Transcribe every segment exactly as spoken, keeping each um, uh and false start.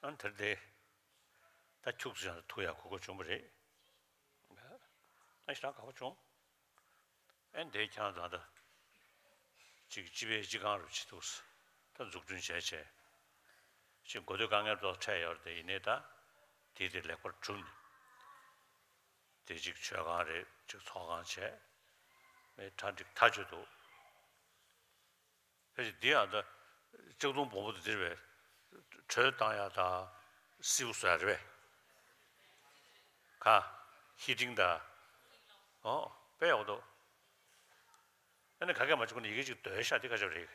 ཨ་ནི་དེར་དེ་ད་ཁྱུག་ཙམ་ཡང་ཐུག་ཡག་གོ་སྐབས་བྱུང་བ་རེད། ཨ་ཞེ་དྲག་དགའ་པོ་བྱུང་། ཨ་ནི་དེ་ཁྱེད་རང་ཚོ་ད་ཅིག་སྤྱི་པའི་སྤྱི་ཁང་རུ་ཆེ་འདུག་ད་འཛུགས་སྐྲུན་བྱས་བྱས་ཅིག་འགོ་སྟོད་དཀའ་ངལ་ཏོག་ཙམ་འཕྲད་ཡོད་རེད། དེ་ཡིན་ནའི་ད་དེ་དེ་ལེགས་པར་གྲུབ་ནས། དེ་གཅིག་མཆོད་ཁང་རེད། གཅིག་ཚོགས་ཁང་བྱས། མི་གྲ་འགྲིག་ཐག་ཆོད་འདུག་ཕལ་ཆེར་འདི་ཡང་ད་ལྕགས་དུང་སྦོམ་པོ་དེ་འདིར་བས་དྲོད་བཏང་ཡག་དང་བསིལ་པོ་བཟོ་ཡག་རེད་པས། ག་ཧི་ཊིང་དང་། ཨོ་དཔེ་ཡག་པོ་འདུག་ཨ་ནི་ག་གེ་མ་བྱུང་ན་ཡི་གེ་གཅིག་བརྡོལ་ཤག་དེ་ག་ཅོག་རེད།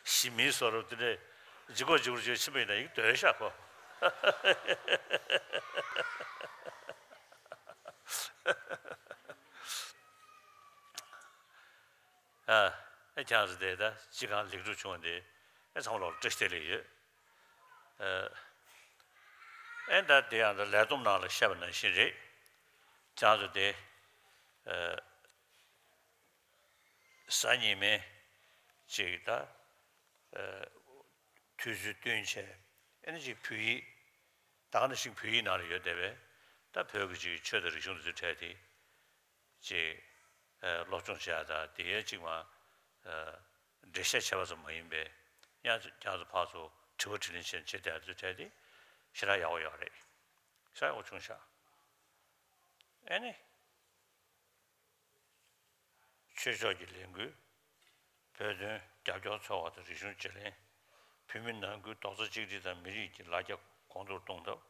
ཞི་མིའི་བཟོ་འདྲ་དེ་འདྲས་ལྗིད་ཁོག་ལྗིད་ཁོག་བྱས་ཕྱིན་པ་ཡིན་ན་ཡི་གེ་བརྡོལ་ཤག་གོ། ཨ་ཨེ་ཁྱེད་རང་ཚོ་དེ་ད་སྤྱི་ཁང་ལེགས་གྲུབ་བྱུང་བ་འདི་ཨེ་ཚང་མ་ལོག་བཀྲ་ཤིས་བདེ་ལེགས་ཡོད། ཨ་ཨེ་ད་དེ་ཡང་ད་ལས་བསྡོམས་ནང་ལ་བཤད་པ་ནང་བཞིན་རེད། ཁྱེད་རང་ཚོ་དེ་ཨ་གཟའ་ཉི་མའི་ཅིག་ད་ཨ་དུས་ཚོད་བསྟུན་བྱས་ཨེ་ནི་ཅིག་བོད་ཡིག་ད་ག་ནང་བཞིན་བོད་ཡིག་ནང་ལ་ཡོད་བསྡད་པས། ད་བོད་ཀྱི་ཅིག་ཆོས་དང་རིག་གཞུང་དེ་ཚོའི་གྲས་དེ་ཅིག་ཨ་སློབ་སྦྱོང་བྱེད་ཡག་དང་དེ་ཡས་ཅིག་མ་ཨ་འགྲེལ་བཤད་བྱས་པ་ཙམ་མ་ཡིན་པའི་ཡང་ཁྱེད་ཚོ་ཕར་ཚུར་དྲི་བ་དྲིས་ལན་བྱེད་བྱེད་བསྡད་ཡག་དེ་ཚོའི་གྲས་དེ་ཞེ་དྲག་ཡག་པོ་ཡོད་རེད། ཞེ་དྲག་ཡག་པོ་བྱུང་ཤག་ཨེ་ནི། ཆོས་ཕྱོགས་ཀྱི་ལས་འགུལ། བོད་དོན་རྒྱབ་སྐྱོར་ཚོགས་པ་དང་རིག་གཞུང་བརྗེ་ལེན། བོད་མི་ནང་ཁུལ་རྡོག་རྩ་གཅིག་སྒྲིལ་དང་མི་རིགས་ཀྱི་ལ་རྒྱ་གོང་མཐོར་གཏོང་ཐབས།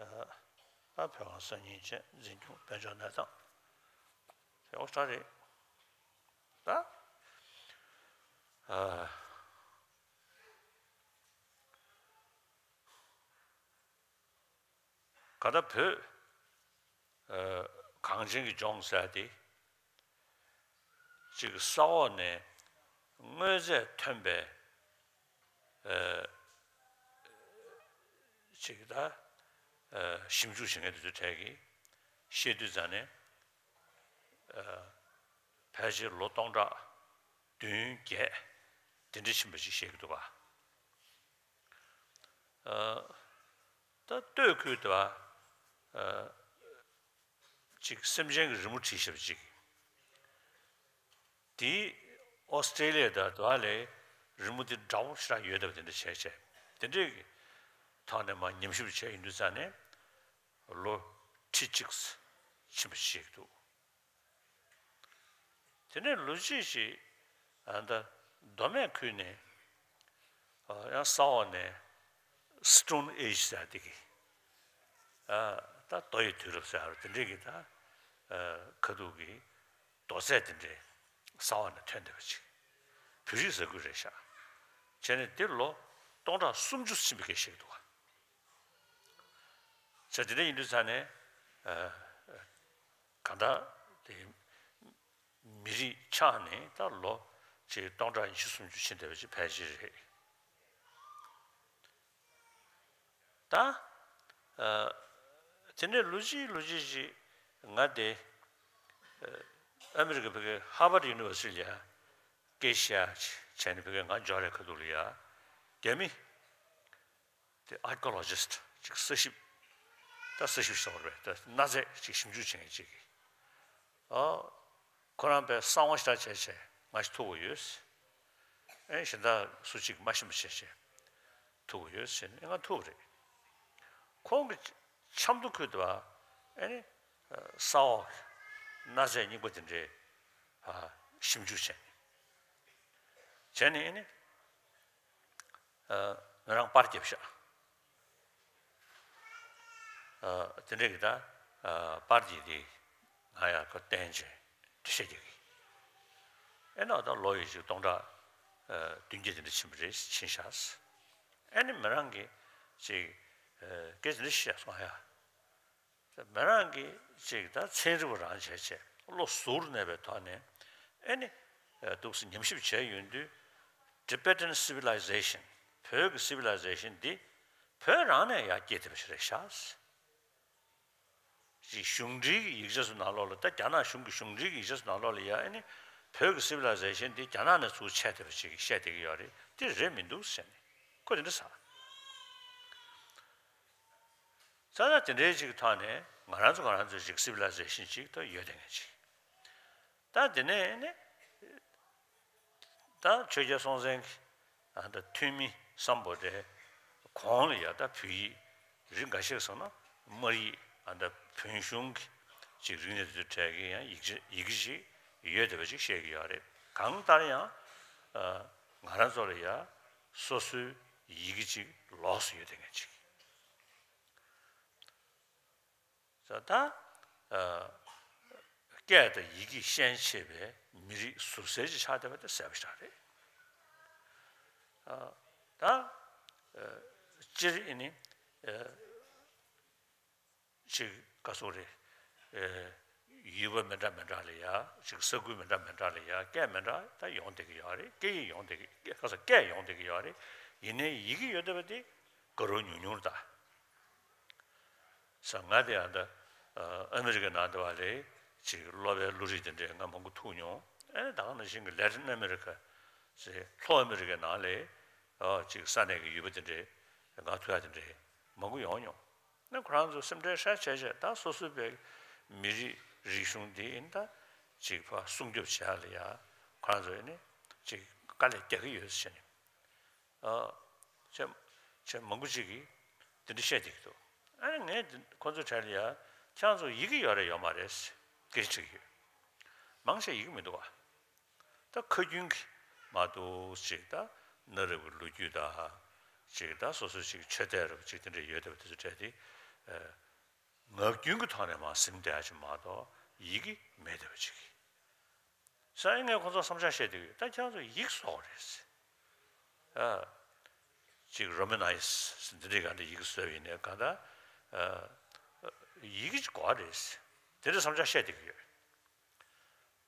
ཨ་བོད་ཁང་གསར་རྙིང་བཅས་འཛིན་སྐྱོང་དཔལ་འབྱོར་གནས་སྟངས། དེ་ཨོ་སི་ཊ་རེད། ད་ཨ། ག་ད་བོད་ཨ་གངས་ཅན་གྱི་ལྗོངས་ཟེར་ཡ་དེ་ཅིག་ས་འོག་ནས་དངོས་རྫས་ཐོན་པའི་ཨ་ཅིག་ད་ཨ་ཞིབ་འཇུག་བྱེད་མཁན་དེ་ཚོའི་གྲས་ཀྱིས་བཤད་དུས་ཙང་ནས་ཨ་ཕལ་ཆེར་ལོ་སྟོང་ཕྲག་བདུན་བརྒྱད་དེ་འདྲ་ཕྱིན་པ་ཅིག་བཤད་ཀྱི་འདུག་ག་ཨ་ད་སྟོད་ཁུལ་དུ་ཨ་ཅིག་སེམས་ཅན་གྱི་རི་མོ་བྲིས་བཞག་པ་ཅིག་དེའི་ཨོ་སི་ཀྲེ་ལི་ཡ་དང་དུ་བ་ལའི་རི་མོ་དེ་འདྲ་བོ་ཞེ་དྲག་ཡོད་བསྡད་པ་དེ་འདྲ་བྱས་བྱས་དེ་འདྲའི་གི་ཐོག་ནས་མར་ཉམས་ཞིབ་བྱས་ཡོང་དུས་ཙང་ནས་ལོ་ཁྲི་གཅིག་ཕྱིན་པ་ཞིག་འདུག་དེ་ནས་ལོ་རྒྱུས་ཤིག་ཨ་ད་མདོ་སྨད་ཁུལ་ནས་ཨ་ཡང་ས་འོག་ནས་སི་ཊོན་ཨེ་ཇི་ཟེར་དེ་གི་ཨ་ད་རྡོ་ཡི་དུས་རབས་ཟེར་དེ་འདྲའི་གི་ད་ཨ་ཁ་ཐུག་གི་རྡོ་རྫས་དེ་འདྲའི་ས་འོག་ནས་ཐོན་བསྡད་པ་ཅིག་བོད་རིགས་ཟ་ཁུ་རེད་ཤག་བྱས་ནས་དེ་ལོ་སྟོང་ཕྲག་སུམ་ཅུ་ཕྱིན་པའི་སྐད་བཤད་ཀྱི་འདུག་ག་བྱས་དེ་འདྲ་ཡིན་དུས་ཙང་ནས་ཨ་གང་ལྟར་དེ་མི་རིགས་ཆགས་ནས་ད་ལོ་ཅིག་སྟོང་ཕྲག་ཉི་ཤུ་སུམ་ཅུ་ཕྱིན་བསྡད་པ་ཅིག་ཕལ་ཆེར་རེད། ད་ཨ་དེ་འདྲའི་ལོ་གཅིག་ལོ་གཅིག་ཅིག་ང་དེ་ཨ་ཨ་མི་རི་ཀ་ཕ་གི་ཧར་ཝར་ཌི་ཡུ་ནི་ཝར་སི་ཊི་ལ་ཡ་སྐད་བཤད་བྱས་ནས་ཕ་གི་ང་འབྱོར་རེད། ཁ་ཐུག་ལ་ཡ་རྒྱ་མི་དེ་ཨར་ཀི་ཡོ་ལོ་ཇི་སི་ཊི་ཅིག་ས་ཞིབ་ད་ས་ཞིབ་ཟེར་བ་རེད། ད་གནའ་རྫས་ཅིག་ཞིབ་འཇུག་བྱེད་མཁན་ཅིག་གིས་ཨ་ཁོ་རང་དཔེ་གསང་བ་ཞེ་དྲག་བྱས་བྱས་ང་ཞིག་ཐུག་པ་ཡོད། ཨེ་གཞན་དག་སུ་གཅིག་མ་ཤེས་པ་བྱས་བྱས་ཐུག་པ་ཡོད་ཟེར་ནས་ང་ཐུག་པ་རེད། ཁོང་གི་ཆབ་མདོ་ཁུལ་དུ་ཨ་ཨེ་ནི་ས་འོག་གི་གནའ་རྫས་རྙིང་པ་དེ་འདྲའི་ཨ་ཞིབ་འཇུག་བྱས་ནས་བྱས་ནས་ཨེ་ནི། ཨ་ང་རང་པར་བརྒྱབ་ཤག་ཨ་དེ་འདྲ་གི་ད་ཨ་པར་གྱི་དེ་ང་ཡང་ཁོ་བསྟན་བྱས་འགྲེལ་བཤད་རྒྱག་གི། ཨེ་ན་ད་ལོ་ཡི་ཅིག་སྟོང་ཕྲག་ཨ་བདུན་བརྒྱ་དེ་འདྲ་ཕྱིན་པ་རེད། ཕྱིན་ཤག་ཨེ་ནི་མི་རང་གིས་ཅིག་ཨ་སྐད་དེ་འདྲ་བཤད་སོང་ཨ་ཡ། མི་རང་གིས་ཅིག་ད་ཚན་རིག་པ་རང་བྱས་བྱས་བློ་གཟུར་གནས་པའི་ཐོག་ནས་ཨེ་ནི་འདུག་སེ་ཉམས་ཞིབ་བྱས་ཡོང་དུས། Tibetan civilization བོད་ཀྱི་civilization འདི་བོད་རང་ནས་ཡར་སྐྱེས་བསྡད་པ་ཞིག་རེད་ཤག་ཅིག་གཞུང་འབྲེལ་གྱི་ཡིག་ཆ་ཚོ་ནང་ལོགས་ལ་ད་རྒྱ་ནག་གཞུང་གི་གཞུང་འབྲེལ་གྱི་ཡིག་ཆ་ཚོ་ནང་ལོགས་ལ་ཡ་ཨེ་ནི་ བོད་ཀྱི་སི་ཝི་ལ་ཟེ་ཤན་འདི་རྒྱ་ནག་ནས་ཚུར་ཆད་བསྡད་པ་ཅིག་བཤད་བསྡད་ཀྱི་ཡོད་རེད། དེ་རེད་མི་འདུག་ཟེར་ནས་ཁོ་དེ་འདྲ་ཟེར། ས་ད་དེ་འདྲའི་ཅིག་ཐོག་ནས་ང་རང་ཚོ་ང་རང་ཚོའི་ཅིག་སི་ཝི་ལ་ཟེ་ཤན་ཅིག་ད་ཡོད་བསྡད་མཁན་ཅིག་ད་དེ་ནས་ནི་ད་ཆོས་རྒྱལ་སྲོང་བཙན་གྱི་ཨ་ད་ཐུན་མིན་སམ་བྷོ་ཊའི་གོང་ལ་ཡ་ད་བོད་ཡིག་རིགས་འགའ་ཤས་སོང་ན་སྨར་ཡིག་ཨ་ད་བོན་གཞུང་གི་ཅིག་རིག་གནས་དེ་ཚོའི་གྲས་ཀྱི་ཡང་ཡིག་ཆ་ཡི་གེ་ཅིག་ཡོད་བསྡད་པ་ཅིག་བཤད་ཀྱི་ཡོད་རེད། གང་ལྟར་ཡང་ཨ་ང་རང་ཚོ་ལ་ཡ་སོ་སོའི་ཡི་གེ་ཅིག་ལོགས་སུ་ཡོད་བསྡད་མཁན་ཅིག་ད་ལྟ་ཨ་སྐད་དང་ཡི་གེ་ཤན་ཆེ་བའི་མི་རིགས་ཟུར་གསལ་ཅིག་ཆགས་བསྡད་པ་དེ་གསལ་པོ་ཞིག་རེད། ཨ་ད་ཨ་སྤྱིར་ཨ་ནི་ཨ་ཅིག་ག་ཚོད་རེད། ཨ་ཡུལ་པ་མི་འདྲ་མི་འདྲ་ལ་ཡ་ཅིག་ས་ཁུལ་མི་འདྲ་མི་འདྲ་ལ་ཡ་སྐད་མི་འདྲ་ད་ཡོང་བསྡད་ཀྱི་ཡོད་རེད། སྐད་ཡིག་ཡོང་བསྡད་ཀྱི་ག་ཚོད་སྐད་ཡོང་བསྡད་ཀྱི་ཡོད་རེད། ཡིན་ནའི་ཡི་གེ་ཡོད་བསྡད་པ་དེ་ག་རུ་ཉུང་ཉུང་རེད་ད། ས་ང་དེ་ཡང་ད་ཨ་མི་རི་ཀའི་ནང་དེ་བ་ལས་ཅིག་སློབ་པའི་བློ་རིག་དེ་འདྲས་ང་མང་པོ་ཐུག་མྱོང་། ཨེ་ད་ག་ནང་བཞིན་གྱི་ལེ་ཊིན་ཨ་མི་རི་ཀ་ཅིག་ལྷོ་ཨ་མི་རི་ཀའི་ནང་ལས་ཨ་ཅིག་ས་གནས་ཀྱི་ཡུལ་པ་དེ་འདྲས་ང་ཐུག་ཡ་དེ་འདྲས་མང་པོ་ཡོང་མྱོང་། ན་ཁོ་རང་ཚོ་སེམས་ཁྲལ་ཧྲ་བྱས་བྱས་ད་སོ་སོའི་བའི་མི་རིགས་རིག་གཞུང་དེ་ཡིན་ད་ཅིག་ཕར་སྲུང་སྐྱོབ་བྱེད་ཡ་ལ་ཡ་ཁོ་རང་ཚོ་ཡིན་ནི་ཅིག་དཀའ་ལས་རྒྱག་གི་ཡོད་ཟེར་ནས། ཨ་ཅེ་ཅེ་མང་པོ་ཅིག་གིས་དེ་འདྲ་བཤད་བསྡད་ཀྱི་འདུག་ཨ་ནི་ངས་དེ་ཁོ་ཚོ་གྲས་ལ་ཡ་ཁྱེད་རང་ཚོ་ཡི་གེ་ཡོད་རེད་ཡོད་མ་རེད་སྐད་ཆ་དྲིས་ཀྱི་ཡོད། མང་ཆེ་ཡི་གེ་མི་འདུག་བ། ད་ཁ་རྒྱུན་གྱི་མ་གཏོགས་ཅིག་ད་གནའ་རབས་ཀྱི་ལོ་རྒྱུས་དང་ཅིག་ད་སོ་སོ་ཅིག་ཆོས་དད་རབ་ཅིག་དེ་འདྲ་ཡོད་བསྡད་པ་དེ་ཚོ་གྲས་དེ་ཨ་ངག་རྒྱུན་གྱི་ཐོག་ནས་མར་ཟིན་བསྡད་ཡ་ཅིག་མ་གཏོགས་ཡི་གེ་མེད་བསྡད་པ་ཅིག་ས་ཡ་ངས་ཁོ་ཚོར་བསམ་འཆར་བཤད་བསྡད་ཀྱི་ཡོད། ད་ཁྱེད་རང་ཚོ་ཡིག་བཟོ་དགོས་རེད། ཨ་ཅིག་རོ་མ་ནའི་ཛི་འདི་འདྲའི་ག་འདྲ་ཡིག་བཟོས་པ་ཡིན་ནའི་གང་ལྟར་ཨ་ཡི་གེ་ཅིག་དགོས་རེད། དེ་འདྲའི་བསམ་འཆར་བཤད་བསྡད་ཀྱི་ཡོད།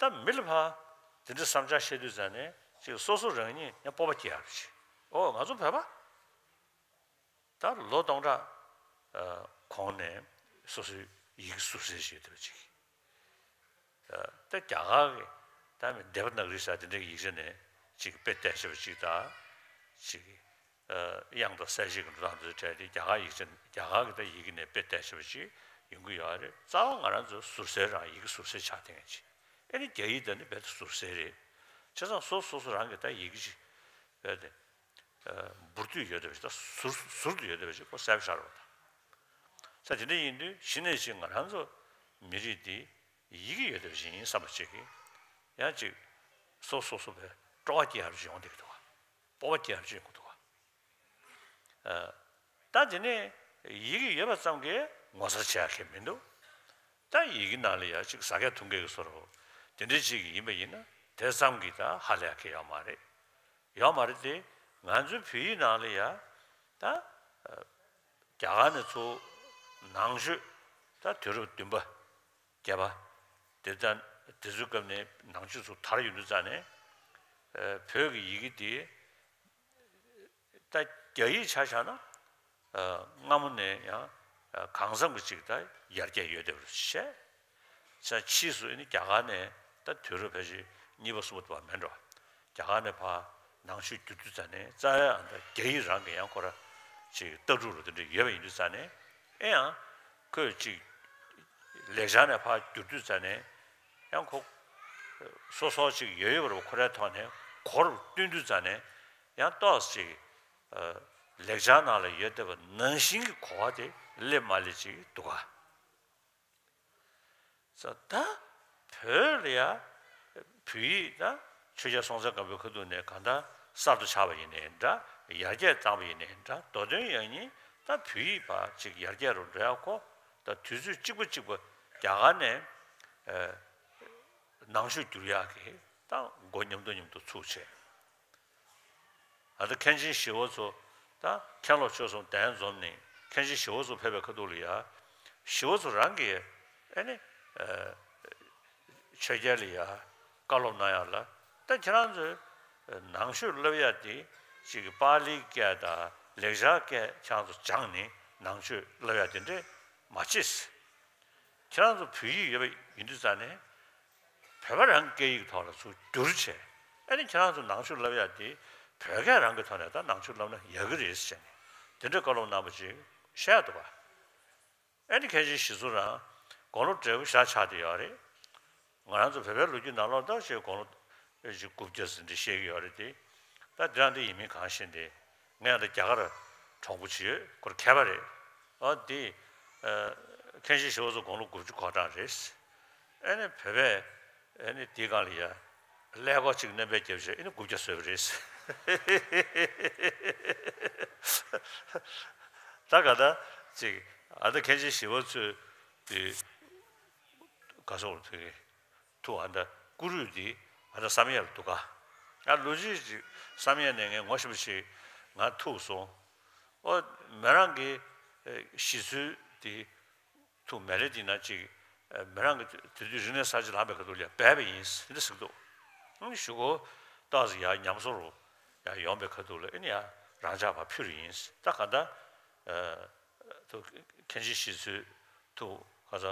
ད་མི་ལ་ཕར་དེ་འདྲའི་བསམ་འཆར་བཤད་དུས་ཙང་ནས་ཅིག་སོ་སོ་རང་ཉིད་ཡང་སྤོབས་པ་སྐྱེ་ཡག་རེད། ཨོ་ང་ཚོ་བོད་པ། ད་ལོ་སྟོང་ཕྲག་ཨ་གོང་ནས་སོ་སོའི་ཡིག་གཟུགས་ཟེར་ཞིག་ཡོད་པ་ཅིག་ཨ་ད་རྒྱ་གར་གྱི་ད་མི་དེ་བ་ན་ག་རི་ཟེར་དེ་འདྲའི་ཡིག་ཆ་ནས་ཅིག་དཔེ་བལྟས་བྱས་པ་ཅིག་དང་ཅིག་ཨ་དབྱངས་དང་གསལ་བྱེད་ཀྱི་འགྲོ་སྟངས་དེ་ཚོའི་གྲས་དེ་རྒྱ་གར་ཡིག་ཆ་རྒྱ་གར་གྱི་ད་ཡི་གེ་ནས་དཔེ་བལྟས་བྱས་པ་ཅིག་ཡོང་གི་ཡོད་རེད། རྩ་བ་ང་རང་ཚོ་ཟུར་གསལ་རང་ཡི་གེ་ཟུར་གསལ་ཆགས་བསྡད་མཁན་ཅིག་ཨ་ནི་རྒྱ་ཡིག་ད་ནི་རྦད་དེ་ཟུར་གསལ་རེད། བྱས་ཙང་སོ་སོ་སོ་རང་གི་ད་ཡི་གེ་ཅིག་རྦད་དེ། འབུར་དུ་ཡོད་བསྡད་པ་ཞིག་དང་ཟུར་ཟུར་དུ་ཡོད་བསྡད་པ་ཞིག་ཁོ་གསལ་པོ་ཤར་བ་དང་། ས་དེ་འདྲ་ཡིན་དུས་གཞི་ནས་ཅིག་ང་རང་ཚོ་མི་རིགས་འདི་ཡི་གེ་ཡོད་བསྡད་པ་ཞིག་ཡིན་བསམ་པ་ཅིག་གིས་ཡང་ཅིག་སོ་སོ་སོ་བའི་སྤྲོ་བ་སྐྱེ་ཡག་ཅིག་ཡོང་བསྡད་ཀྱི་འདུག་བ། སྤོབས་པ་སྐྱེ་ཡག་ཅིག་ཡོང་གི་འདུག་བ། ད་དེ་ནས་ཡི་གེ་ཡོད་པ་ཙམ་གྱིས་ངོ་མཚར་ཆེ་ཡག་གི་མི་འདུག་ད་ཡི་གེ་ནང་ལ་ཡ་ཅིག་ཟ་སྐད་འཐུང་སྐད་ཀྱི་བཟོ་འདྲ་དེ་འདྲ་ཅིག་ཡིན་པ་ཡིན་ན་དེ་ཙམ་གྱིས་ད་ཧ་ལས་ཡག་གི་ཡོད་མ་རེད། ཡོད་མ་རེད་དེ། ང་ཚོའི་བོད་ཡིག་ནང་ལ་ཡ་ད་རྒྱ་གར་ནས་ཚུར་ནང་ཆོས་ད་དུས་རབས་བདུན་པ་བརྒྱད་པ་དེ་ད་དེ་ཚོའི་སྐབས་ནས་ནང་ཆོས་ཚུར་དར་ཡོང་དུས་ཙང་ནས་བོད་ཀྱི་ཡི་གེ་དེ་ད་རྒྱ་ཡིག་ཆ་བཞག་ན་སྔ་མོ་ནས་ཡང་གང་འཚམ་གྱི་ཅིག་ད་ཡར་རྒྱས་ཡོད་བསྡད་པ་རེད་བཤད། ཕྱིས་སུ་ཨ་ནི་རྒྱ་གར་ནས་ད་དུས་རབས་ཕལ་ཆེར་གཉིས་པ་གསུམ་པ་དུ་བ་མེད་འགྲོ། རྒྱ་གར་ནས་ཕར་ནང་ཆོས་བསྒྱུར་དུས་ཙ་ནས་རྩ་བའི་ཨ་ད་རྒྱ་ཡིག་རང་གི་ཡང་ཁོ་ར་ཅིག་ལྟ་གྲུབ་རུ་དེ་འདྲ་ཡོད་པ་ཡིན་དུས་ཙ་ནས་ཨེ་ཡང་ཁོས་ཅིག་ལེགས་སྦྱར་ནས་ཕར་བསྒྱུར་དུས་ཙ་ནས་ཡང་ཁོ་སོ་སོ་ཅིག་ཡོད་ཡོད་པ་རུ་ཁོ་རའི་ཐོག་ནས་གོ་རུ་བཏོན་དུས་ཙ་ནས་ཡང་ཏོག་ཙམ་ཅིག་ལེགས་སྦྱར་ནང་ལ་ཡོད་བསྡད་པ་ནང་བཞིན་གྱི་གོ་བ་དེ་སླེབས་མ་སླེབས་ཅིག་འདུག་ག་ས་ད་བོད་ལ་ཡ་བོད་ཡིག་ད་ཆོས་རྒྱལ་སྲོང་བཙན་སྒམ་པོའི་ཁ་ཐུག་ནས་གང་ལྟར་གསར་དུ་ཆགས་པ་ཡིན་ནའི་འདྲ། ཡར་རྒྱས་བཏང་པ་ཡིན་ནའི་འདྲ། མདོ་དོན་ཡང་སྙིང་ད་བོད་ཡིག་ཕར་ཅིག་ཡར་རྒྱས་རུ་འགྲོ་ཡག་ཁོ་ད་དུས་ཚོད་གཅིག་པ་གཅིག་པ་རྒྱ་གར་ནས་ནང་ཆོས་བསྒྱུར་ཡག་གི་ད་འགོ་མཉམ་དུ་མཉམ་དུ་ཚུགས་བྱས། ད་ལྟ་མཁན་ཆེན་ཞི་བ་འཚོ་ད་མཁན་སློབ་ཆོས་གསུམ་གདན་འཛོམས་ནས་མཁན་ཆེན་ཞི་བ་འཚོ་ཕེབས་པའི་ཁ་ཐུག་ལ་ཡ། ཞི་བ་འཚོ་རང་གིས་ཨ་ནི་ཆོས་རྒྱལ་ལ་ཡ་བཀའ་སློབ་གནང་ཡག་ལ། ད་ཁྱེད་རང་ཚོས་ནང་ཆོས་བསླབ་ཡག་དེ་ཅིག་པཱ་ལིའི་སྐད་དང་ལེགས་སྦྱར་སྐད་ཁྱེད་རང་ཚོ་སྦྱངས་ནས་ནང་ཆོས་བསླབ་ཡག་དེ་འདྲས་མ་བྱེད། ཁྱེད་རང་ཚོ་བོད་ཡིག་ཡོད་པ་ཡིན་དུས་ཙང་ནས་ བོད་པ་རང་གི་སྐད་ཡིག་ཐོག་ལ་ཚུར་བསྒྱུར་བྱས། ཨ་ནི་ཁྱེད་རང་ཚོ་ནང་ཆོས་བསླབ་ཡག་དེ་བོད་སྐད་རང་གི་ཐོག་ནས་ད་ནང་ཆོས་བསླབ་ན་ཡག་གི་རེད་ཟེར་ནས་དེ་འདྲའི་བཀའ་སློབ་གནང་བ་ཅིག་བཤད་འདུག་ག་ཨ་ནི་མཁན་ཆེན་ཞི་འཚོ་རང་དགུང་ལོ་བགྲེས་པོ་ཞེ་དྲག་ཆགས་བསྡད་ཡོད་རེད། ང་རང་ཚོ་བོད་པའི་ལོ་རྒྱུས་ནང་ལོགས་ད་ཞེས་དགུང་ལོ་ཞེ་དགུ་བརྒྱ་ཟིན་འདྲ་བཤད་ཀྱི་ཡོད་རེད་དེ། ད་དེ་རང་དེ་ཡིན་མིན་གང་ཤེས་ཏེ། ངས་ད་རྒྱ་གར་གྲོགས་པོ་ཅིག་ཡོད། ཁོ་རང་མཁས་པ་རེད། ཨ་དེ་ཨ་མཁན་ཆེན་ཞི་བ་འཚོ་དགུང་ལོ་དགུ་བཅུ་གོ་གྲངས་རེད། ཨ་ནི་བོད་པས་ཨ་ནི་དེའི་སྒང་ལ་ཡ་ཀླད་ཀོར་གཅིག་སྣོན་པ་བརྒྱབ་བྱས་ཨ་ནི་དགུ་བརྒྱ་བཟོས་པ་རེད། ད་ག་ད་ཅིག་ཨ་ད་མཁན་ཆེན་ཞི་བ་འཚོའི་དེ་ག་སོགས་ལ་ཐུག་གི་ཐུག་ཨ་ད་སྐུ་རུས་དེ་ཨ་ད་བསམ་ཡས་ལ་འདུག་ག་ཨ་ལོ་རྒྱུས་ཅིག་བསམ་ཡས་ནས་ངས་ངོ་ཤེས་པ་ཞིག་ང་ཐུག་སོང་། ཨོ་མི་རང་གི་ཨེ་ཤི་ཚུལ་དེ་ཐུག་མེ་ལེ་དེ་ན་ཅིག་ཨེ་མི་རང་གི་དེ་དུས་རིག་གནས་གསར་བརྗེ་ལངས་པའི་ཁ་ཐུག་ལ་ཡ་སྦས་པ་ཡིན་འདི་ཟེར་གི་འདུག་ཨང་ཞུ་གོ་ཏོག་ཙམ་ཡ་ཉམས་གསོ་རུ་ཡ་ཡོང་པའི་ཁ་ཐུག་ལ་ཨེ་ནི་ཡ་རང་ཅག་ཕར་ཕུལ་ཡིན། ད་ག་ད་ཨེ་ཐུག་མཁན་ཆེན་ཞི་འཚོའི་ཐུག་ག་ས་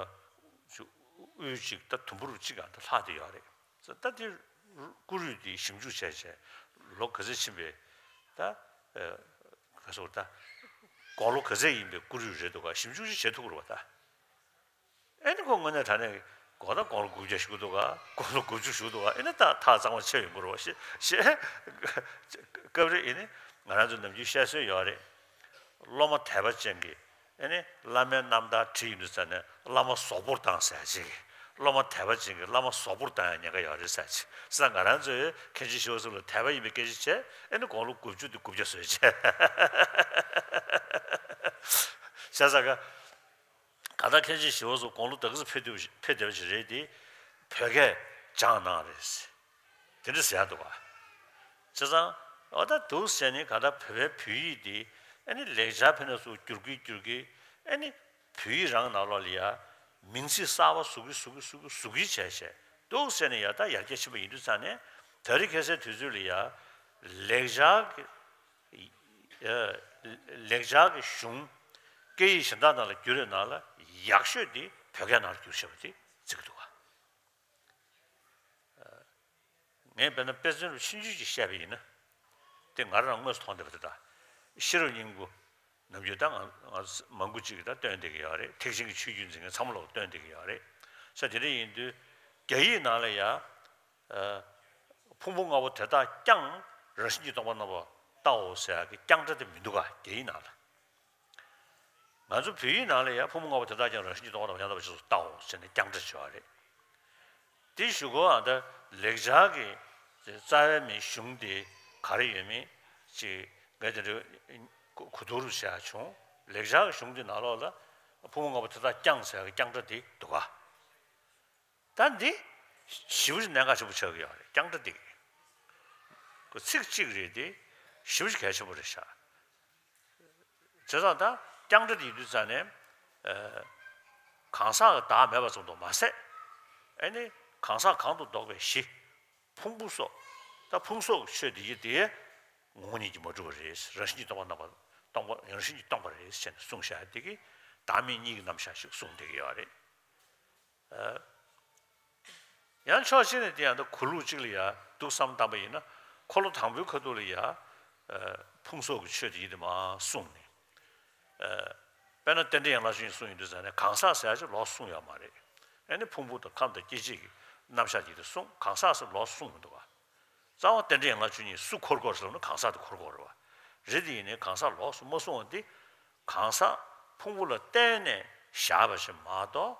དབུས་གཅིག་ད་དུམ་བུ་རུ་གཅིག་ག་ད་ལྷག་བསྡད་ཡོད་རེད། ད་དེ་སྐུ་རུས་དེ་ཞིབ་འཇུག་བྱས་བྱས་ལོ་ག་ཚོད་ཕྱིན་པའི་ད་ཨེ་ག་སོགས་ད་དགུང་ལོ་ག་ཚོད་ཡིན་པའི་སྐུ་རུས་རེད་འདུག་ག་ཞིབ་འཇུག་ཅིག་བྱེད་ཐུབ་ཀྱི་རེད་པ་ད། ཨེ་ནི་ཁོ་དངོས་གནས་དྲང་གནས་གོ་ད་དགུང་ལོ་དགུ་བརྒྱ་ཞིག་འདུག་ག་དགུང་ལོ་དགུ་བཅུ་ཞིག་འདུག་ག་ཨེ་ནི་ད་ཐག་གཙང་མ་ཆད་ཡོང་གི་རེད་པ་ཞེས་ཞེས་སྐབས་རེ་ཨེ་ནི་ང་རང་ཚོ་ནམ་རྒྱུན་བཤད་སྲོལ་ཡོད་རེད། སློབ་མ་དད་པ་ཅན་གྱི་ཨེ་ནི་བླ་མའི་རྣམ་ཐར་བྲིས་ཡོང་དུས་ཙ་ནས་བླ་མ་ཟོག་པོར་བཏང་ཟེར་ཅིག་སློབ་མ་དད་པ་ཅན་གྱི་བླ་མ་ཟོག་པོར་བཏང་ཡང་ཉེན་ཁ་ཡོད་རེད་ཟེར་ཅིག་ས་ང་རང་ཚོས་མཁན་ཆེན་ཞི་བ་འཚོ་ལ་དད་པ་ཡིན་པའི་སྐད་ཆ་བྱས་ཨེ་ནི་དགུང་ལོ་དགུ་བཅུ་དེ་དགུ་བརྒྱ་བཟོས་བྱས་བྱས་ཙང་ག་ག་ད་མཁན་ཆེན་ཞི་བ་འཚོ་དགུང་ལོ་ད་ག་ཚོད་ཕེབས་བསྡད་ཕེབས་བསྡད་པ་ཞིག་རེད་དེ། བོད་སྐད་སྦྱངས་གནང་རེད། དེ་འདྲ་ཟེར་ཡག་འདུག་ག་བྱས་ཙང་ཨོ་ད་འདུག་ཟེར་ནས་ག་ད་བོད་པའི་བོད་ཡིག་འདི་ཨ་ནི་ལེགས་སྦྱར་ཕེབས་ན་སུ་བསྒྱུར་གི་བསྒྱུར་གི་ཨ་ནི་བོད་ཡིག་རང་ནང་ལོགས་ལ་ཡ་མིང་ཚིག་གསར་པ་བཟོ་གི་བཟོ་གི་བཟོ་གི་བཟོ་གི་བྱས་བྱས་འདུག་ཟེར་ནས་ཡ་ད་ཡར་རྒྱས་ཕྱིན་པ་ཡིན་དུས་ཙང་ནས་ད་རེས་ཁ་སང་དུས་ཚོད་ལ་ཡ་ལེགས་སྦྱར་གྱི་ལེགས་སྦྱར་གྱི་གཞུང་སྐད་ཡིག་གཞན་དག་ནང་ལ་བསྒྱུར་བའི་ནང་ལ་ཡག་ཤོས་དེ་བོད་སྐད་ནང་ལ་བསྒྱུར་བཞག་པ་དེ་བརྩི་གི་འདུག་ག་ངས་དཔེར་ན་དཔེ་མཚོན་རུ་ཆུང་ཆུང་ཅིག་བཤད་པ་ཡིན་ན། དེ་ང་རང་དངོས་སུ་མཐོང་བསྡད་པ་དེ་དང་། ཤེས་རབ་སྙིང་པོ་ནམ་རྒྱུན་ད་ང་ང་མང་པོ་ཅིག་གིས་ད་བཏོན་བསྡད་ཀྱི་ཡོད་རེད། ཐེག་ཆེན་གྱི་ཆོས་བརྒྱུད་འཛིན་མཁན་ཚང་མ་ལོག་བཏོན་བསྡད་ཀྱི་ཡོད་རེད། ས་དེ་འདྲ་ཡིན་དུས་རྒྱ་ཡིག་ནང་ལ་ཡ། ཕུང་པོ་ལྔ་པོ་དེ་དག་ཀྱང་རང་བཞིན་གྱིས་སྟོང་པར་རྣམ་པར་བལྟའོ་ཟེར་ཡག་གི་ཀྱང་སྒྲ་དེ་མི་འདུག་ག་རྒྱ་ཡིག་ནང་ལ། ང་ཚོ་བོད་ཡིག་ནང་ལ་ཡང་ཕུང་པོ་ལྔ་པོ་དེ་དག་ཀྱང་རང་བཞིན་གྱིས་སྟོང་པར་རྣམ་པར་བལྟའོ་ཟེར་ནས་ཀྱང་སྒྲ་བྱས་པ་རེད། དེ་ཞུ་གོ་ཨ་ད་ལེགས་སྦྱར་གྱི་རྩ་བའི་མིང་གཞུང་དེ་ག་རེ་ཡོད་མེད་ཅིག་ངས་དེ་འདྲ་གོ་བསྡུར་བྱས་བྱུང་། ལེགས་སྦྱར་གྱི་གཞུང་དེ་ནང་ལོགས་ལ་ཕུང་པོ་ལྔ་པོ་དེ་དག་ཀྱང་ཟེར་བའི་ཀྱང་སྒྲ་དེ་འདུག་ག་ད་འདི་ཞེ་པོ་ཅིག་གནད་འགག་ཆེན་པོ་ཆགས་ཀྱི་ཡོད་རེད། ཀྱང་སྒྲ་འདི་གི་ཁོ་ཚིག་གཅིག་རེད་དེ་ཞེ་པོ་ཅིག་གལ་ཆེན་པོ་རེད་ཤག་བྱས་ཙང་ད་ཀྱང་སྒྲ་འདི་ཡིན་དུས་ཙང་ནས་གང་ཟག་གི་བདག་མེད་པ་ཙམ་དུ་མ་ཟད། ཨེ་ནི་གང་ཟག་གང་དུ་བཟློག་པའི་གཞི། ཕུང་པོ་སོགས། ད་ཕུང་སོགས་ཀྱི་ཆོས་འདི་ཡི་དེ་ངོ་བོ་ཉིད་ཀྱིས་མ་གྲུབ་པ་རེད། རང་བཞིན་གྱིས་སྟོང་པ་རྣམ་པ་སྟོང་པ་རང་བཞིན་གྱིས་སྟོང་པ་རེད་ཟེར་ནས་གསུངས་བཞག་དེ་གི་བདག་མེད་གཉིས་ཀྱི་རྣམ་གཞག་ཞིག་གསུངས་བསྡད་ཀྱི་ཡོད་རེད། ཡང་ཕྱོགས་གཅིག་ནས་དེ་ཡང་ད་གོ་ལུགས་གཅིག་ལ་ཡ་འདུག་བསམ་བཏང་པ་ཡིན་ན་འཁོར་ལོ་དང་པོའི་ཁ་ཐུག་ལ་ཡ་ཕུང་སོགས་ཀྱི་ཆོས་དེ་ཡིན་དེ་མ་གསུངས་ནས། དཔེར་ན་རྟེན་འབྲེལ་ཡན་ལག་བཅུ་གཉིས་གསུངས་ཡོང་དུས་ཙང་ནས་གང་ཟག་ཟེར་ཡ་ཅིག་ལོགས་གསུངས་ཡོད་མ་རེད། ཨ་ནི་ཕུང་པོ་དང་ཁམས་དང་སྐྱེ་མཆེད་ཀྱི་རྣམ་གཞག་དེ་དེ་གསུངས། གང་ཟག་ཟེར་ལོགས་གསུངས་མི་འདུག་ག་རྩ་བ་རྟེན་འབྲེལ་ཡན་ལག་བཅུ་གཉིས་སུ་འཁོར་དགོས་ཟེར་ན་གང་ཟག་དེ་འཁོར་དགོས་རེད་བ། རེད་དེ་ཡིན་ནའི་གང་ཟག་ལོགས་སུ་མ་གསུངས་པ་འདི། གང་ཟག་ཕུང་པོ་ལ་བརྟེན་ནས་བཞག་པ་ཞིག་མ་གཏོགས།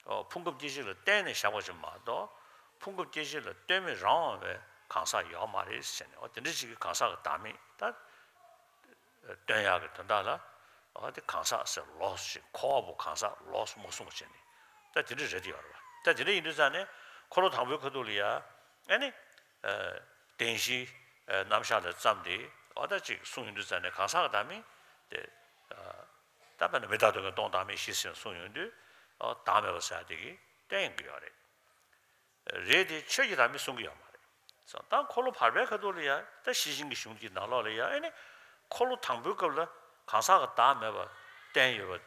ཨོ་ཕུང་ཁམས་སྐྱེ་མཆེད་ལ་བརྟེན་ནས་བཞག་པ་ཞིག་མ་གཏོགས། ཕུང་ཁམས་སྐྱེ་མཆེད་ལ་ལྟོས་མེད་རང་དབང་བའི་གང་ཟག་ཡོད་མ་རེད་ཟེར་ནས་ཨོ་དེ་འདྲ་ཞིག་གི་གང་ཟག་གི་བདག་མེད་ད་སྟོན་ཡག་གི་དོན་དག་ལ་ཨོ་དེ་གང་ཟག་ཟེར་ལོགས་སུ་ཞིག་འཁོར་བ་པོ་གང་ཟག་ལོགས་སུ་མ་གསུངས་པ་བྱས་ནས་ད་དེ་འདྲ་རེད་དེ་ཡོད་རེད་བ། ད་དེ་འདྲ་ཡིན་དུས་ཙང་ནས་འཁོར་ལོ་དང་པོའི་ཁ་ཐུག་ལ་ཡ་ཨ་ནི། བདེན་བཞིའི་རྣམ་གཞག་ལ་བརྩམས་ཏེ་ཨོ་ད་ཅིག་གསུངས་ཡོང་དུས་ཙང་ནས་གང་ཟག་གི་བདག་མེད་དེ། ད་དཔེར་ན་མི་རྟག་སྟོང་གི་སྟོང་བདག་མེད་བཞི་ཟེར་གསུངས་ཡོང་དུས་ཨོ་བདག་མེད་པ་ཟེར་དེ་གི་བསྟན་ཡོང་གི་ཡོད་རེད། རེད་དེ་ཆོས་ཀྱི་བདག་མེད་གསུང་གི་ཡོད་མ་རེད། ད་འཁོར་ལོ་བར་པའི་ཁ་ཐུག་ལ་ཡ་ད་ཤེར་ཕྱིན་གྱི་གཞུང་གི་ནང་ལོགས་ལ་ཡ་ཨེ་ནི་འཁོར་ལོ་དང་པོའི་སྐབས་ལ་གང་ཟག་གི་བདག་མེད་པ་བསྟན་ཡོད་པ་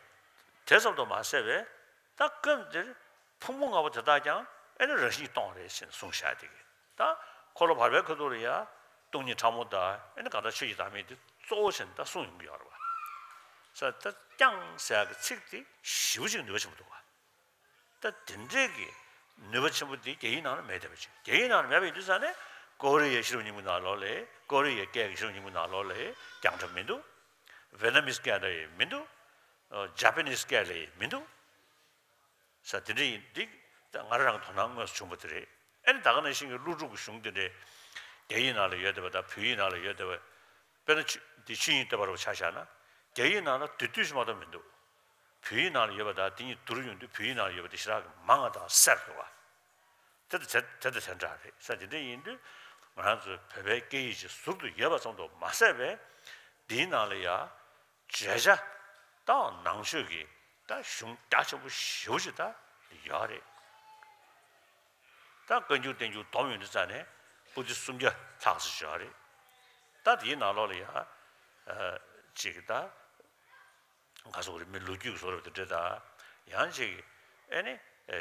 དེ་ཙམ་དུ་མ་ཟད་པས་ད་སྐབས་འདིར་ཕུང་པོ་ལྔ་པོ་དེ་དག་ཀྱང་ ཨེ་ནི་རང་བཞིན་གྱིས་སྟོང་རེད་ཟེར་ནས་གསུངས་བཞག་དེ་གི། ད་འཁོར་ལོ་བར་པའི་ཁ་ཐུག་ལ་ཡ་སྟོང་ཉིད་ཕྲ་མོ་དང་ཨེ་ནི་གང་ལྟར་ཆོས་ཀྱི་བདག་མེད་དེ་གཙོ་བོ་བྱས་ནས་ད་གསུངས་ཡོང་གི་ཡོད་རེད་བ། ས་ད་ཀྱང་ཟེར་ཡག་གི་ཚིག་དེ་ཞེ་པོ་ཅིག་ནུས་པ་ཆེན་པོ་འདུག་བ། ད་དེ་འདྲས་ཀྱི་ནུས་པ་ཆེན་པོ་དེ་རྒྱ་ཡིག་ནང་ལ་མེད་བསྡད་པ་ཅིག་རྒྱ་ཡིག་ནང་ལ་མེད་པ་ཡིན་དུས་ཙང་ནས་ཀོ་རི་ཡའི་ཤེས་རབ་སྙིང་པོའི་ནང་ལོགས་ལ་ཀོ་རི་ཡའི་སྐད་ཀྱི་ཤེས་རབ་སྙིང་པོའི་ནང་ལོགས་ལ་རྒྱང་འཁྲབ་མི་འདུག་ཝེ་ཏ་ནམ་སྐད་ལ་ཡང་མི་འདུག་ཇ་པ་ནིས་སྐད་ལ་ཡང་མི་འདུག་ས་དེ་འདྲ་ཡིན་འདི་ད་ང་རང་གི་དོ་སྣང་དངོས་སུ་བྱུང་བ་དེ་རེད། ཨ་ནི་ད་ག་ནང་བཞིན་གྱི་ཀླུ་སྒྲུབ་ཀྱི་གཞུང་དེ་འདྲའི་རྒྱ་ཡིག་ནང་ལ་ཡོད་བསྡད་པ་དང་བོད་ཡིག་ནང་ལ་ཡོད་བསྡད་པ། དཔེར་ན་ཆོས་འདི་ཆོས་དབྱིངས་བསྟོད་པ་རུ་ཆ་བཞག་ན་རྒྱ་ཡིག་ནང་ལ་བསྡུས་བསྡུས་ཤིག་མ་གཏོགས་མི་འདུག་བོད་ཡིག་ནང་ལ་ཡོད་པ་དང་དེ་གཉིས་བསྡུར་ཡོང་དུས་བོད་ཡིག་ནང་ལ་ཡོད་པ་དེ་ཞེ་དྲག་གི་མང་བ་དང་གསལ་འདུག་བ། དེ་དང་དེ་དེ་དང་དེ་འདྲ་རེད་ས། དེ་འདྲ་ཡིན་དུས་ང་རང་ཚོའི་བོད་པའི་སྐད་ཡིག་ཅིག་ཟུར་དུ་ཡོད་པ་ཙམ་དུ་མ་ཟད་པའི་འདིའི་ནང་ལ་ཡང་བརྗོད་བྱ་དང་ནང་ཆོས་ཀྱི་ད་གཞུང་རྒྱ་ཆེན་པོ་ཞེ་པོ་ཅིག་ད་ཡོད་རེད། ད་བཀའ་འགྱུར་བསྟན་འགྱུར་བསྡོམས་ཡོང་དུས་ཙང་ནས་པོ་ཏི་སུམ་བརྒྱ་ལྷག་ཙམ་ཡོད་རེད། ད་དེའི་ནང་ལོགས་ལ་ཡང་ཅིག་ད་ག་སོགས་རེད་མི་ལོ་རྒྱུས་ཀྱི་བཟོ་འདྲ་དེ་འདྲ་ད་ཡང་ཅིག་ཨེ་ནི་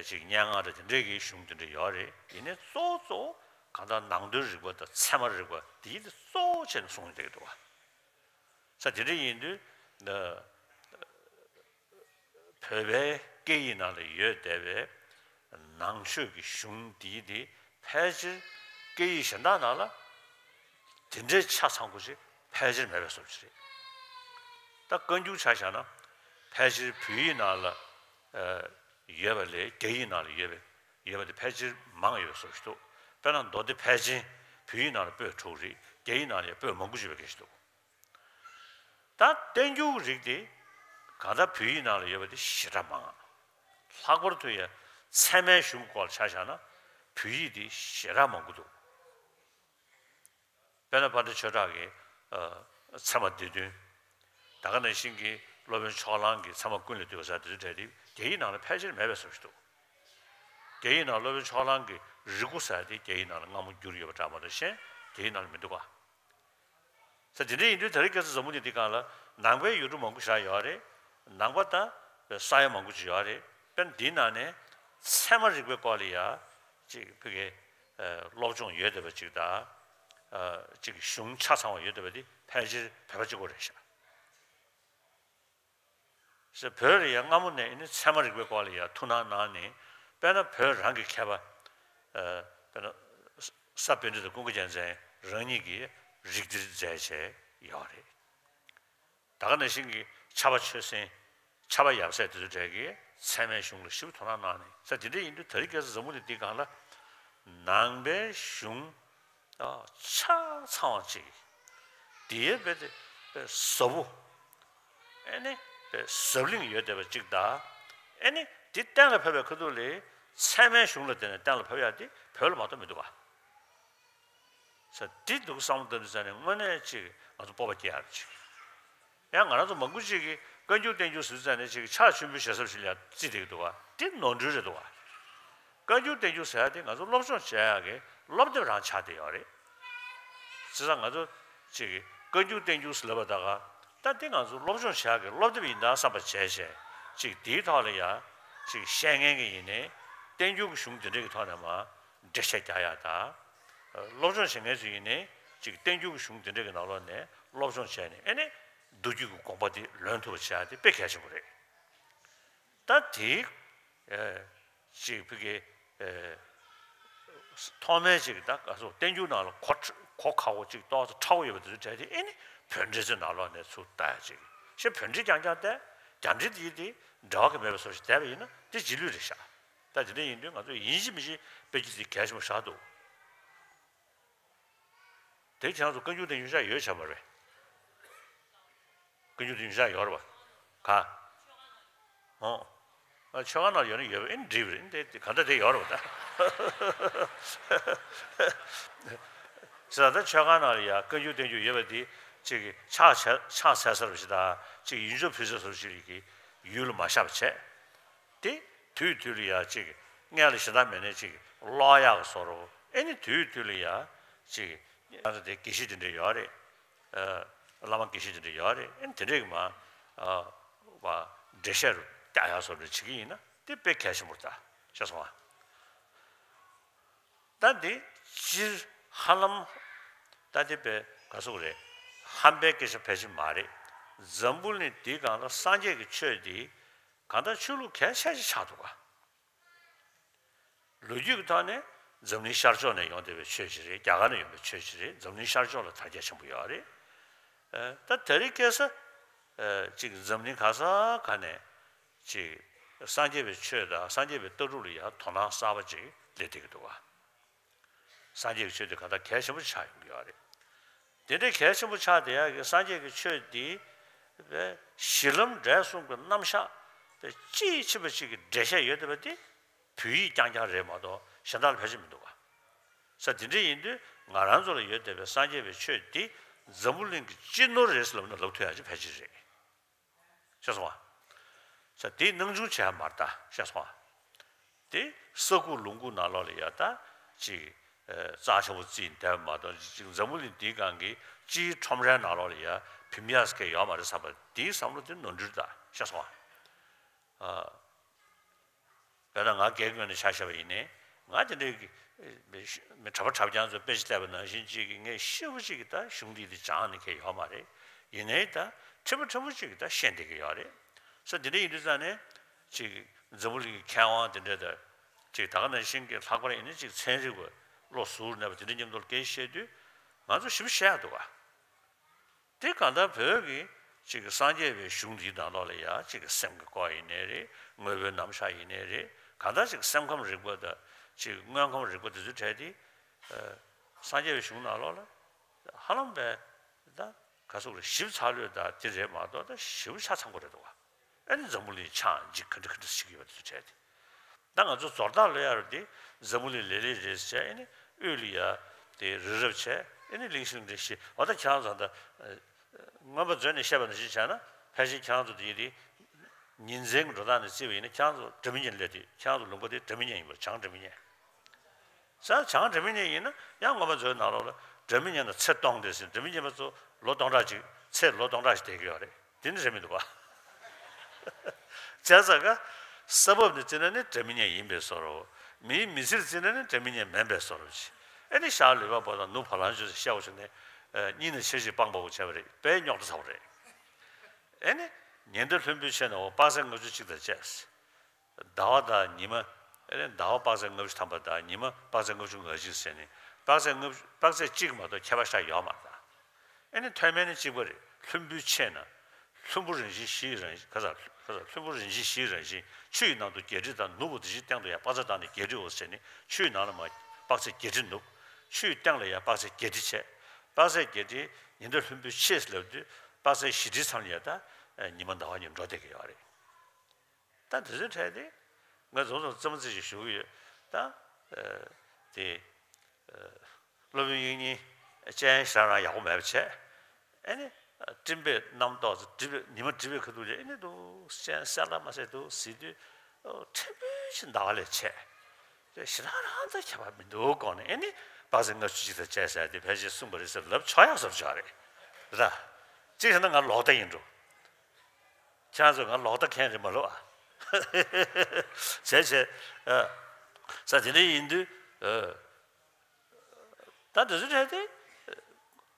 ཅིག་སྙན་ངག་དང་དེ་འདྲའི་གི་གཞུང་དེ་འདྲ་ཡོད་རེད། ཡིན་ནའི་གཙོ་བོ་གཙོ་བོ་གང་ལྟར་ནང་དོན་རིག་པ་དང་ཚད་མ་རིག་པ་དེའི་དེ་གཙོ་བོ་བྱས་ནས་གསུངས་བསྡད་ཀྱི་འདུག་བ། ས་དེ་འདྲ་ཡིན་དུས་འདི་བོད་པའི་སྐད་ཡིག་ནང་ལ་ཡོད་བསྡད་པའི་ནང་ཆོས་ཀྱི་གཞུང་འདིའི་དེ་ཕལ་ཆེར་སྐད་ཡིག་གཞན་དག་ནང་ལ་དེ་འདྲའི་ཆ་ཚང་པོ་ཞིག་ཕལ་ཆེར་མེད་པའི་བཟོ་ཅིག་རེད། ད་བཀའ་འགྱུར་ཆ་བཞག་ན་ཕལ་ཆེར་བོད་ཡིག་ནང་ལ་ཡོད་པ་ལས་རྒྱ་ཡིག་ནང་ལ་ཡོད་པའི་ཡོད་པ་དེ་ཕལ་ཆེར་མང་ཡོད་པའི་བཟོ་ཞིག་འདུག་དཔེར་ན་མདོ་སྡེ་ཕལ་ཆེན་བོད་ཡིག་ནང་ལ་པོད་དྲུག་རེད། རྒྱ་ཡིག་ནང་ལ་ཡང་པོད་མང་པོ་ཅིག་ཡོད་པའི་སྐད་ཆ་འདུག་ད་བསྟན་འགྱུར་གྱི་རིགས་དེ་གང་ལྟར་བོད་ཡིག་ནང་ལ་ཡོད་པ་དེ་ཞེ་དྲག་མང་། ལྷག་པར་དུ་ཡང་ཚད་མའི་གཞུང་གི་སྐོར་ལ་ཆ་བཞག་ན་བོད་ཡིག་དེ་ཞེ་དྲག་མང་པོ་འདུག་དཔེར་ན་པཎ་ཌི་ཏ་ཆོས་གྲགས་ཀྱི་ཨ་ཚད་མ་སྡེ་བདུན། ད་ག་ནང་བཞིན་གྱི་སློབ་དཔོན་ཕྱོགས་གླང་གི་ཚད་མ་ཀུན་ལས་བཏུས་པ་ཟེར་དེ་ཚོའི་གྲས་དེ་རྒྱ་ཡིག་ནང་ལ་ཕལ་ཆེར་མེད་པའི་བཟོ་ཞིག་འདུག་རྒྱ་ཡིག་ནང་སློབ་དཔོན་ཕྱོགས་གླང་གི་རིགས་སྐུ་ཟེར་དེ་རྒྱ་ཡིག་ནང་ལ་སྔ་མོ་བསྒྱུར་ཡོད་པ་འདྲ་མ་གཏོགས་གཞན་རྒྱ་ཡིག་ནང་ལ་མི་འདུག་ག་ས་དེ་འདྲ་ཡིན་དུས་ད་རེས་སྐལ་བཟང་ཟབ་མོ་ནས་འདི་སྒང་ལ་ནང་པའི་ཡུལ་གྲུ་མང་པོ་ཞིག་ཡོད་རེད། ནང་པ་དང་ས་ཡ་མང་པོ་ཅིག་ཡོད་རེད། དཔེར་ན་འདིའི་ནང་ནས་ཚད་མ་རིག་པའི་སྐོར་ལ་ཡ་ཅིག་ཕ་གི་སློབ་སྦྱོང་ཡོད་བསྡད་པ་ཅིག་དང་ཅིག་གཞུང་ཆ་ཚང་བ་ཡོད་བསྡད་པ་འདི་ཕལ་ཆེར་བོད་པ་གཅིག་པོ་རེད་ཤག་ཟེར་བོད་ལ་ཡང་སྔ་མོ་ནས་ཨེ་ནི་ཚད་མ་རིག་པའི་སྐོར་ལ་ཡང་ཐུགས་སྣང་གནང་ནས། དཔེར་ན་བོད་རང་གི་མཁས་པ། ཨ། དཔེར་ན་ས་པཎྜི་ཏ་ཀུན་དགའ་རྒྱལ་མཚན་རང་ཉིད་ཀྱིས་རིགས་འདིར་མཛད་བྱས་ཡོད་རེད། ད་ག་ནང་བཞིན་གྱི་ཕྱྭ་པ་ཆོས་སེང་། ཕྱྭ་པ་ཡབ་སྲས་དེ་ཚོ་གྲས་ཀྱིས་ཚད་མའི་གཞུང་ལ་ཞིབ་ཐུགས་སྣང་གནང་ནས་ས་དེ་འདྲ་ཡིན་དུས་ད་རེས་སྐལ་བཟང་ཟབ་མོ་ནས་འདི་སྒང་ལ་ནང་པའི་གཞུང་ཆ་ཚང་བ་ཅིག་དེའི་དཔེ་དེ་དཔེ་ཟབ་པོ། ཨེ་ནི་དཔེ་ཟབ་བརླིང་ཡོད་བསྡད་པ་ཅིག་དང་། ཨེ་ནི་དེ་གཏན་ལ་ཕབ་པའི་ཁ་ཐུག་ལ་ཚད་མའི་གཞུང་ལ་བརྟེན་ནས་གཏན་ལ་ཕབ་ཡག་དེ་བོད་ལ་མ་གཏོགས་མི་འདུག་ག་ས་དེ་འདུག་བསམ་བློ་བཏང་དུས་ཙང་ནས་དངོས་གནས་ཅིག་ང་ཚོ་སྤོབས་པ་སྐྱེ་ཡག་ཅིག་ཡང་ང་རང་ཚོ་མང་པོ་ཅིག་གིས་བཀའ་འགྱུར་བསྟན་འགྱུར་ཟེར་ཙང་ནས་ཅིག་ཕྱག་མཆོད་འབུལ་ཞེ་ས་ཞིག་ལ་བརྩིས་བསྡད་ཀྱི་འདུག་ག་དེ་ནོར་འཁྲུལ་རེད་འདུག་ག་བཀའ་འགྱུར་བསྟན་འགྱུར་ཟེར་ཡག་དེ་ང་ཚོ་སློབ་སྦྱོང་བྱེད་ཡག་གི་སློབ་དེབ་རང་ཆགས་བསྡད་ཡོད་རེད། བྱས་ཙང་ང་ཚོ་ཅིག་གིས་བཀའ་འགྱུར་བསྟན་འགྱུར་ཟེར་ལབ་པ་ད་ག་ད་དེ་ང་ཚོ་སློབ་སྦྱོང་བྱེད་ཡག་གི་སློབ་དེབ་ཡིན་ད་བསམ་པ་བྱས་བྱས་ཅིག་དེའི་ཐོག་ལ་ཡ་ཅིག་བཤད་མཁན་གྱི་ཡིན་ནའི་བསྟན་འགྱུར་གྱི་གཞུང་དེ་འདྲ་གི་ཐོག་ནས་མར་འགྲེལ་བཤད་རྒྱག་ཡག་དང་། སློབ་སྦྱོང་བྱེད་མཁན་ཚོ་ཡིན་ནའི་ཅིག་བསྟན་འགྱུར་གྱི་གཞུང་དེ་འདྲ་གི་ནང་ལོགས་ནས་སློབ་སྦྱོང་བྱས་ནས་ཨེ་ནས་མདོ་རྒྱུད་ཀྱི་དགོངས་པ་དེ་ལོན་ཐུབ་པ་བྱེད་ཡག་དེ་དཔེ་གལ་ཆེན་པོ་རེད། ད་དེ་ཨེ་ཅིག་ཕ་གི་ཨེ་ཐོག་མའི་ཅིག་ད་ག་སོ་བསྟན་འགྱུར་ནང་ལ་གོ་གོ་ཁག་པོ་ཅིག་ཏོག་ཙམ་ཕྲ་བོ་ཡོད་པ་དེ་ཚོ་བྲལ་ཏེ་ཨེ་ནི་བོད་འགྲེལ་ཚོའི་ནང་ལོགས་ནས་ཚུར་ལྟ་ཡག་ཅིག་ཞེ་བོད་འགྲེལ་རྐྱང་རྐྱང་བལྟས། རྒྱ་འགྲེལ་དེ་དེ་འབྲེལ་བ་གི་མེད་པའི་བཟོ་ཞིག་བསྡད་པ་ཡིན་ན་དེ་རྗེས་ལུས་རེད་ཤག་ད་དེ་འདྲ་ཡིན་དུས་ང་ཚོ་ཡིན་གཅིག་མིན་གཅིག་དཔེ་ཆ་དེ་གལ་ཆེན་པོ་ཞིག་འདུག་དེ་ཁྱེད་རང་ཚོ་བཀའ་འགྱུར་དེ་ཉོ་ཆ་ཡོད་ཆ་མ་རེད། བཀའ་འགྱུར་དེ་ཉོ་ཆ་ཡོད་རེད་པ། ག་ཨོ། ཨ་ཆོས་ཁང་ནང་ཡོད་ན་ཡོད་པ་ཨེ་འགྲིག་པ་རེད། དེ་དེ་ག་འདྲ་དེ་ཡོད་རེད་པ་ད། ཟེར་ད་ཆོས་ཁང་ནང་ལ་ཡ་བཀའ་འགྱུར་བསྟན་འགྱུར་ཡོད་པ་དེ་ཅིག་ཕྱག་ཕྱག་འཚལ་ས་རུ་ཞིག་དང་ཅིག་ཡིད་འཇོག་ཕུལ་ས་རུ་ཞིག་གི་ཡུལ་ལ་མ་བཞག་པ་བྱས། དེ་དུས་དུས་ལ་ཡ་ཅིག་སྔས་ལ་ཞེ་དྲག་མེད་ནའི་ཅིག་ཀློག་ཡག་གི་བཟོ་འདྲ། ཨེ་ནི་དུས་དུས་ལ་ཡ་ཅིག་ང་ཚོ་དེ་དགེ་བཤེས་དེ་འདྲ་ཡོད་རེད། ཨ་བླ་མ་དགེ་བཤེས་དེ་འདྲ་ཡོད་རེད། ཨེ་ནི་དེ་འདྲས་ཀྱི་མ་ཨ་བ་འགྲེལ་བཤད་རུ་བལྟ་ཡག་བཟོ་འདྲ་བྱེད་ཀྱི་ཡིན་ན་དེ་དཔེ་གལ་ཆེན་པོ་རེད་ད། ཤེས་སོང་ཨ། ད་འདི་སྤྱིར་ཧ་ལམ་ད་དེ་པའི་ག་ཟེར་རེད། ཧམ་པའི་སྐད་ཆ་ཕལ་ཆེར་མ་རེད། འཛམ་བུ་གླིང་འདིའི་སྒང་ལ་སངས་རྒྱས་ཀྱི་ཆོས་འདི་གང་ལྟར་ཆོས་ལུགས་གལ་ཆེ་ཞིག་ཆགས་འདུག་ག་ལོ་རྒྱུས་ཀྱི་ཐོག་ནས་འཛམ་གླིང་ཤར་ཕྱོགས་ནས་ཡོང་བསྡད་པའི་ཆོས་ཤིག་རེད། རྒྱ་གར་ནས་ཡོང་པའི་ཆོས་ཤིག་རེད། འཛམ་གླིང་ཤར་ཕྱོགས་ལ་དར་རྒྱས་ཆེན་པོ་ཡོད་རེད། ཨ། ད་དེ་རིང་ཁ་སང་ཨ་ཅིག་འཛམ་གླིང་ག་ས་ག་ནས་ཅིག་སངས་རྒྱས་པའི་ཆོས་དང་སངས་རྒྱས་པའི་ལྟ་གྲུབ་ལ་ཡང་དོ་སྣང་གསར་པ་ཅིག་སླེབས་བསྡད་ཀྱི་འདུག་ག་སངས་རྒྱས་ཀྱི་ཆོས་དེ་ག་ད་གལ་ཆེན་པོ་ཆགས་ཡོང་གི་ཡོད་རེད། དེ་འདྲའི་གལ་ཆེན་པོ་ཆགས་བསྡད་ཡག་གི་སངས་རྒྱས་ཀྱི་ཆོས་འདི་གཞི་ལམ་འབྲས་གསུམ་གྱི་རྣམ་གཞག་དེ་དཔྱིས་ཕྱིན་པ་ཅིག་གི་འགྲེལ་བཤད་ཡོད་བསྡད་པ་དེ་བོད་ཡིག་རྐྱང་རྐྱང་རེད་མ་གཏོགས་གཞན་དག་ལ་ཕལ་ཆེར་མི་འདུག་ག་ས་དེ་འདྲ་ཡིན་དུས་ང་རང་ཚོ་ལ་ཡོད་བསྡད་པའི་སངས་རྒྱས་པའི་ཆོས་འདི་འཛམ་བུ་གླིང་གི་སྤྱི་ནོར་རེད་ཟེར་ལབ་ན་ལབ་ཐུབ་ཡག་ཅིག་ཕལ་ཆེར་རེད། ཤེས་སོང་ང་། ས་དེའི་སྣང་ཆུང་བྱས་མ་རེད་ད། ཤེས་སོང་ང་། དེ་ས་ཁུག་ལུང་ཁུག་ནང་ལོགས་ལ་ཡ་ད་ཅིག་ཨ་རྩ་ཆེན་པོ་བརྩིས་བསྡད་པ་མ་གཏོགས་ཅིག་འཛམ་བུ་གླིང་འདིའི་སྒང་གི་སྤྱིའི་ཁྲོམ་རའི་ནང་ལོགས་ལ་ཡ་ཕིམ་ཡག་ཟེར་མཁན་ཡོད་མ་རེད་བསམ་པ་དེའི་བསམ་བློ་དེ་ནོར་འཁྲུལ་ད། ཤེས་སོང་ང་། ཨ། དཔེར་ན་ང་སྒེར་ངོས་ནས་ཆ་བཞག་པ་ཡིན་ནའི་ང་དེ་འདྲའི་གི་མི་གྲྭ་པ་གྲྭ་རྐྱང་ཚོས་དཔེ་ཆ་བལྟས་པ་ནང་བཞིན་ཅིག་གི་ངས་ཤེས་པོ་ཅིག་གི་ད་གཞུང་འདི་དེ་སྦྱངས་ནས་ཁེལ་ཡོད་མ་རེད། ཡིན་ནའི་ད་ཕྲན་བུ་ཕྲན་བུ་ཅིག་གི་ད་ཤེས་བསྡད་ཀྱི་ཡོད་རེད། ས་དེ་འདྲ་ཡིན་དུས་ཙང་ནས་ཅིག་འཛམ་བུ་གླིང་གི་མཁས་དབང་དེ་འདྲ་ད་ཅིག་ད་ག་ནང་བཞིན་གི་ལྷག་པར་ཡིན་ན་ཅིག་ཚན་རིག་པ་བློ་གཟུར་གནས་པ་དེ་འདྲ་མཉམ་དུ་སྐད་ཆ་བཤད་དུས་ང་ཚོ་ཞིབ་བཤད་ཡག་འདུག་ག་དེ་གང་ལྟར་བོད་ཀྱི་ཅིག་སངས་རྒྱས་པའི་གཞུང་འདིའི་ནང་ལོགས་ལ་ཡ་ཅིག་སེམས་ཀྱི་སྐོར་ཡིན་ནའི་རེད། དངོས་པོའི་རྣམ་གཞག་ཡིན་ནའི་རེད། གང་ལྟར་ཅིག་སེམས་ཁམས་རིག་པ་དང་ཅིག་དངོས་ཁམས་རིག་པ་དེ་ཚོའི་གྲས་དེ་ཨ་སངས་རྒྱས་པའི་གཞུང་ནང་ལོགས་ལ་ཧ་ལམ་པའི་ད་ག་ཟེར་དགོས་རེད། ཞིབ་ཚགས་ལོས་ད་དེ་རེད་མ་གཏོགས་ད་ཞིབ་ཆ་ཚང་པོ་རེད་འདུག་ག་ཨ་ནི་འཛམ་བུ་གླིང་ཆགས་འཇིག་ག་འདྲ་ག་འདྲ་ཞིག་ཡོད་པ་དེ་ཚོའི་གྲས་དེ། ད་ང་ཚོ་ཟོར་ཐག་ལོས་ཡ་རུ་དེ་འཛམ་བུ་གླིང་ལེ་ལེ་རེད་ཟེར་བྱས། ཨ་ནི་དབུས་ལ་ཡ་དེ་རི་རབ་བྱས། ཨ་ནི་གླིང་བཞི་གླིང་འདྲེ་བཞི། འོ་ད་ཁྱེད་རང་ཚོ་ད་ཨ་མངོན་པ་མཛོད་ནས་བཤད་པ་ནང་བཞིན་བྱས་ན་ཕལ་ཆེར་ཁྱེད་རང་ཚོ་དེ་ཡི་དེ་ཉིན་མཚན་གྱི་འགྲོ་སྟངས་ནས་བརྩིས་པ་ཡིན་ན་ཁྱེད་རང་ཚོ་སྒྲ་མི་སྙན་སླེབས་དུས་ཁྱེད་རང་ཚོ་ལུང་པ་དེ་སྒྲ་མི་སྙན་ཡིན་པ་རེད། བྱང་སྒྲ་མི་སྙན། ས་བྱང་སྒྲ་མི་སྙན་ཡིན་ན་ཡང་མངོན་པ་མཛོད་ནང་ལོགས་ལ་སྒྲ་མི་སྙན་ལ་ཚེ་སྟོང་སྟེ་ཟེར། སྒྲ་མི་སྙན་པ་ཚོ་ལོ་སྟོང་ཕྲག་ཅིག་ཚེ་ལོ་སྟོང་ཕྲག་ཞིག་བསྡད་ཀྱི་ཡོད་རེད། དེ་ནི་རེད་མི་འདུག་ག་བྱས་ཙང་ཀ་ས་བབ་ནས་བརྩིས་ན་ནི་སྒྲ་མི་སྙན་ཡིན་པའི་བཟོ་འདྲ། མིའི་མི་ཚེར་བརྩིས་ན་ནི་སྒྲ་མི་སྙན་མིན་པའི་བཟོ་འདྲ་ཅིག་ཨེ་ནི་ཤར་ལུས་པ་པོ་དང་ནུབ་བ་ལང་སྤྱོད་ཟེར་བཤད་པ་བྱུང་ནས་ཨ་གཉིས་ནས་ཆེ་ཞིང་སྤངས་པ་པོ་བྱས་པ་རེད། དཔེ་རྙོག་དྲ་ཚ་པོ་རེད། ཨེ་ནི་ཉི་ཟླ་ལྷུན་པོའི་ཕྱེད་ནང་འོ་དཔག་ཚད་ལྔ་བཅུ་གཅིག་དང་བཅས། ཟླ་བ་དང་ཉི་མ། ཨེ་ནི་ཟླ་བ་དཔག་ཚད་ལྔ་བཅུ་ཐམ་པ་དང་ཉི་མ་དཔག་ཚད་ལྔ་བཅུ་ང་གཅིག་ཟེར་ནས་དཔག་ཚད་ལྔ་བཅུ། དཔག་ཚད་གཅིག་མ་གཏོགས་ཁྱད་པར་ཞིག་ཡོད་མ་རེད་ད། ཨེ་ནི་མཐོ་དམན་ནི་གཅིག་པ་རེད། ལྷུན་པོའི་ཕྱེད་ན། ལྷུན་པོ་རང་བཞིན་བཞིའི་རང་བཞིན་ག་ས་ག་ས། ལྷུན་པོ་རང་བཞིན་བཞིའི་རང་བཞིན། ཆུ་ཡི་ནང་དུ་བརྒྱད་ཁྲི་དང་། ནུབ་འོ་དེ་བཞིན་སྟེང་དུ་ཡང་། དཔག་ཚད་བཏང་ནས་བརྒྱད་ཁྲིའོ་ཟེར་ནས་ཆུ་ཡི་ནང་ལ་མར་དཔག་ཚད་བརྒྱད་ཁྲི་ནུབ། ཆུ་ཡི་སྟེང་ལ་ཡང་དཔག་ཚད་བརྒྱད་ཁྲི་བྱས། དཔག་ཚད་བརྒྱད་ཁྲི་ཉི་ཟླ་ལྷུན་པོའི་ཕྱེད་ལབ་དུས་དཔག་ཚད་བཞི་ཁྲིའི་མཚམས་ལ་ཡང་ད་ཉི་མ་ཟླ་བ་གཉིས་འགྲོ་བསྡད་ཀྱི་ཡོད་རེད། ད་དེ་ཚོའི་གྲས་དེ་ང་རྫོང་ཚོ་རྩེད་མོ་རྩེ་ཞིག་ཞུ་གི་ཡོད། ད་ཨ་དེ་ཨ་སློབ་དཔོན་དབྱིག་གཉེན་སྤྱན་ཞེ་དྲག་རང་ཡག་པོ་མེད་པ་བྱས། ཨེ་ནི་སྤྲིན་པའི་རྣམ་རྟོག་ཚོ་སྒྲིབ་པའི་ཉི་མ་སྒྲིབ་པའི་ཁ་ཐུག་ལ་ཨེ་ནི་འདུག་སྤྱན་གསལ་ལ་མ་གསལ་འདུག་ཟེར་དུས་ཕྲན་བུ་ཞིག་འདར་བ་ལས་བྱས། དེ་ཞེ་དྲག་རང་ད་ཁྱད་པར་མི་འདུག་དགོངས་ནས། ཨེ་ནི་དཔག་ཚད་ལྔ་བཅུ་གཅིག་དང་བཅས་ཟེར་དེ་ཕལ་ཆེར་གསུངས་པ་རེད་ཟེར་ལབ་ཆོག་ཡག་བཟོ་འདྲ་ཅིག་ཡོད་རེད་ད། གཅིག་བྱས་ན་ང་ལོག་ལྟ་ཡིན་འགྲོ། ཁྱེད་རང་ཚོ་ང་ལོག་ལྟ་མཁན་རེད་མ་ལབ་ཨ། བྱས་བྱས། ཨ། ས་དེ་འདྲ་ཡིན་དུས་ཨ། ད་དེ་ཚོ་གྲས་དེ་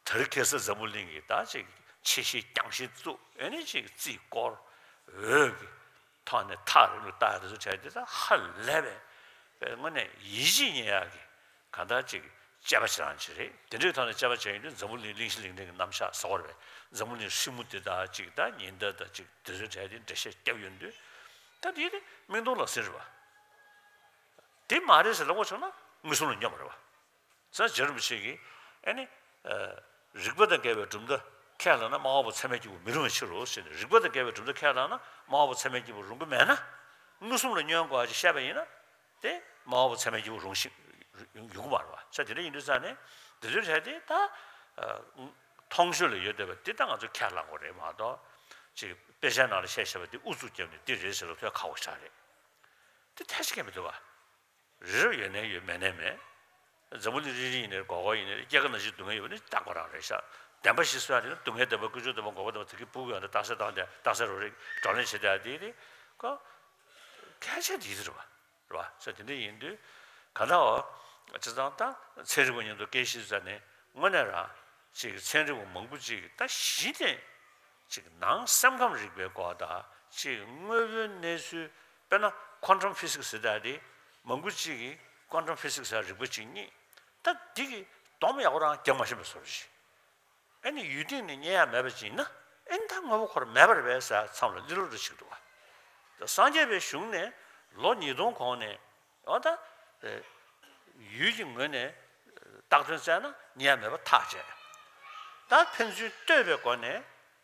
དེ་རིང་ཁ་སང་འཛམ་བུ་གླིང་གི་ད་ཅིག་ཆེ་ཤེལ་རྐྱང་ཤེལ་བཙུགས། ཨེ་ནི་ཅིག་རྩིས་སྐོར་འོད་ཀྱི་ཐོག་ནས་ཐག་རིང་རུ་བལྟ་ཡག་དེ་ཚོ་གྲས་དེ་ད་ཧ་ལས་པའི་དངོས་གནས་ཡིད་ཆེས་རྙེད་ཡག་གི་གང་ལྟར་ཅིག་དཔྱད་པ་བྱེད་སྟངས་ཅིག་རེད། དེ་འདྲའི་ཐོག་ནས་དཔྱད་པ་བྱས་ཡོང་དུས་འཛམ་བུ་གླིང་གླིང་བཞི་གླིང་ཕྲན་གྱི་རྣམ་གཞག་ཟེར་བ་རེད་པས། འཛམ་བུ་གླིང་ཧྲིལ་མོ་དེ་དག་ཅིག་ད་ཉི་ཟླ་དང་ཅིག་དེ་ཚོའི་གྲས་དེ་འགྲེལ་བཤད་བརྒྱབ་ཡོང་དུས་ད་དེ་དེ་མིག་མཐོང་ལག་ཟིན་རེད་པ། དེ་མ་རེད་ཟེར་ལབ་དགོས་བྱུང་ན་མངོན་སུམ་ལ་སྙོན་པ་རེད་པ། ས་རྗེ་རིན་པོ་ཆེ་གིས་ཨེ་ནི་ཨ་རིགས་པ་དང་འགལ་བའི་གྲུབ་མཐའ་ཁས་བླངས་ན་སྨྲ་བ་པོ་ཚད་མའི་སྐྱེས་བུ་མི་རུང་བའི་ཕྱིར་རོ་ཟེར་ནས། རིགས་པ་དང་འགལ་བའི་གྲུབ་མཐའ་ཁས་བླངས་ན་སྨྲ་བ་པོ་ཚད་མའི་སྐྱེས་བུ་རུང་གི་མེད་ན། མངོན་སུམ་ལ་སྙོན་དགོས་པ་ཅིག་བཤད་པ་ཡིན་ན། དེ་སྨྲ་བ་པོ་ཚད་མའི་སྐྱེས་བུ་རུང་ཞིག་ཡོང་གི་མ་རེད་པ། ས་དེ་འདྲ་ཡིན་དུས་ཙང་ནས་དེ་ཚོའི་གྲས་དེ་ད་ཨ་མཐོང་ཆོས་ལ་ཡོད་བསྡད་པ་དེ་ད་ང་ཚོས་ཁས་བླངས་དགོས་རེད་མ་གཏོགས། ཅིག་དཔེ་ཆའི་ནང་ལ་བཤད་བཤད་པ་དེ་ཨུ་ཚུགས་བརྒྱབ་ནས་འདི་རེད་ཟེར་ལབ་ཐུབ་ཡག་ཁག་པོ་ཞེ་དྲག་རེད། དེ་ཐབས་ཤེས་གང་ཡང་མི་འདུག་པ། རི་རབ་ཡོད་ནའི་ཡོད། མེད་ནའི་མེད། འཛམ་བུ་གླིང་རིལ་རིལ་ཡིན་ནའི་སྒོར་སྒོར་ཡིན་ནའི་སྐྱེ་རྒ་ན་འཆིའི་སྡུག་བསྔལ་ཡོད་པ་ནི་ད་ཁོ་རང་རེད་ཤག་བདེན་པ་བཞི་གསུང་ཡག་དེ་ནི་སྡུག་བསྔལ་བདེན་པ། ཀུན་འབྱུང་བདེན་པ། འགོག་པ་བདེན་པ། དེ་གི་སྤུ་གུ་ཡང་ད་རྟགས་གསལ་བཏང་སྟེ་རྟགས་གསལ་རོ་རེད། བགྲོ་གླེང་བྱེད་བསྡད་ཡག་དེ་རེད་ཀོ། གལ་ཆེ་དེ་རེད་པ། རེད་པ། ས་དེ་འདྲ་ཡིན་དུས་གང་ལྟར་འོ་ བྱས་ཙང་ད་ཚན་རིག་པ་མཉམ་དུ་སྐད་ཆ་བཤད་ནས་དངོས་གནས་རང་ཅིག་ཚན་རིག་པ་མང་པོ་ཅིག་ད་གཞི་ནས་ཅིག་ནང་སེམས་ཁམས་རིག་པའི་སྐོར་དང་ཅིག་དངོས་པོའི་གནས་ཚུལ། དཔེར་ན་quantum physics་ཟེར་ཡག་དེ་མང་པོ་ཅིག་གིས་quantum physics་ཟེར་རིག་པ་ཅིག་རྙེད། ད་འདི་གི་སྡོམ་ཡག་པོ་རང་རྒྱག་མ་ཤེས་པའི་བཟོ་འདྲ་ཅིག་ཨ་ནི་ཡུལ་སྟེང་ནས་རྙེད་ཡག་མེད་པ་ཅིག་ཡིན་ན། ཨ་ནི་ད་དངོས་པོ་ཁོ་རང་མེད་པ་རེད་པས་ཟེར་མཚམས་ལ་གླེང་ལོ་འདྲ་ཅིག་འདུག་ག་ད་སངས་རྒྱས་པའི་གཞུང་ནས་ལོ་ཉིས་སྟོང་གོང་ནས་འོ་ད་ཨེ་ཡུལ་གྱི་ངོས་ནས་བཏགས་དོན་བཙལ་ན་རྙེད་ཡག་མེད་པ་ཐག་བཅད། ད་ཕན་ཚུན་ལྟོས་པའི་སྒོ་ནས་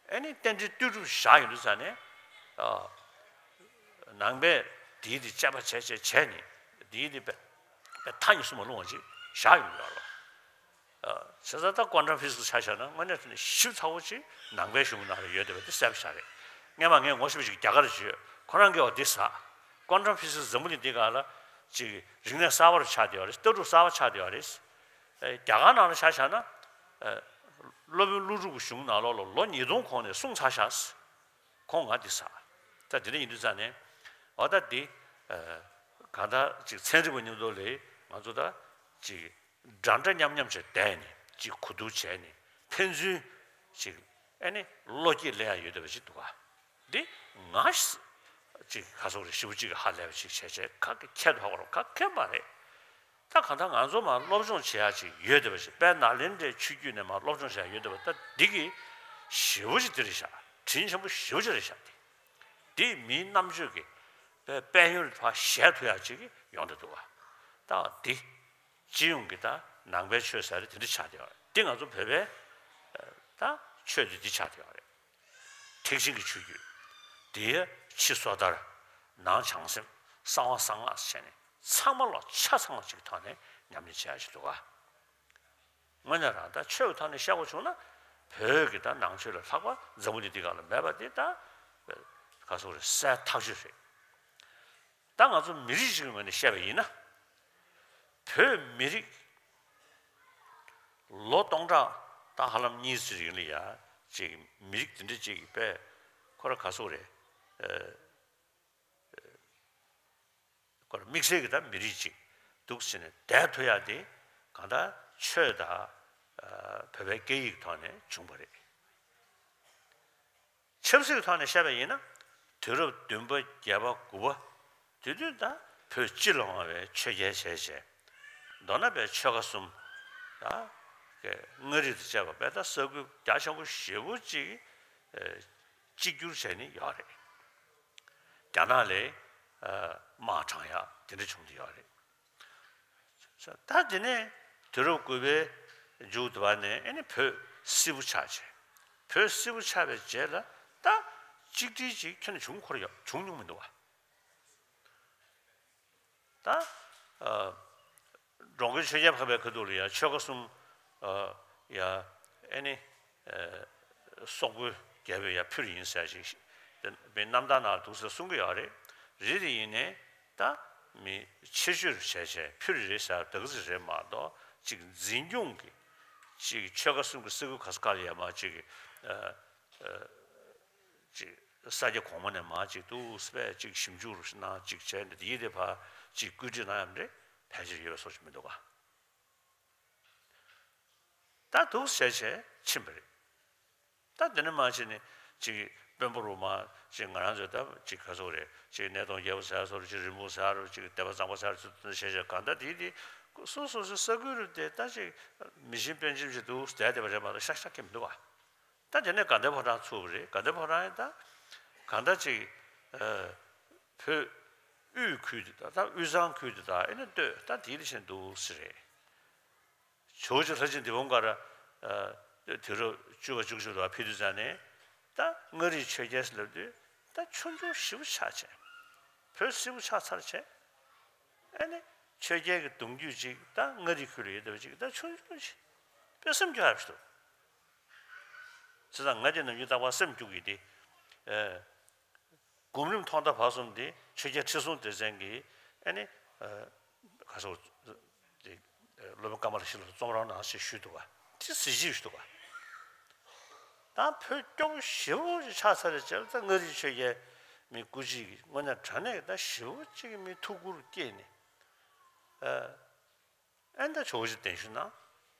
ཨ་ནི་རྟེན་འབྲེལ་ལྟོས་གྲུབ་བཞག་ཡོང་དུས་ཙ་ནས། ཨ། ནང་པས་དེའི་དེ་དཔྱད་པ་བྱས་བྱས་བྱས་ནས་དེའི་དེ་དཔེ་དཔེ་མཐའ་གཉིས་སུ་མ་ལྷུང་བ་ཅིག་བཞག་ཡོང་གི་ཡོད་རེད། ཨ། བྱས་ཙང་ད་quantum physics་ཆ་བཞག་ན་དངོས་གནས་དྲང་གནས་ཞིབ་ཚགས་པོ་ཅིག་ནང་པའི་གཞུང་ནང་ལ་ཡོད་བསྡད་པ་དེ་གསལ་པོ་ཆགས་རེད། སྔན་མ་ངས་ངོ་ཤེས་པ་ཅིག་རྒྱ་གར་བརྗོད། ཁོ་རང་གིས་འོ་འདི་ཟེར། Quantum physics་འཛམ་བུ་གླིང་འདི་སྒང་ལ་ཅིག་རིག་གནས་གསར་པ་རུ་ཆགས་བསྡད་ཡོད་རེད། ལྟ་གྲུབ་གསར་པ་ཆགས་བསྡད་ཡོད་རེད། ཨ། རྒྱ་གར་ནང་ལ་ཆ་བཞག་ན། ཨ། སློབ་དཔོན་ཀླུ་སྒྲུབ་ཀྱི་གཞུང་ནང་ལོགས་ལ་ལོ་ཉིས་སྟོང་གོང་ནས་གསུངས་ཚར་ཤག་ཁོང་ང་འདི་ཟེར། ད་འདི་འདྲ་ཡིན་དུས་ཙ་ནས། འོ་ད་འདི། ཨ། གང་ལྟར་ཅིག་ཚན་རིག་པ་མཉམ་དུ་ལས་ང་ཚོ་ད་ཅིག་འདྲ་འདྲ་མཉམ་མཉམ་བྱས་བསྡད་ནས་ཅིག་གོ་བསྡུར་བྱས་ནས་ཕན་ཚུན་ཅིག་ཨ་ནི་བློ་སྐྱེད་ལེན་ཡག་ཡོད་བསྡད་པ་ཅིག་འདུག་ག་འདི་ང་ཅིག་ག་ཟེར་དགོས་རེད། ཞེ་པོ་ཅིག་ཧ་ལས་པ་ཅིག་བྱས་བྱས་ག་གེ་ཁྱད་དུ་འཕགས་པ་རེད། ག་གེ་མ་རེད། ད་གང་ལྟར་ང་ཚོ་མར་སློབ་སྦྱོང་བྱེད་ཡག་ཅིག་ཡོད་བསྡད་པ་ཞིག་དཔལ་ནཱ་ལེནྡྲའི་ཆོས་བརྒྱུད་ནས་མར་སློབ་སྦྱོང་བྱེད་ཡག་ཡོད་བསྡད་པ། ད་འདི་གི་ཞེ་པོ་ཅིག་འདི་རེད་ཤག་དྲིན་ཆེན་པོ་ཞེ་པོ་ཅིག་རེད་ཤག་འདི་མིའི་རྣམ་དཔྱོད་ཀྱི་དཔལ་ཡོན་ཕར་གཞལ་ཐུབ་ཡག་ཅིག་ཡོང་བསྡད་འདུག་ག་ད་འདི་སྤྱི་ཡོངས་ཀྱི་ད་ནང་པའི་ཆོས་ཟེར་དེ་འདྲ་ཆགས་བསྡད་པ་རེད། འདི་ང་ཚོ་བོད་པའི་ད་ཆོས་འདི་འདི་ཆགས་བསྡད་པ་རེད། ཐེག་ཆེན་གྱི་ཆོས་བརྒྱུད། དེའི་ཕྱི་སོ་ཐར། ནང་བྱང་སེམས། གསང་བ་གསང་སྔགས་བྱས་ནས་ཚང་མ་ལོ་ཆ་ཚང་བ་ཅིག་གི་ཐོག་ནས་ཉམས་ལེན་བྱེད་ཡག་ཅིག་འདུག་ག་དངོས་གནས་རང་ད་ཆོས་ཀྱི་ཐོག་ནས་བཤད་དགོས་བྱུང་ན། བོད་ཀྱི་ད་ནང་ཆོས་ལས་ལྷག་པ་འཛམ་བུ་གླིང་འདི་སྒང་ལ་མེད་པ་འདི་ད་ག་ཟེར་དགོས་རེད། གསལ་ཐག་ཆོད་རེད། ད་ང་ཚོ་མི་རིགས་ཤིག་གི་ངོས་ནས་བཤད་པ་ཡིན་ན། བོད་མི་རིགས་ལོ་སྟོང་ཕྲག་ད་ཧ་ལམ་གཉིས་ཙམ་རིང་ལ་ཡ་ཅིག་མི་རིགས་འདི་འདྲ་ཅིག་གི་དཔེ་ཁོ་ར་ག་ཟེར་དགོས་རེད། ཨ། ཁོ་ར་དམིགས་བསལ་གྱི་ད་མི་རིགས་ཅིག་འདུག་ཟེར་ནས་བསྡད་ཐུབ་ཡག་དེ་གང་ལྟར་ཆོས་དང་། ཨ། བོད་པའི་སྐད་ཡིག་ཐོག་ནས་བྱུང་བ་རེད། ཆབ་སྲིད་ཀྱི་ཐོག་ནས་བཤད་པ་ཡིན་ན། དུས་རབས་བདུན་པ་བརྒྱད་པ་དགུ་པ་དེ་དུས་ད་བོད་སྤྱི་ལ་དབང་བའི་ཆོས་རྒྱལ་བྱས་བྱས། མདོར་ན་པའི་ཆོལ་ཁ་གསུམ། ད་མངའ་རིས་དང་བཅས་པ་པའི་ད་ས་ཁུལ་རྒྱ་ཆེན་པོ་ཞེ་པོ་ཅིག་ཨ། གཅིག་གྱུར་བྱས་ནས་ཡོད་རེད། རྒྱ་ནག་ལ་ཨ་དམག་དྲངས་ཡག་དེ་འདྲ་བྱུང་བསྡད་ཡོད་རེད། ད་དེ་ནས་དུས་རབས་དགུ་པའི་མཇུག་དེ་བ་ནས་ཨ་ནི་བོད་སིལ་བུ་ཆགས་བྱས། བོད་སིལ་བུ་ཆགས་པའི་རྗེས་ལ་ད་གཅིག་སྒྲིལ་ཅིག་ཁྱོན་ནས་བྱུང་ཁོར་ཡོད་བྱུང་མྱོང་མི་འདུག་བ། ད་ཨ་འགྲོ་མགོན་ཆོས་རྒྱལ་འཕགས་པའི་ཁ་ཐུག་ལ་ཡ་ཆོལ་ཁ་གསུམ་ཨ་ཡ་ཨ་ནི་ཨ་སོག་པོའི་རྒྱལ་པོས་ཡ་ཕུལ་ཡིན་ཟེར་ཞིག་དེ་མི་རྣམ་ཐར་ནང་འདུག་ཟེར་གསུང་གི་ཡོད་རེད། རེད་དེ་ཡིན་ནའི་ད་མི་ཆེ་ཤོས་བྱས་བྱས་ཕུལ་རེད་ཟེར་དག་ཟིག་རེད་མ་གཏོགས་ཅིག་འཛིན་སྐྱོང་གི་ཅིག་ཆོལ་ཁ་གསུམ་གྱི་ས་ཁུལ་ག་ས་ག་ལ་ཡ་མ་ཅིག་ཨ་ཨ། ཅིག་ས་སྐྱ་གོང་མ་ནས་མར་ཅིག་འདུག་སེ་ཅིག་ཞིབ་འཇུག་གནང་ཅིག་བྱས་ནས་དེའི་དེ་ཕར་ཅིག་བཀོད་སྒྲིག་གནང་ཡག་རེད། ཕལ་ཆེར་ཡོད་པའི་བཟོ་ཞིག་མི་འདུག་ག་ད་འདུག་སེ་བྱས་བྱས་ཕྱིན་པ་རེད། ད་དེ་ནས་མར་བྱས་ནས་ཅིག་དཔོན་པོ་རུ་མར་ཅིག་ང་རང་ཚོས་ད་ཅིག་ག་ཟེར་དགོས་རེད། ཅིག་གནས་སྟོང་རྒྱལ་པོ་ཟེར་ཡག་ཟེར་རུ་ཅིག་རིན་སྤུངས་ཟེར་ཡག་རུ་ཅིག་སྡེ་པ་གཙང་པ་ཟེར་ཡག་ཟེར་བྱས་བྱས་གང་ལྟར་དེའི་དེ་སོ་སོ་སོའི་ས་ཁུལ་རུ་དེ་ད་ཅིག་མི་ཆེན་དཔོན་ཆེན་ཞིག་འདུག་བསྡད་བསྡད་པ་རེད་མ་གཏོགས་ཤ་ཤ་ཁེལ་མི་འདུག་ག་ད་དེ་ནས་དགའ་ལྡན་ཕོ་བྲང་ཚུགས་པ་རེད། དགའ་ལྡན་ཕོ་བྲང་ཡང་ད་གང་ལྟར་ཅིག་ཨ་བོད་དབུས་ཁུལ་དེ་དང་ད་དབུས་གཙང་ཁུལ་དེ་དང་ཨེ་ནི་སྟོད་ད་དེའི་ལས་བྱེད་འདུག་ཟེར་རེད། ཇོ་བོ་རྗེ་ལྷ་ཆེན་འདི་བོང་མགར་ཨ་དུས་རབས་བཅུ་པ་བཅུ་གཅིག་ལ་ཕེབས་དུས་ཙང་ནས་ད་མངའ་རིས་ཆོས་རྒྱལ་ཟེར་ལབ་དུས་ད་ཆུང་ཆུང་ཞེ་པོ་ཆགས་བྱས། བོད་སིལ་བུ་ཆགས་ཚར་བྱས། ཨེ་ནི་ཆོས་རྒྱལ་གྱི་གདུང་རྒྱུད་ཅིག་ད་མངའ་རིས་ཁུལ་ལ་ཡོད་བསྡད་པ་ཅིག་ད་ཆུང་ཆུང་ཞིག་དཔེ་སེམས་སྐྱོ་ཡག་ཞིག་འདུག་བྱས་ཙང་ང་དེ་ནམ་རྒྱུན་རྟག་པར་སེམས་སྐྱོ་གི་དེ། ཨ། སྒོམ་རིམ་ཐོག་མཐའ་བར་གསུམ་དེ་ཆོས་རྒྱལ་ཁྲི་སྲོང་ལྡེ་བཙན་གྱིས་ཨ་ནི་ཨ་ག་ཟེར་དེ་སློབ་དཔོན་ཀ་མ་ལ་ཤཱི་ལ་རྩོམ་རོགས་གནང་ཞེས་ཞུས་འདུག་ག་དེ་གཟི་བརྗིད་ཞིག་འདུག་ག་ད་བོད་སྐྱོ་པོ་ཞེ་པོ་ཅིག་ཆགས་ཚར་བའི་རྗེས་ལ་ད་མངའ་རིས་ཆོས་རྒྱལ་མི་སྐུ་མཁྱེན་གྱིས་དངོས་གནས་དྲང་གནས་ཀྱི་ད་ཞེ་པོ་ཅིག་གི་མི་ཐུགས་ཁུར་བསྐྱེད་ནས་ཨ། ཨེ་ད་ཇོ་བོ་རྗེ་གདན་ཞུ་གནང་།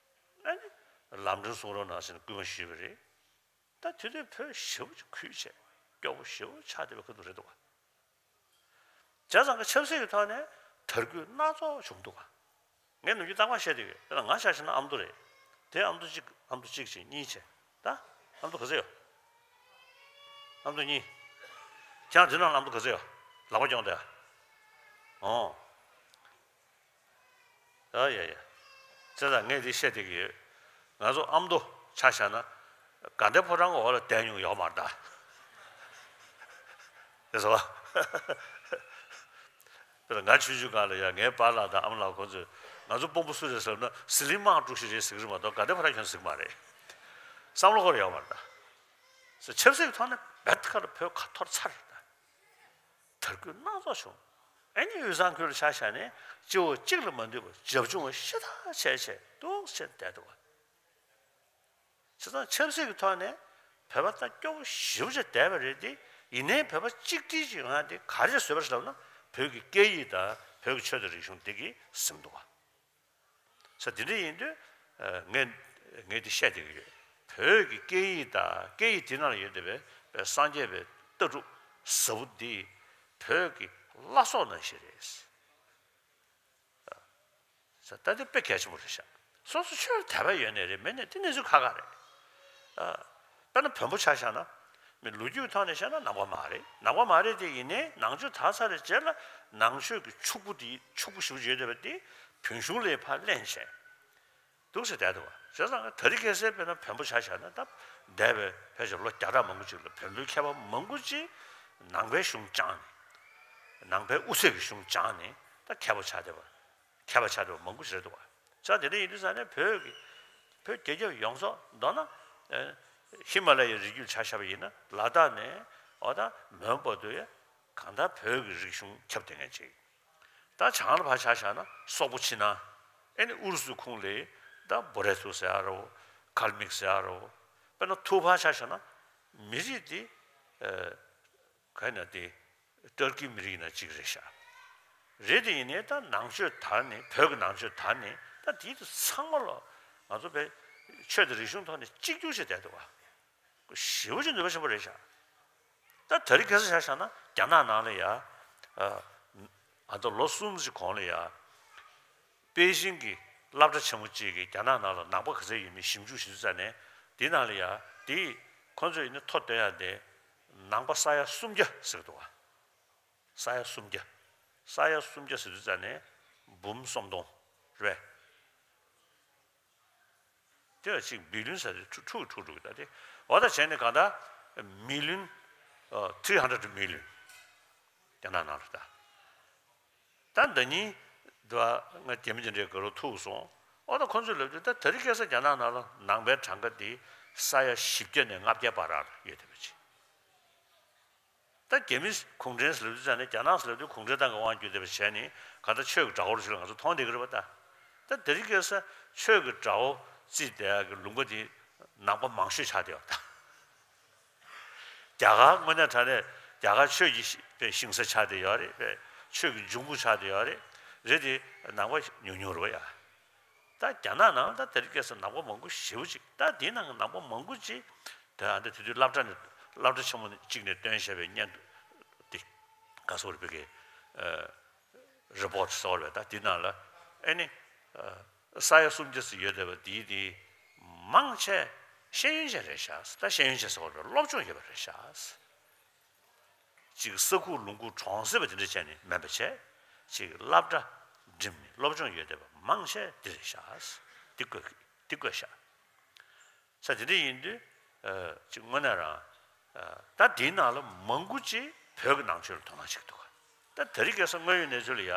ཨེ་ནི་ལམ་འགྲོ་གསུང་རོགས་གནང་ཟེར་ནས་སྐུལ་མ་ཞུས་པ་རེད། ད་དེ་དུས་བོད་ཞེ་པོ་ཅིག་གུས་བྱས་སྐྱོ་པོ་ཞེ་པོ་ཆགས་བསྡད་པའི་ཁ་ཐུག་རེད་འདུག་བ། བྱས་ཙང་གི་ཆབ་སྲིད་ཀྱི་ཐོག་ནས་དར་རྒུད་སྣ་ཚོགས་བྱུང་འདུག་ག། ངས་ནམ་རྒྱུན་རྟག་པར་བཤད་བསྡད་ཡོད། དཔེར་ན་ང་ཆ་བཞག་ན་ཨ་མདོ་རེད། དེ་ཨ་མདོ་གཅིག་ཨ་མདོ་གཅིག་བྱས་གཉིས་བྱས། ད་ཨ་མདོ་ག་ཚོད་ཡོད། ཨ་མདོ་གཉིས། ཁྱེད་རང་དེ་ནང་ལ་ཨ་མདོ་ག་ཚོད་ཡོད། ལག་པ་རྐྱོང་བསྡད་ཨ། ཨོ། ཡ་ཡ་ཡ། བྱས་ཙང་ངས་འདི་བཤད་བསྡད་ཀྱི་ཡོད། ང་ཚོ་ཨ་མདོ་ཆ་བཞག་ན་དགའ་ལྡན་ཕོ་བྲང་གི་འོག་ལ་བསྡད་མྱོང་ཡོད་མ་རེད་ད། དེ་སོ། དཔེར་ན་ང་ཆུང་ཆུང་སྒང་ལ་ཡ་ངའི་པཱ་ལགས་དང་ཨ་མ་ལགས་ཁོང་ཚོས་ང་ཚོ་དཔོན་པོ་སུ་རེད་ཟེར་ན་ཟི་ལིང་དམངས་དཀྲུག་ཤིང་རེད་ཟེར་གྱི་རེད་མ་གཏོགས་དགའ་ལྡན་ཕོ་བྲང་ཁྱོན་ཟེར་གྱི་མ་རེད། བསམ་བློ་འཁོར་ཡོད་མ་རེད་ད། ཟེར་ཆབ་སྲིད་ཀྱི་ཐོག་ནས་རྦད་ཁ་ལ་བོད་ཁ་འཐོར་ཚར་རེད་ད། དར་རྒུད་སྣ་ཚོགས་བྱུང་། ཨ་ནི་དབུས་གཙང་ཁུལ་ལ་ཆ་བཞག་ནས་སྤྱི་བོ་གཅིག་ལ་མ་འདུས་པ་རྒྱབ་ལྗོངས་ཞེ་དྲག་བྱས་བྱས་འདུག་བྱས་བསྡད་འདུག་བ། བྱས་ཙང་ཆབ་སྲིད་ཀྱི་ཐོག་ནས་བོད་པ་ད་སྐྱོ་པོ་ཞེ་པོ་ཅིག་བསྡད་པ་རེད་དེ། ཡིན་ནའི་བོད་པ་གཅིག་སྒྲིལ་གྱི་ཡོང་ཡ་དེ་ག་རེ་བཟོས་པ་རེད་ལབ་ན་བོད་ཀྱི་སྐད་ཡིག་དང་བོད་ཀྱི་ཆོས་དང་རིག་གཞུང་འདི་གིས་ཟིན་འདུག་བ། ས་དེ་འདྲ་ཡིན་དུས། ངས་ངས་འདི་བཤད་བསྡད་ཀྱི་ཡོད། བོད་ཀྱི་སྐད་ཡིག་དང་སྐད་ཡིག་དེ་ནང་ལ་ཡོད་བསྡད་པའི་སངས་རྒྱས་པའི་ལྟ་གྲུབ་ཟབ་པོ་འདི་བོད་ཀྱི་བླ་སྲོག་ནང་བཞིན་རེད། ས་ད་འདི་དཔེ་གལ་ཆེན་པོ་རེད་ཤག། སོ་སོ་ཆོས་དད་པ་ཡོད་ནའི་རེད་མེད་ནའི་དེ་གནས་ཚུལ་ཁག་ཁག་རེད། དཔེར་ན་བོན་པོ་ཆ་བཞག་ན། མི་ལོ་རྒྱུས་ཐོག་ནས་བཤད་ན་ནང་པ་མ་རེད། ནང་པ་མ་རེད་དེ་ཡིན་ནའི་ནང་ཆོས་དར་ཚར་བའི་རྗེས་ལ་ནང་ཆོས་ཀྱི་ཕྱུག་པོ་དེ་ཕྱུག་པོ་ཞེ་པོ་ཡོད་བསྡད་པ་དེ་བོན་གཞུང་ལས་ཕར་ལེན་བྱས། འདུག་ཟེར་བསྡད་འདུག་བ། བྱས་ཙང་ད་རེས་ཁ་སང་དཔེར་ན་བོན་པོ་ཆ་བཞག་ན་ད་འདས་པའི་ཕལ་ཆེར་ལོ་བརྒྱ་ཕྲག་མང་པོ་ཅིག་ལ་བོན་པོའི་མཁས་པ་མང་པོ་ཅིག་ནང་པའི་གཞུང་སྦྱངས་ནས། ནང་པའི་དབུ་ཚད་ཀྱི་གཞུང་སྦྱངས་ནས་ད་མཁས་པ་ཆགས་བསྡད་པ། མཁས་པ་ཆགས་བསྡད་པ་མང་པོ་ཞིག་རེད་འདུག་བ། བྱས་ཙང་དེ་འདྲ་ཡིན་དུས་ཙང་ནས་བོད་ཀྱི་བོད་རྒྱལ་ཁབ་ཡོངས་རྫོགས་མདོར་ན། ཨེ། ཧི་མ་ལ་ཡའི་རི་རྒྱུད་ཆ་བཞག་པ་ཡིན་ན་ལ་དྭགས་ནས་འོ་ད་མོན་བར་དུ་ཡ་གང་ལྟར་བོད་ཀྱི་རིག་གཞུང་ཁྱབ་བསྡད་མཁན་ཅིག། ད་བྱང་ལ་ཕར་ཆ་བཞག་ན་སོག་པོ་ཕྱི་ནང་། ཨེ་ནི་ཨུ་རུ་སུའི་ཁོངས་ལ་ད་བོ་རེ་ཐུ་ཟེར་ཡ་རོ། ཁལ་མིག་ཟེར་ཡ་རོ། དཔེར་ན་ཐུ་ཕར་ཆ་བཞག་ན་མི་རིགས་དེ། ཨེ། ག་ཡིན་ན་དེ་ཏུར་ཀི་མི་རིགས་ཡིན་ན་གཅིག་རེད་ཤག། རེད་དེ་ཡིན་ནའི་ད་ནང་ཆོས་དར་ནས་བོད་ཀྱི་ནང་ཆོས་དར་ནས་ད་དེའི་དུས་ཚང་མ་ལོ་ང་ཚོ་བོད་ཆོས་དང་རིག་གཞུང་ཐོག་ནས་གཅིག་གྱུར་བྱས་བསྡད་འདུག་བ། ཞེ་པོ་ཅིག་ནུས་པ་ཆེན་པོ་རེད་ཤག། ད་དེ་རིང་ཁ་སང་ཆ་བཞག་ན་རྒྱ་ནག་ནང་ལ་ཡ། ཨ། ད་ལོ་གསུམ་ཅིག་གོང་ལ་ཡ། པེ་ཅིང་གི་སློབ་གྲྭ་ཆེན་མོ་གཅིག་གིས་རྒྱ་ནག་ནང་ལ་ནང་པ་ག་ཚད་ཡོད་མེད་ཞིབ་འཇུག་བྱེད་དུས་ཙ་ནས་དེའི་ནང་ལ་ཡ་དེ་ཁོ་ཚོས་ཡིན་ན་ཐོ་བཏོན་ཡ་དེ་ནང་པ་ས་ཡ་སུམ་བརྒྱ་ཟེར་གི་འདུག་བ། ས་ཡ་སུམ་བརྒྱ། ས་ཡ་སུམ་བརྒྱ་ཟེར་དུས་ཙ་ནས་འབུམ་སུམ་སྟོང་རེད་པས། དེ་ལ་གཅིག་བི་ལིན་ཟེར་དེ་ཁྲུ་ཁྲུ་ཁྲུ་ཁྲུ་ད་དེ་འོ་ད་བྱས་ནས་གང་ལྟར་མི་ལིན། ཨ། ཐི་རི་ཧན་ཌྲེ་ཌི་མི་ལིན། རྒྱ་ནག་ནང་ལ་ད། ད་ཟླ་ཉིན་དུ་ང་རྒྱ་མི་དེ་འདྲའི་དགའ་རོགས་ཐུག་སོང་། འོ་ད་ཁོང་ཚོས་ལབ་དུས་ད་དེ་རིང་ཁ་སང་རྒྱ་ནག་ནང་ལ་ནང་པའི་གྲངས་ཀ་དེ་ས་ཡ་བཞི་བརྒྱ་ནས་ལྔ་བརྒྱ་བར་ལ་ཡོད་བསྡད་པ་ཅིག། ད་རྒྱ་མི་གུང་ཁྲན་ཟེར་ལབ་དུས་ཙ་ནས་རྒྱ་ནག་ཟེར་ལབ་དུས་གུང་ཁྲན་ཏང་གི་དབང་བསྒྱུར་བསྡད་པ་བྱས་ནས་གང་ལྟར་ཆོས་ཀྱི་དགྲ་བོ་ཞིག་ལ་ང་ཚོ་མཐོང་བསྡད་ཀྱི་རེད་པ་ད། ད་དེ་རིང་ཁ་སང་ཆོས་ཀྱི་དགྲ་བོ་བརྩིས་བསྡད་ཡག་གི་ལུང་པ་དེ་ནང་པ་མང་ཤོས་ཆགས་བསྡད་ཡོད་ད། རྒྱ་གར་དངོས་གནས་དྲང་གནས་རྒྱ་གར་ཆོས་ཀྱི་པའི་ཞིང་ས་ཆགས་བསྡད་ཡོད་རེད་པས། ཆོས་ཀྱི་འབྱུང་ཁུངས་ཆགས་བསྡད་ཡོད་རེད། རེད་དེ་ནང་པ་ཉུང་ཉུང་རེད་པ་ཡ། ད་རྒྱ་ནག་ནང་ད་དེ་རིང་ཁ་སང་ནང་པ་མང་པོ་ཞེ་པོ་ཅིག་ད་དེའི་ནང་གི་ནང་པ་མང་པོ་ཅིག་ད་ཨ་འདྲ་དེ་དུས་སློབ་གྲྭ་ནས་སློབ་གྲྭ་ཆེན་མོ་གཅིག་ནས་བཏོན་བཞག་པའི་སྙན་ཐོ་དེ་ག་སོགས་རེད་པའི་གི་རི་པོ་ཊི་སོགས་རེད་པས། ད་དེའི་ནང་ལ་ཨེ་ནི་ས་ཡ་སུམ་བརྒྱ་ཙམ་ཡོད་བསྡད་པ་དེའི་དེ་མང་ཆེ་ཤེས་ཡོན་ཅན་རེད་ཤག། ད་ཤེས་ཡོན་ཅན་སོགས་རེད་པས། སློབ་སྦྱོང་ཡོད་པ་རེད་ཤག། ཅིག་ས་ཁུག་ལུང་ཁུག་གྲོང་གསེབ་པ་དེ་འདྲ་བྱས་ནས་མིན་པ་བྱས། ཅིག་སློབ་གྲྭ་འགྲིམས་ནས་སློབ་སྦྱོང་ཡོད་བསྡད་པ་མང་ཆེ་འདི་རེད་ཤག། འདི་བཀོད་འདི་བཀོད་ཤག། ས་དེ་འདྲ་ཡིན་དུས། ཨ། ཅིག་དངོས་གནས་རང་། ཨ། ད་དེའི་ནང་ལ་མང་པོ་ཅིག་བོད་ཀྱི་ནང་ཆོས་ལ་དོ་སྣང་བྱེད་ཀྱི་འདུག་ག། ད་དེ་རིང་ཁ་སང་དངོས་ཡོད་གནས་ཚུལ་ལ་ཡ།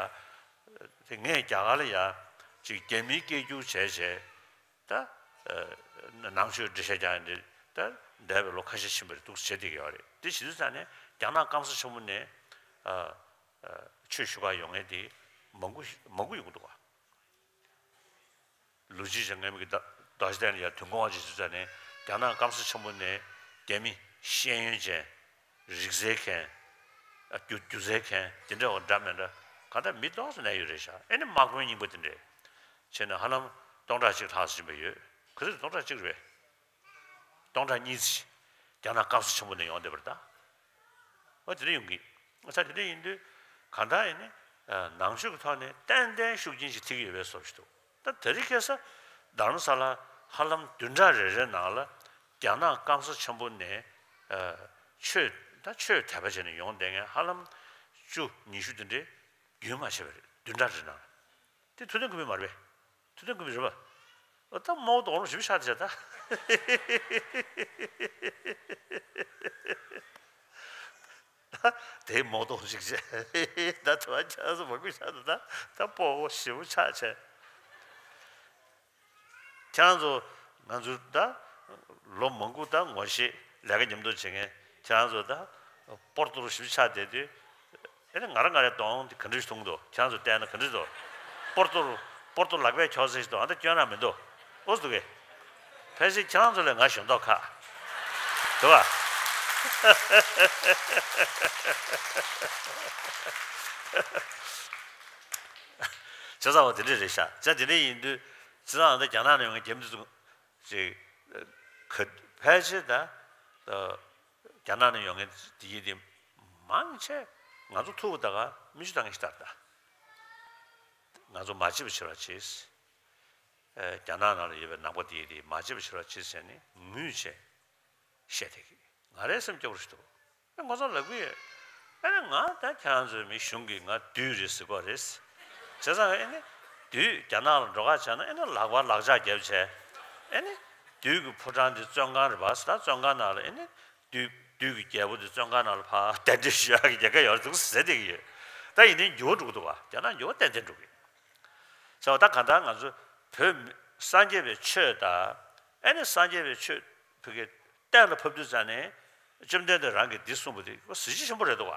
དེ་ངས་རྒྱ་གར་ལ་ཡ། ཅིག་རྒྱ་མིའི་སྐད་སྒྱུར་བྱས་བྱས། ད། ཨ། ནང་ཆོས་འགྲེལ་བཤད་རྒྱག་ཡ་འདི་ད་འདས་པའི་ལོ་ཁ་ཤས་ཕྱིན་པ་རེད་འདུག་བྱེད་བསྡད་ཀྱི་ཡོད་རེད། དེ་བྱེད་དུས་ཙ་ནས་རྒྱ་ནག་སྐམ་ས་ཆེན་པོ་ནས། ཨ། ཨ། ཆོས་ཞུ་ག་ཡོང་མཁན་དེ་མང་པོ་མང་པོ་ཡོང་གི་འདུག་ག། ལོ་རྒྱུས་ཀྱི་ངེས་མེད་ཀྱི་ད་ད་ཅི་ཐད་ནས་ཡང་དོན་གོ་བ་ཅིག་བྱེད་ཙ་ནས་རྒྱ་ནག་སྐམ་ས་ཆེན་པོ་ནས་རྒྱ་མི་ཤེས་ཡོན་ཅན། རིག་རྩལ་མཁན། ཨ། སྒྱུ་སྒྱུ་རྩལ་མཁན་དེ་འདྲ་བ་འདྲ་མི་འདྲ་གང་ལྟར་མི་ཏོག་ཙམ་ནས་ཡོད་རེད་ཤག། ཨེ་ནི་དམག་དཔོན་རྙིང་པ་དེ་འདྲས། བྱས་ནས་ཧ་ལམ་སྟོང་ཕྲག་གཅིག་ལྷག་ཙམ་ཕྱིན་པ་ཡོད། ག་ཚོད་རེད། སྟོང་ཕྲག་གཅིག་རེད་པས། སྟོང་ཕྲག་གཉིས་ཙམ་རྒྱ་ནག་སྐམ་ས་ཆེན་པོ་ནས་ཡོང་བསྡད་པ་རེད་ད། འོ་དེ་འདྲ་ཡོང་གི། ཨ་ཙི། དེ་འདྲ་ཡིན་དུས་གང་ལྟར་ཡིན་ནའི་ནང་ཆོས་ཀྱི་ཐོག་ནས་ཏན་ཏན་ཤུགས་རྐྱེན་ཞིག་ཐེབས་ཀྱི་ཡོད་པའི་བཟོ་ཞིག་འདུག། ད་དེ་རིང་ཁ་སང་རྡ་རམ་ས་ལ་ཧ་ལམ་བདུན་ཕྲག་རེ་རེའི་ནང་ལ་རྒྱ་ནག་སྐམ་ས་ཆེན་པོ་ནས་ཆོས་ད་ཆོས་དད་པ་བྱས་ནས་ཡོང་བསྡད་མཁན་ཧ་ལམ་བཅུ་ཉི་ཤུ་དེ་འདྲའི་རྒྱུན་མ་ཆད་པ་རེད། བདུན་ཕྲག་རེའི་ནང་ལ། དེ་ཐུབ་བསྟན་ཁུ་བའི་མ་རེད་པས། ཐུབ་བསྟན་ཁུ་བའི་རེད་པ། ཨོ་ད་རྨོག་དོག་རོགས་ཞིབ་ཆགས་བྱས་ད། ད་དེའི་རྨོག་དོག་ཞིག་བྱས། ད་དེ་བ་ཆགས་སུ་མ་ཁུ་ཆགས་ད། ད་ད་སྤོ་བོ་ཞིབ་ཆགས་བྱས། ཁྱེད་རང་ཚོ་ང་ཚོ་ད་ལོ་མང་པོ་ད་ངོ་ཤེས་ལས་ཀ་མཉམ་དུ་བྱེད་མཁན་ཁྱེད་རང་ཚོ་ད་སྤོར་ཏོར་ཞིབ་ཆགས་བསྡད་དུས། ཨེ་ནི་ང་རང་ང་རའི་གདོང་འདི་ག་འདྲ་ཞིག་མཐོང་འདུག། ཁྱེད་རང་ཚོ་བལྟས་ན་ག་འདྲ་འདུག། སྤོར་ཏོར་སྤོར་ཏོར་ལག་པས་འཁྱོག་ས་ཞིག་འདུག། ཨ་ད་སྐྱོན་རང་མི་འདུག། ཨོ་འདུག་གས། ཕལ་ཆེར་ཁྱེད་རང་ཚོ་ལས་ང་གཞོན་མདོག་ཁ་འདུག་ག། བྱས་ཙང་བ་དེ་འདྲ་རེད་ཤག། བྱས་དེ་འདྲ་ཡིན་དུས་བྱས་ཙང་ད་རྒྱ་ནག་ནས་ཡོང་མཁན་རྒྱ་མི་དེ་ཚོ་ཅིག་ག་ཕལ་ཆེར་ད་རྒྱ་ནག་ནས་ཡོང་མཁན་དེ་ཡིན་དེ་མང་ཆེ་ང་ཚོ་ཐུག་པ་ད་ག་མི་ཆུ་བཏང་མཁན་ཞིག་ལྟར་ད། ང་ཚོ་མ་བྱེད་པ་བྱེད་རོགས་གྱིས། ཨེ། རྒྱ་ནག་ནང་ལ་ཡོད་པའི་ནང་པ་དེ་ཡིན་དེ་མ་བྱེད་པ་བྱེད་རོགས་གྱིས་ཟེར་ནས་ངུས་བྱས་བཤད་བསྡད་ཀྱི། ང་རའི་སེམས་སྐྱོ་པོ་ཞིག་འདུག། ཨེ། ང་ཚོ་ལབ་ཀྱི་ཡོད། ཨེ་ནི་ང་ད་ཁྱེད་རང་ཚོའི་མི་གཞུང་གིས་ང་བདུད་རེད་ཟེར་གྱི་རེད། བྱས་ཙང་ཨེ་ནི་བདུད་རྒྱ་ནག་ལ་འགྲོ་ཁ་བྱས་ན་ཨེ་ནི་ལག་པ་ལག་ལྕགས་བརྒྱབ་བྱས། ཨེ་ནི་བདུད་ཀྱི་ཕོ་བྲང་འདི་བཙོན་ཁང་རེད་པ་ཟེར། ད་བཙོན་ཁང་ནང་ལ་ཨེ་ནི་བདུད་བདུད་ཀྱི་རྒྱལ་པོ་འདི་བཙོན་ཁང་ནང་ལ་ཕར་གདན་འདྲེན་ཞུ་ཡག་གི་རྒྱལ་ཁ་ཡོད་རེད་འདུག་ཟེར་བསྡད་ཀྱི་ཡོད། ད་ཡིན་ནའི་འགྱུར་བ་འགྲོ་གི་འདུག་བ། རྒྱ་ནག་འགྱུར་བ་ཏན་ཏན་འགྲོ་གི། ཟེར་བ་ད་གང་ལྟར་ང་ཚོ་བོད་མི་སངས་རྒྱས་པའི་ཆོས་དང་། ཨེ་ནི་སངས་རྒྱས་པའི་ཆོས་བོད་ཀྱི་གཏན་ལ་ཕབ་དུས་ཙང་ནས་བཅོམ་ལྡན་འདས་རང་གིས་འདི་གསུངས་པ་དེ་གཟི་བརྗིད་ཆེན་པོ་རེད་འདུག་བ།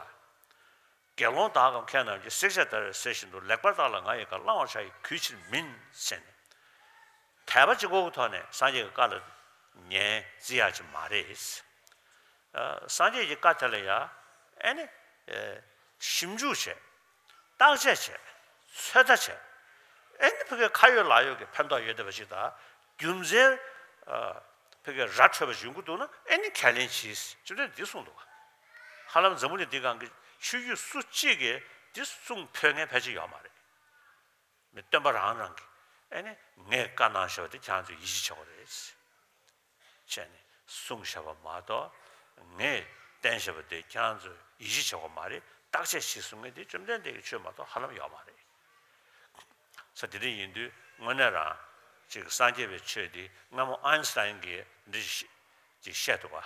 དགེ་སློང་དག་གམ་མཁས་རྣམས་ཀྱིས། བསྲེག་བཅད་བརྡར་བའི་གསེར་བཞིན་དུ། ལེགས་པར་བརྟགས་ལ་ང་ཡི་བཀའ། བླང་བར་བྱ་ཡི་གུས་ཕྱིར་མིན། ཟེར་ནས། དད་པ་གཅིག་པོ་གི་ཐོག་ནས་སངས་རྒྱས་ཀྱི་བཀའ་ལ་ཉན་བརྩི་ཡག་ཅིག་མ་རེད། ཨ། སངས་རྒྱས་ཀྱི་བཀའ་དེ་ལ་ཡ་ཨེ་ནི། ཨེ། ཞིབ་འཇུག་བྱས། བརྟག་དཔྱད་བྱས། ཚོད་ལྟ་བྱས། ཨེ་ནི་ཕ་གིའི་ཁ་ཡོད་ལག་ཡོད་ཀྱི་ཕན་ཐོགས་ཡོད་བསྡད་པ་ཞིག་དང་། རྒྱུ་མཚན། ཨ། ཕ་གིའི་ར་འཕྲོད་པ་ཞིག་ཡོང་གི་འདུག་ན་ཨེ་ནི་ཁས་ལེན་གྱིས། ཅི་འདྲ་འདི་གསུངས་འདུག་བ། ཧ་ལམ་འཛམ་བུ་གླིང་འདི་སྒང་གི་ཆོས་བརྒྱུད་སུ་གཅིག་གིས་འདི་གསུངས་ཕོད་མཁན་ཕལ་ཆེར་ཡོད་མ་རེད། མི་སྟོན་པ་རང་རང་གིས་ཨེ་ནི་ངས་བཀའ་གནང་བཞག་པ་དེ་ཁྱེད་རང་ཚོས་ཡིད་ཆེས་བྱེད་དགོས་རེད། བྱས་ནས་གསུངས་བཞག་པ་མ་གཏོགས། ངས་བསྟན་བཞག་པ་དེ་ཁྱེད་རང་ཚོས་ཡིད་ཆེས་བྱེད་དགོས་མ་རེད། བརྟག་དཔྱད་བྱེད་གསུང་མཁན་དེ་བཅོམ་ལྡན་འདས་ཀྱི་ཆོས་མ་གཏོགས་ཧ་ལམ་ཡོད་མ་རེད། ས་དེ་འདྲ་ཡིན་དུས་དངོས་གནས་རང་ཅིག་སངས་རྒྱས་པའི་ཆོས་དེ་སྔ་མོ་ཨའིན་སི་ཏཱིན་གྱིས་འདི་ཞིག་བཤད་འདུག་བ།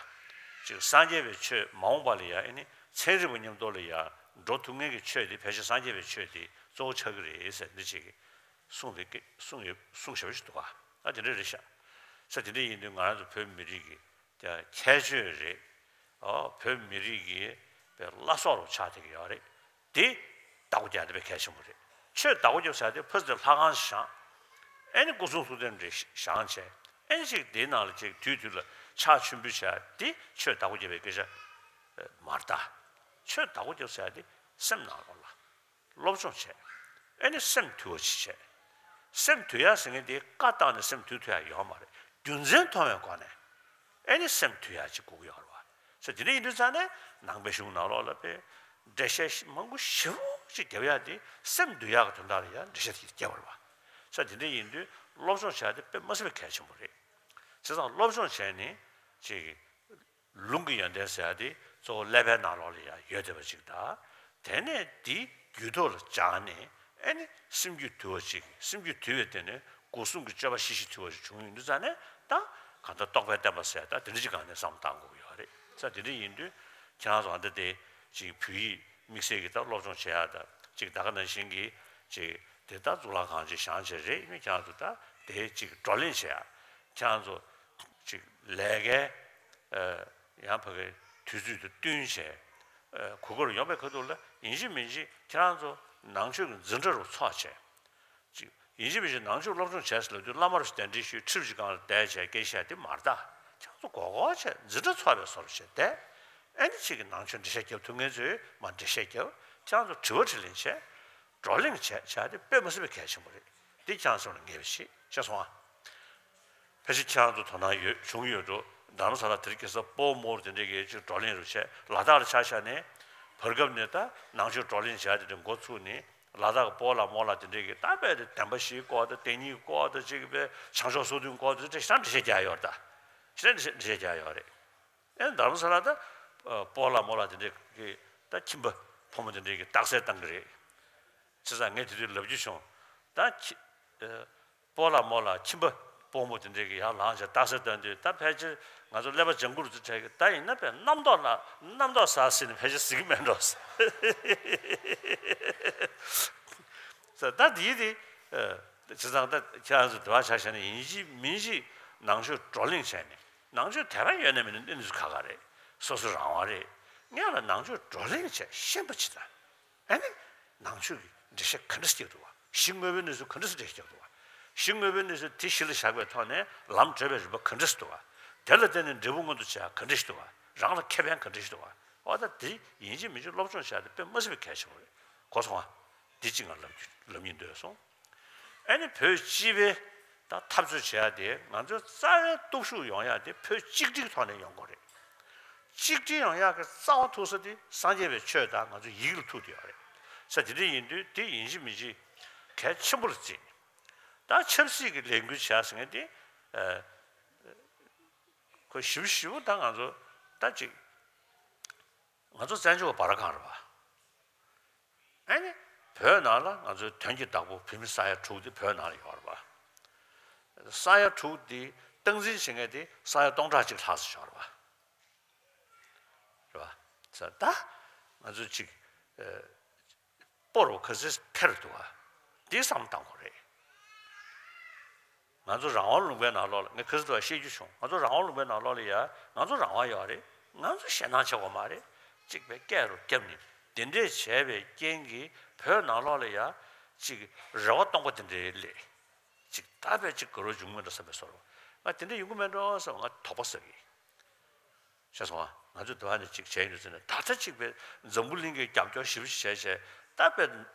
ཅིག་སངས་རྒྱས་པའི་ཆོས་མ་འོངས་པ་ལ་ཡང་ཨེ་ནི་ཚན་རིག་པ་མཉམ་དུ་ལ་ཡང་འགྲོ་ཐུབ་མཁན་གྱི་ཆོས་དེ་ཕལ་ཆེར་སངས་རྒྱས་པའི་ཆོས་དེ་གཙོ་བོ་ཆགས་ཀྱི་རེད་ཟེར་འདི་ཅིག་གསུངས་པའི་སྐད་གསུངས་ཡོད་གསུངས་བཞག་པ་ཞིག་འདུག་ག། ཨ་དེ་འདྲ་རེད་ཤག། ས་དེ་འདྲ་ཡིན་དུས་ང་རང་ཚོ་བོད་མི་རིགས་ཀྱི་ཀྱ་ཁྱད་ཆོས་རེད། ཨོ་བོད་མི་རིགས་ཀྱི་པའི་བླ་སྲོག་རུ་ཆགས་བསྡད་ཀྱི་ཡོད་རེད། དེ་བདག་པོ་རྒྱག་དེ་དཔེ་གལ་ཆེན་པོ་རེད། ཆོས་བདག་པོ་རྒྱབ་ཟེར་དེ་ཕ་ཚོས་ལྷ་ཁང་ཞིག་བཞེངས། ཨེ་ནི་སྐུ་གསུང་ཐུགས་རྟེན་རེ་བཞེངས་བྱས། ཨེ་ནི་ཅིག་དེའི་ནང་ལ་ཅིག་དུས་དུས་ལ་ཕྱག་མཆོད་འབུལ་བྱས། དེ་ཆོས་བདག་པོ་རྒྱབ་པའི་སྐད་ཆ་མ་རེད་ད། ཆོས་བདག་པོ་རྒྱབ་ཟེར་དེ་སེམས་ནང་ལོགས་ལ། སློབ་སྦྱོང་བྱས། ཨེ་ནི་སེམས་དུལ་བ་ཅིག་བྱས། སེམས་དུལ་ཡག་ཟེར་མཁན་དེ་བཀའ་བཏང་ནས་སེམས་དུལ་ཐུབ་ཡག་ཡོད་མ་རེད། རྒྱུ་མཚན་མཐོང་བའི་སྒོ་ནས། ཨེ་ནི་སེམས་དུལ་ཡག་ཅིག་དགོས་ཀྱི་ཡོད་རེད་བ། ས་དེ་འདྲ་ཡིན་དུས་ཙང་ནས་ནང་པའི་གཞུང་ནང་ལོགས་ལ་དཔེ་འགྲེལ་བཤད་མང་པོ་ཞེ་པོ་ཅིག་རྒྱབ་ཡག་དེ་སེམས་དུལ་ཡག་གི་དོན་དག་ལ་ཡང་འགྲེལ་བཤད་དེ་རྒྱབ་པ་རེད་བ། ས་དེ་འདྲ་ཡིན་དུས་སློབ་སྦྱོང་བྱ་ཡག་དེ་དཔེ་མ་སྲིད་པའི་གལ་ཆེན་པོ་རེད། བྱས་ཙང་སློབ་སྦྱོང་བྱས་ནས་ཅིག་ལུང་གི་ཡོན་ཏན་ཟེར་ཡ་དེ་གཙོ་བོ་ཀླད་པའི་ནང་ལོགས་ལ་ཡང་ཡོད་བསྡད་པ་ཅིག་དང་། དེ་ནས་དེ་རྒྱུད་ཐོག་ལ་སྦྱངས་ནས་ཨེ་ནི་སེམས་རྒྱུད་དུལ་བ་ཅིག། སེམས་རྒྱུད་དུལ་བའི་སྟེང་ནས་སྒོ་གསུམ་གྱི་སྤྱོད་པ་ཤེས་བཞིན་དུལ་བ་ཅིག་བྱུང་ཡོང་དུས་ཙང་ནས། ད་གང་ལྟར་རྟོགས་པའི་བརྟན་པ་ཟེར་ཡ་ད་དེ་འདྲ་ཅིག་སྒང་ནས་བསམ་བློ་བཏང་དགོས་ཀྱི་ཡོད་རེད། ས་དེ་འདྲ་ཡིན་དུས་ཁྱེད་རང་ཚོ་ཨ་ད་དེ་ཅིག་བོད་ཡིག་དམིགས་བསལ་གྱི་ད་སློབ་སྦྱོང་བྱེད་ཡ་ད་ཅིག་ད་ག་ནང་བཞིན་གྱི་ཅིག་དེ་ད་གཙུག་ལག་ཁང་ཅིག་བཞེངས་བྱས་རེད། ཡིན་ནའི་ཁྱེད་རང་ཚོ་ད་དེ་ཅིག་བགྲོ་གླེང་བྱེད་ཡ། ཁྱེད་རང་ཚོ་ཅིག་ལས་ཀའི་ཨ་ཡང་ཕ་གི་དུས་ཚོད་དུ་བསྟུན་བྱས། ཨ་གོ་སྐབས་ཡོང་བའི་ཁ་ཐུག་ལ་ཡིན་གཅིག་མིན་གཅིག་ཁྱེད་རང་ཚོ་ནང་ཆོས་ཀྱི་འཛིན་གྲྭ་རུ་ཚོགས་བྱས། ཅིག་ཡིན་གཅིག་མིན་གཅིག་ནང་ཆོས་སློབ་སྦྱོང་བྱས་ཟེར་ལབ་དུས་བླ་མ་རུ་གདན་འདྲེན་ཞུས། ཁྲི་རུ་ཅིག་སྒང་ལ་བསྡད་བྱས་སྐད་ཆ་བཤད་དེ་མ་རེད་ད། ཁྱེད་རང་ཚོ་མགོ་སྐོར་བྱས་འཛིན་གྲྭ་ཚོགས་པའི་བཟོ་འདྲ་བྱས་བསྡད། ཨེ་ནི་ཅིག་གི་ནང་ཆོས་འགྲེལ་བཤད་རྒྱབ་ཐུབ་མཁན་ཚོས་མར་འགྲེལ་བཤད་རྒྱབ། ཁྱེད་རང་ཚོ་དྲི་བ་དྲིས་ལན་བྱས། བགྲོ་གླེང་བྱས་བྱས་དེ་དཔེ་མ་སྲིད་པའི་གལ་ཆེན་པོ་རེད། འདི་ཁྱེད་རང་ཚོ་ལ་ངེས་པ་ཞིག་ཤེས་སོང་ཨ། ཕལ་ཆེར་ཁྱེད་རང་ཚོ་དོ་སྣང་ཡོད་བྱུང་ཡོད་འགྲོ། རྡ་རམ་ས་ལ་དེ་རིང་ཁ་སང་སྤོ་བོ་མོ་བོ་དེ་འདྲས་ཀྱི་ཅིག་བགྲོ་གླེང་རུ་བྱས། ལ་དྭགས་ལ་ཆ་བཞག་ནས་བར་སྐབས་ནས་ད་ནང་ཆོས་བགྲོ་གླེང་བྱས་དེ་འདྲ་འགོ་ཚུགས་ནས། ལ་དྭགས་ཀྱི་སྤོ་བོ་ལགས་མོ་ལགས་དེ་འདྲས་ཀྱི་ད་དཔེ་དེ་བདེན་པ་བཞིའི་སྐོར་དང་། བདེན་གཉིས་ཀྱི་སྐོར་དང་། ཅིག་དཔེ་བྱང་ཕྱོགས་སོ་བདུན་སྐོར་དང་། དེ་ཞེ་དྲག་འགྲེལ་བཤད་རྒྱག་ཡོད་རེད་ད། ཞེ་དྲག་འགྲེལ་བཤད་རྒྱག་ཡོད་རེད། ཨེ་རྡ་རམ་ས་ལ་ད་སྤོ་བོ་ལགས་མོ་ལགས་དེ་འདྲས་ཀྱི་ད་ཁྱིམ་པ་ཕོ་མོ་དེ་འདྲས་ཀྱི་རྟགས་གསལ་བཏང་གི་རེད། བྱས་ཙང་ངས་དེ་དུས་ལབ་རྒྱུ་བྱུང་། ད་ཁྱི་ཨ་སྤོ་བོ་ལགས་མོ་ལགས་ཁྱིམ་པ་སྤོ་བོ་མོ་དེ་འདྲས་ཀྱི་ཡར་ལངས་བྱས་རྟགས་གསལ་བཏང་དུས། ད་ཕལ་ཆེར་ང་ཚོ་ཀླད་པ་ལྗང་ཁུ་རུ་ཚོ་གྲས་ཀྱི་ད་ཡིན་ན་དཔེ་རྣམ་རྟོག་ལ་རྣམ་རྟོག་ཟ་ཟིན་ནས་ཕལ་ཆེར་ཟིན་གྱི་མེད་འགྲོ་ཟེར། ད་དེའི་དེ་ཨ་བྱས་ཙང་ད་ཁྱེད་རང་ཚོ་དེ་བ་ཆ་བཞག་ན་ཡིན་གཅིག་མིན་གཅིག་ནང་ཆོས་བགྲོ་གླེང་བྱས་ནས། ནང་ཆོས་དད་པ་ཡོད་ན་མེད་ན་གནས་ཚུལ་ཁག་ཁག་རེད། སོ་སོ་རང་དབང་རེད། སྔོན་ལ་ནང་ཆོས་བགྲོ་གླེང་བྱས་ཤེས་པ་ཅིག་དང་། ཨ་ནི་ནང་ཆོས་ཀྱི་འགྲེལ་བཤད་ག་འདྲ་བརྒྱབ་འདུག་བ། གཞི་དངོས་པོའི་གནས་ཚུལ་ག་འདྲ་འགྲེལ་བཤད་བརྒྱབ་འདུག་བ། གཞི་དངོས་པོའི་གནས་ཚུལ་དེ་གཞི་ལ་བཞག་པའི་ཐོག་ནས་ལམ་བགྲོད་པའི་རིམ་པ་ག་འདྲ་འདུག་བ། དེ་ལ་བརྟེན་ནས་འབྲས་བུ་མངོན་དུ་བྱེད་ཡག་ག་འདྲ་འདུག་བ། རང་ལ་ཁེ་ཕན་ག་འདྲ་འདུག་བ། འོ་ད་དེ་ཡིན་གཅིག་མིན་གཅིག་སློབ་སྦྱོང་བྱ་ཡག་དེ་དཔེ་མ་སྲིད་པའི་གལ་ཆེན་པོ་རེད། གོ་སོང་ང་། འདི་གཅིག་ང་ལབ་རྒྱུ་ལབ་སྙིང་འདོད་སོང་། ཨ་ནི་བོད་སྤྱི་པའི་ད་འཐབ་རྩོད་བྱེད་ཡ་དེ། ང་ཚོའི་རྩ་བའི་སྟོབས་ཤུགས་ཡོང་ཡ་དེ་བོད་གཅིག་སྒྲིལ་ཐོག་ནས་ཡོང་དགོས་རེད། གཅིག་སྒྲིལ་ཡོང་ཡ་གི་རྩ་བ་ཐུག་ས་དེ་སངས་རྒྱས་པའི་ཆོས་དང་ང་ཚོའི་ཡི་གེ་ལ་ཐུག་བསྡད་ཡོད་རེད། ས་དེ་འདྲ་ཡིན་དུས་དེ་ཡིན་གཅིག་མིན་གཅིག་གལ་ཆེན་པོ་ལ་བརྩིས་ནས། ད་ཆབ་སྲིད་ཀྱི་ལས་འགུལ་བྱེད་ཡ་ཟེར་མཁན་དེ་ཨ་ཁོ་ཞིབ་ཞིབ་ད་ང་ཚོ་ད་ཅིག་ང་ཚོ་བཙན་བྱོལ་བ་བར་གང་རེད་པ། ཨ་ནི་བོད་ནང་ལ་ང་ཚོའི་དོན་གྱི་བདག་པོ་བོད་མི་ས་ཡ་དྲུག་དེ་བོད་ནང་ལ་ཡོད་རེད་པ། ས་ཡ་དྲུག་དེ་སྟངས་འཛིན་བྱེད་མཁན་དེ་ས་ཡ་སྟོང་ཕྲག་གཅིག་ལྷག་ཙམ་ཡོད་རེད་པ། རེད་པ། ས་ད་ང་ཚོ་ཅིག་ཨ་སྤོ་རུ་ག་ཚོད་འཕེལ་འདུག་བ། འདི་བསམ་བཏང་དགོས་རེད། ང་ཚོ་རང་དབང་ལུང་པའི་ནང་ལོགས་ལ། ངས་ཁ་སང་དུ་བཤད་རྒྱུ་བྱུང་། ང་ཚོ་རང་དབང་ལུང་པའི་ནང་ལོགས་ལ་ཡ། ང་ཚོ་རང་དབང་ཡོད་རེད། ང་ཚོ་ཞེད་སྣང་བྱེད་དགོས་མ་རེད། གཅིག་པའི་སྐད་རུ་བརྒྱབ་ནས་དེ་འདྲས་བྱས་པའི་རྐྱེན་གྱིས་བོད་ནང་ལོགས་ལ་ཡ་གཅིག་རེ་བ་སྟོང་པ་དེ་འདྲས་སླེབས། གཅིག་ད་བས་གཅིག་དགའ་རབ་བྱུང་མེད་འགྲོ་བསམ་པའི་བཟོ་འདྲ། ང་དེ་འདྲས་ཡོང་གི་མེད་འགྲོ་བསམ་ང་དོགས་པ་ཟ་གི། ཤེས་སོང་ང་། ང་ཚོས་དེ་བ་ནས་གཅིག་བྱས་ཡོད་ཟེར་ནས། ད་ལྟ་གཅིག་པའི་འཛམ་བུ་གླིང་གི་རྒྱབ་སྐྱོར་ཞེ་པོ་ཅིག་བྱས་བྱས། ད་དཔེ་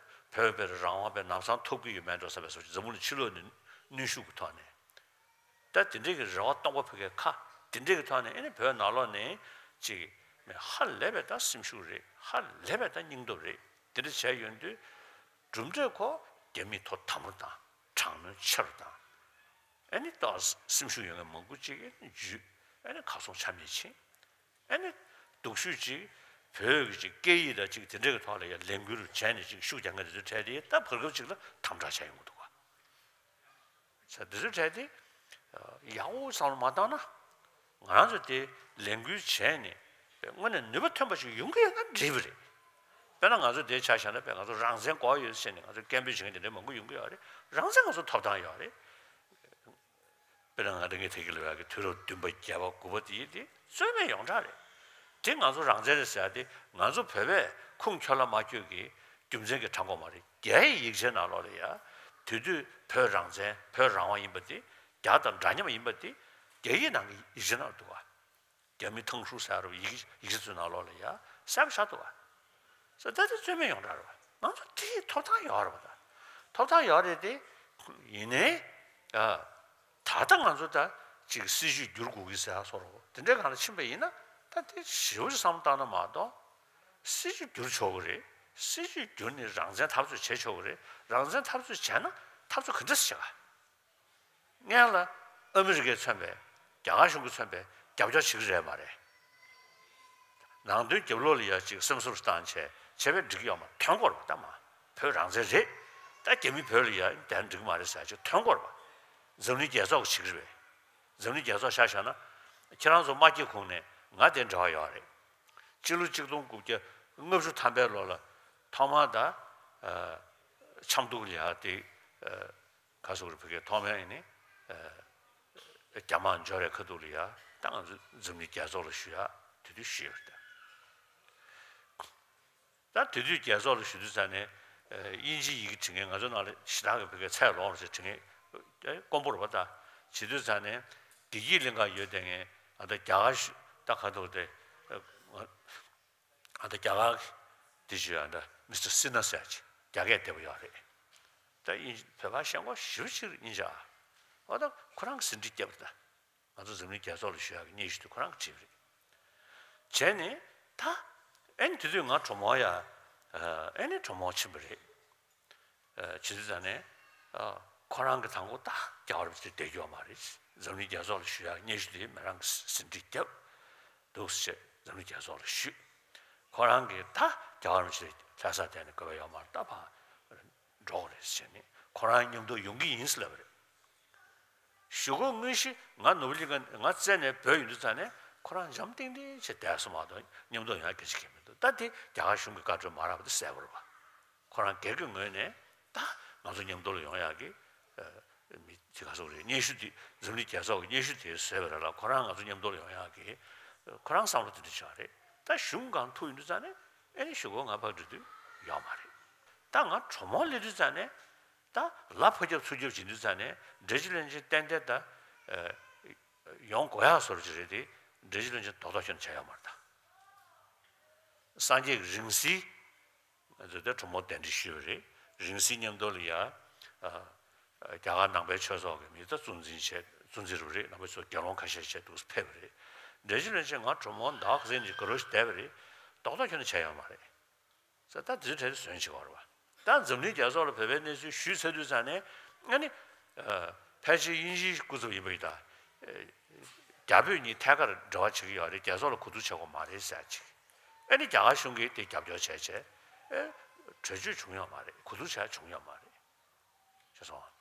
བོད་དཔེ་རང་དབང་དཔེ་ལམ་སང་ཐོབ་ཀྱི་ཡོད་མེད་འགྲོ་བསམ་པའི་བཟོ་ཅིག་འཛམ་བུ་གླིང་ཕྱི་ལོགས་ནས་གནོན་ཤུགས་ཀྱི་ཐོག་ནས། ད་དེ་འདྲའི་གི་རེ་བ་སྟོང་པ་ཕ་གིའི་ཁ་དེ་འདྲའི་གི་ཐོག་ནས། ཨ་ནི་བོད་ནང་ལོགས་ནས་ཅིག་ཧ་ལས་པའི་ད་སེམས་ཤུགས་རེད། ཧ་ལས་པའི་ད་སྙིང་སྟོབས་རེད། དེ་འདྲ་བྱས་ཡོང་དུས་གྲུབ་འབྲས་ཁོ་རྒྱ་མིས་ཐོག་དམ་པོ་དང་། དྲག་གནོན་ཆེ་རུ་དང་། ཨ་ནི་ཏོག་སེམས་ཤུགས་ཡོད་མཁན་མང་པོ་ཅིག་གིས་འཇུས། ཨ་ནི་གར་སོང་ཆ་མེད་ཕྱིན། ཨ་ནི་སྡུག་ཤོས་ཅིག་བོད་ཀྱི་ཅིག་སྐད་ཡིག་དང་ཅིག་དེ་འདྲ་གི་ཐོག་ལ་ཡང་ལས་འགུལ་བྱས་ནས་ཅིག་ཤུགས་རྒྱག་མཁན་དེ་ཚོའི་གྲས་དེ་ད་བར་སྐབས་ཅིག་ལ་དམ་དྲག་བྱས་ཡོང་གི་འདུག་ག་ས་དེ་ཚོའི་གྲས་དེ་ཡག་པོ་བསམ་བློ་མ་བཏང་ན། ང་རང་ཚོ་དེ་ལས་འགུལ་བྱས་ནས་དངོས་གནས་ནུས་པ་ཐོན་པ་ཞིག་ཡོང་གི་ཡོད་ན་འགྲིག་པ་རེད། དཔེར་ན་ང་ཚོ་དེ་ཆ་བཞག་ན། དཔེ་ང་ཚོ་རང་བཙན་དགོས་ཡོད་ཟེར་ནས་ང་ཚོ་སྐད་འབོད་བྱེད་མཁན་དེ་འདྲ་མང་པོ་ཡོང་གི་ཡོད་རེད། རང་བཙན་ང་ཚོ་ཐོབ་ཐང་ཡོད་རེད། དཔེར་ན་ང་རང་གི་ཐད་ཀྱི་ལབ་ཡག་གི་དུས་རབས་བདུན་པ་བརྒྱད་པ་དགུ་པ་དེ་ཡི་དེ་རྩོད་མེད་ཡོངས་གྲགས་རེད། དེ་ང་ཚོ་རང་བཙན་རེད་ཟེར་ཡག་དེ་ང་ཚོ་བོད་པས་ཁུངས་འཁྱོལ་ལ་མ་འཁྱོལ་གྱི་རྒྱུ་མཚན་གྱིས་དྲངས་དགོས་མ་རེད། རྒྱའི་ཡིག་ཆའི་ནང་ལོགས་ལ་ཡ། དེ་དུས་བོད་རང་བཙན། བོད་རང་དབང་ཡིན་པ་དེ། རྒྱ་དང་འདྲ་མཉམ་ཡིན་པ་དེ་རྒྱ་ཡིག་ནང་གི་ཡིག་ཆའི་ནང་འདུག་ག་རྒྱ་མི་ཐང་ཧྲུའུ་ཟེར་བ་ཡིག་ཡིག་ཆ་ཚོའི་ནང་ལོགས་ལ་ཡ་གསལ་པོ་ཆགས་འདུག་ག་ས་ད་དེ་རྩོད་མེད་ཡོངས་གྲགས་རེད་པ། ང་ཚོ་དེའི་ཐོབ་ཐང་ཡོད་རེད་པ། ད་ཐོབ་ཐང་ཡོད་རེད་དེ། ཡིན་ནའི་ཨ་ད་ལྟ་ང་ཚོ་ད་ཅིག་སྲིད་ཇུས་བསྒྱུར་དགོས་ཀྱི་ཟེར་ཡག་བཟོ་འདྲ་པོ་དེ་འདྲའི་སྒང་ལ་ཕྱིན་པ་ཡིན་ན། ད་དེ་ཞེ་པོ་ཅིག་བསམ་བློ་བཏང་ན་མ་གཏོགས། སྲིད་ཇུས་བསྒྱུར་ཆོག་གི་རེད། སྲིད་ཇུས་བསྒྱུར་ནས་རང་བཙན་འཐབ་རྩོད་བྱེད་ཆོག་གི་རེད། རང་བཙན་འཐབ་རྩོད་བྱས་ན་འཐབ་རྩོད་ག་འདྲ་སེ་བྱེད་ག་སྔོན་ལ་ཨ་མི་རི་ཀས་མཚོན་པའི། རྒྱ་གར་གཞུང་གིས་མཚོན་པའི་རྒྱབ་སྐྱོར་བྱེད་ཀྱི་རེད་མ་རེད། ནང་དོན་རྒྱབ་ལོགས་ལ་ཡ་ཅིག་སེམས་གསོ་རུ་བཏང་བྱས་བྱས་པས་འགྲིག་གི་ཡོད་མ། ཐོན་དགོས་རེད་པ། ད་མ་བོད་རང་བཙན་རེད། ད་རྒྱ་མི་བོད་ལ་ཡ་དེ་འགྲིག་གི་མ་རེད་ཟེར་ཡག་ཅིག་ཐོན་དགོས་རེད་པ། འཛམ་གླིང་རྒྱལ་ཚོགས་ཀྱིས་བྱེད་ཀྱི་རེད་པས། འཛམ་གླིང་རྒྱལ་ཚོགས་ཆ་བཞག་ན། ཁྱེད་རང་ཚོ་དམག་སྐྱིད་ཁོངས་ནས་ང་དེ་འབྲེལ་བ་ཡོད་རེད། སྤྱི་ལོ་གཅིག་སྟོང་དགུ་བརྒྱ་ལྔ་བཅུ་ཐམ་པའི་ལོ་ལ་ཐོག་མར་ད་ཨ་ཆབ་མདོ་ལ་ཡ་དེ་ཨ་ག་སོགས་རེད། ཕ་གིར་ཐོག་མར་ཡིན་ནི་ཨ་རྒྱ་དམག་འབྱོར་བའི་ཁ་ཐུག་ལ་ཡ་ད་ང་ཚོ་འཛམ་གླིང་རྒྱལ་ཚོགས་ལ་ཞུ་ཡག་དེ་དུས་ཞུས་ཡོད་རེད། ད་དེ་དུས་རྒྱལ་ཚོགས་ལ་ཞུ་དུས་ཙ་ནས་ཨ་དབྱིན་ཇིའི་ཡི་གེ་འབྲི་མཁན། ང་ཚོ་ནང་ལ་ཞེ་དྲག་གི་ཕ་གིར་ཚད་ལོངས་རེད་ཟེར་འབྲི་མཁན་ཨ་དཀོན་པོ་རེད་པ། ད་བྱེད་དུས་ཙ་ནས་བདེ་སྐྱིད་གླིང་ག་ཡོད་བསྡད་མཁན་ཨ་ད་རྒྱ་གར་ཞུ་ད་ག་ཐུག་དེ་ཨ་ཨ་ད་རྒྱ་གར་གྱི་དེ་ཞུ་ཨ་ད་མི་སི་ཊར་སི་ནྷ་ཟེར་ཅིག་རྒྱ་སྐད་བདེ་པོ་ཡོད་རེད། ད་དབྱིན་བོད་པ་ཤེས་མཁན་ཞེ་པོ་ཅིག་རེད། དབྱིན་ཇི་ཨ། འོ་ད་ཁོ་རང་གིས་ཟིན་བྲིས་བརྒྱབ་རེད། ད་ང་ཚོ་འཛམ་གླིང་རྒྱལ་ཚོགས་ལ་ཞུ་ཡག་གི་སྙན་ཞུ་དེ་ཁོ་རང་གིས་བྲིས་པ་རེད། བྱས་ནས་ད་ཨེ་ནི་དེ་དུས་ང་གྲོ་མོ་ཡ། ཨེ་ནི་གྲོ་མོ་ཕྱིན་པ་རེད། བྱེད་དུས་ཙང་ནས་ཁོ་རང་གི་དང་པོ་ད་རྒྱལ་བ་རིན་པོ་ཆེ་བསྡད་རྒྱུ་ཡོད་མ་རེད། འཛམ་གླིང་རྒྱལ་ཚོགས་ལ་ཞུ་ཡག་གི་སྙན་ཞུ་དེ་མོ་རང་གིས་ཟིན་བྲིས་བརྒྱབ་འདུག་ཟེར། འཛམ་གླིང་རྒྱལ་ཚོགས་ལ་ཞུས། ཁོ་རང་གིས་ད་རྒྱལ་བ་རིན་པོ་ཆེ་ལྷ་སར་བསྡད་ནས་དགོས་པ་ཡོད་མ་རེད། ད་ཕར་འགྲོ་དགོས་རེད་ཟེར་ནས་ཁོ་རང་མཉམ་དུ་ཡོང་གི་ཡིན་ཟེར་ལབ་པ་རེད། གཞུག་གུ་དངོས་གཞི་ང་ནོར་བུ་གླིང་ཁ་ང་བཙལ་ནས་བྲོས་ཡོང་དུས་ཙང་ནས་ཁོ་རང་འཇམ་ཐིང་ཐིང་བྱས་བསྡད་སོང་མ་གཏོགས་མཉམ་དུ་ཡོང་ཡག་སྐད་ཆ་གང་ཡང་མི་འདུག་ད་དེ་རྒྱ་གར་གཞུང་གི་བཀའ་འཁྲོལ་མ་རག་པ་དེ་གསལ་པོ་རེད་པ། ཁོ་རང་སྒེར་གྱི་ངོས་ནས་ད་ང་ཚོ་མཉམ་དུ་ལ་ཡོང་ཡག་གི་མི་དེ་ག་སོགས་རེད། སྙན་ཞུ་དེ་འཛམ་གླིང་རྒྱལ་ཚོགས་ཀྱི་སྙན་ཞུ་དེ་བཟོས་པ་རེད་ལ། ཁོ་རང་ང་ཚོ་མཉམ་དུ་ལ་ཡོང་ཡག་གི་ཁོ་རང་བསམ་བློ་དེ་འདྲ་བྱུང་བ་རེད། ད་གཞུང་སྒང་ཐུག་ཡོང་དུས་ཙང་ནས་ཨེ་ནི་གཞུག་གུ་ང་ཕར་འགྲོ་དུས་ཡོད་མ་རེད། ད་ང་གྲོ་མོ་སླེབས་དུས་ཙང་ནས། ད་ལ་ཕར་རྒྱབ་ཚུར་རྒྱབ་བྱེད་དུས་ཙང་ནས་འགྲེལ་བརྗོད་བློན་ཆེན་ཏན་ཏན་ད་ཡོང་དགོས་ཡག་བཟོ་འདྲ་ཅིག་རེད་དེ། འགྲེལ་བརྗོད་བློན་ཆེན་རྡོག་རྡོག་ཁྱོན་ནས་བྱས་ཡོད་མ་རེད་ད། སངས་རྒྱས་ཀྱི་རིང་བསྲེལ་ང་ཚོས་ད་གྲོ་མོ་གདན་འདྲེན་ཞུས་པ་རེད། རིང་བསྲེལ་མཉམ་དུ་ལ་ཡ་རྒྱ་གར་ནང་པའི་ཆོས་ཚོགས་ཀྱི་མི་ད་གཙོ་འཛིན་བྱས། གཙོ་འཛིན་རུ་རེད། ནང་པའི་ཆོས་དགེ་སློང་ཁ་ཤས་བྱས་འདུག་ཕེབས་པ་རེད། འགྲེལ་བརྗོད་བློན་ཆེན་ང་གྲོ་མོ་ཟླ་བ་ཁ་སང་ནས་དགའ་རོགས་ཤིག་བསྡད་པ་རེད། རྡོག་རྡོག་ཁྱོན་ནས་བྱས་ཡོད་མ་རེད། ས་ད་དེ་ཚོའི་གྲས་ཟོན་བྱེད་དགོས་རེད་བ། ད་འཛམ་གླིང་རྒྱལ་ཚོགས་ལ་བོད་པའི་གནས་ཚུལ་ཞུས་ཚར་དུས་ཙང་ནས་ཨ་ནི། ཕལ་ཆེར་དབྱིན་ཇིའི་སྐུ་ཚབ་ཡིན་པ་ཡིན་ད། རྒྱ་བོད་གཉིས་ཐད་ཀར་འབྲེལ་བ་བྱེད་ཀྱི་ཡོད་རེད། རྒྱལ་ཚོགས་ལ་གོ་བསྡུར་བྱེད་དགོས་མ་རེད་ཟེར་ཅིག་ཨ་ནི་རྒྱ་གར་གཞུང་གིས་དེ་རྒྱབ་སྐྱོར་བྱས་བྱས། ཨེ། གྲོས་ཆོད་བྱུང་ཡོད་མ་རེད། གོ་བསྡུར་བྱས་བྱུང་ཡོད་མ་རེད། ཤེས་སོང་།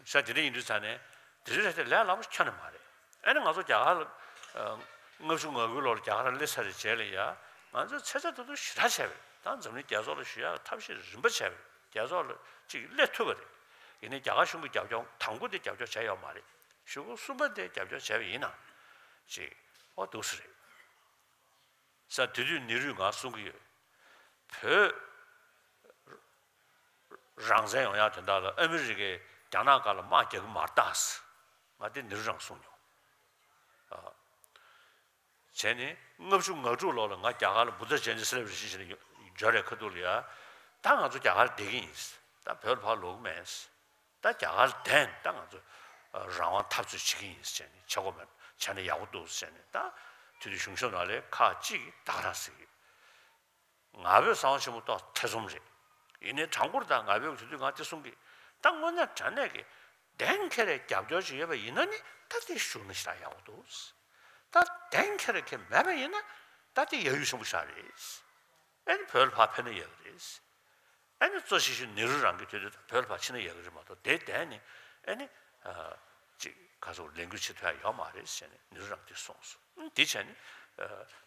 ས་དེ་འདྲ་ཡིན་དུས་ཙང་ནས་དེ་རིང་རེད་དེ་ལས་སླ་པོ་ཁྱོན་ནས་མ་རེད། ཨ་ནི་ང་ཚོ་རྒྱ་གར་ལ། ལྔ་བཅུ་ང་དགུའི་ལོར་རྒྱ་གར་ལ་སླེབས་ཚར་བའི་རྗེས་ལ་ཡ། ང་ཚོས་ཚེ་ཚད་ད་དུང་ཞེ་དྲག་བྱས་པ་རེད། ད་འཛམ་གླིང་རྒྱལ་ཚོགས་ལ་ཞུ་ཡག་ཐབས་ཤེས་རིམ་པ་བྱས་པ་རེད། རྒྱལ་ཚོགས་ལ་ཅིག་སླེབས་ཐུབ་པ་རེད། ཡིན་ནའི་རྒྱ་གར་གཞུང་གི་རྒྱབ་སྐྱོར་དང་པོ་དེ་རྒྱབ་སྐྱོར་བྱས་ཡོད་མ་རེད། གཞུག་གུ་གསུམ་པ་དེ་རྒྱབ་སྐྱོར་བྱས་པ་ཡིན་ན། ཅིག་ཨོ་འདུག་སེ་རེད། ས་དེ་དུས་ནེ་རུས་ང་གསུང་གི་ཡོད། བོད་རང་བཙན་ཡོང་ཡག་དོན་དག་ལ་ཨ་མི་རི་ཀས་རྒྱ་ནག་སྒང་ལ་དམག་རྒྱག་གི་མ་རེད་ད། ང་དེ་ནེ་རུ་རང་གསུང་མྱོང་། ཨ། བྱས་ནས་ལྔ་བཅུ་ང་དྲུག་ལོ་ལ་ང་རྒྱ་གར་ལ་བུདྡྷ་ཇ་ཡན་ཏི་སེ་ལེབ་རེ་ཤན་བྱས་ནས་འབྱོར་བའི་ཁ་ཐུག་ལ་ཡ། ད་ང་ཚོ་རྒྱ་གར་བསྡད་ཀྱི་ཡིན། ད་བོད་ལ་ཕར་ལོག་གི་མེད། ད་རྒྱ་གར་བསྡད་ད་ང་ཚོ་རང་དབང་འཐབ་རྩོད་བྱེད་ཀྱི་ཡིན་ཟེར་ནས། བྱེད་དགོས་མེད། བྱས་ན་ཡག་པོ་འདུག་ཟེར་ནས། ད་དེ་དུས་གཞུང་ཕྱོགས་ནང་ལ་ཁག་ཅིག་གིས་ད་ག་རང་ཟེར་གི། ང་ཕོད་གསང་བ་ཆེན་པོ་ཏོག་ཐེ་ཚོམ་རེད། ཡིན་ནའི་དྲང་པོར་ད་ང་ཕོད་དེ་དུས་ང་དེ་གསུང་གི། ད་དངོས་གནས་དྲང་གནས་ཀྱི་གཏན་འཁེལ་རེ་རྒྱབ་སྐྱོར་ཅིག་ཡོད་པ་ཡིན་ན་ནི་ད་དེ་ཞུ་ན་ཞེ་དྲག་ཡག་པོ་འདུག་ད་གཏན་འཁེལ་རེ་ཁེ་མེད་པ་ཡིན་ན་ད་དེ་ཡག་ཡུལ་ཆེན་པོ་ཞིག་རེད། ཨ་ནི་བོད་ལ་ཕར་ཕེབས་ན་ཡག་གི་རེད། ཨ་ནི་གཙོ་ཆེ་ཤོས་ནེ་རུ་རང་གི་དུས་དུས་བོད་ལ་ཕར་ཕྱིན་ན་ཡག་གི་རེད་མ་གཏོགས། དེ་བསྡད་ནས་ཨ་ནི་ཅིག་ག་ཚོད་ལས་འགུལ་བྱེད་ཐུབ་ཡག་ཡོད་མ་རེད་ཟེར་ནས་ནེ་རུ་རང་དེ་གསུངས་སོང་། དེ་བྱས་ནས་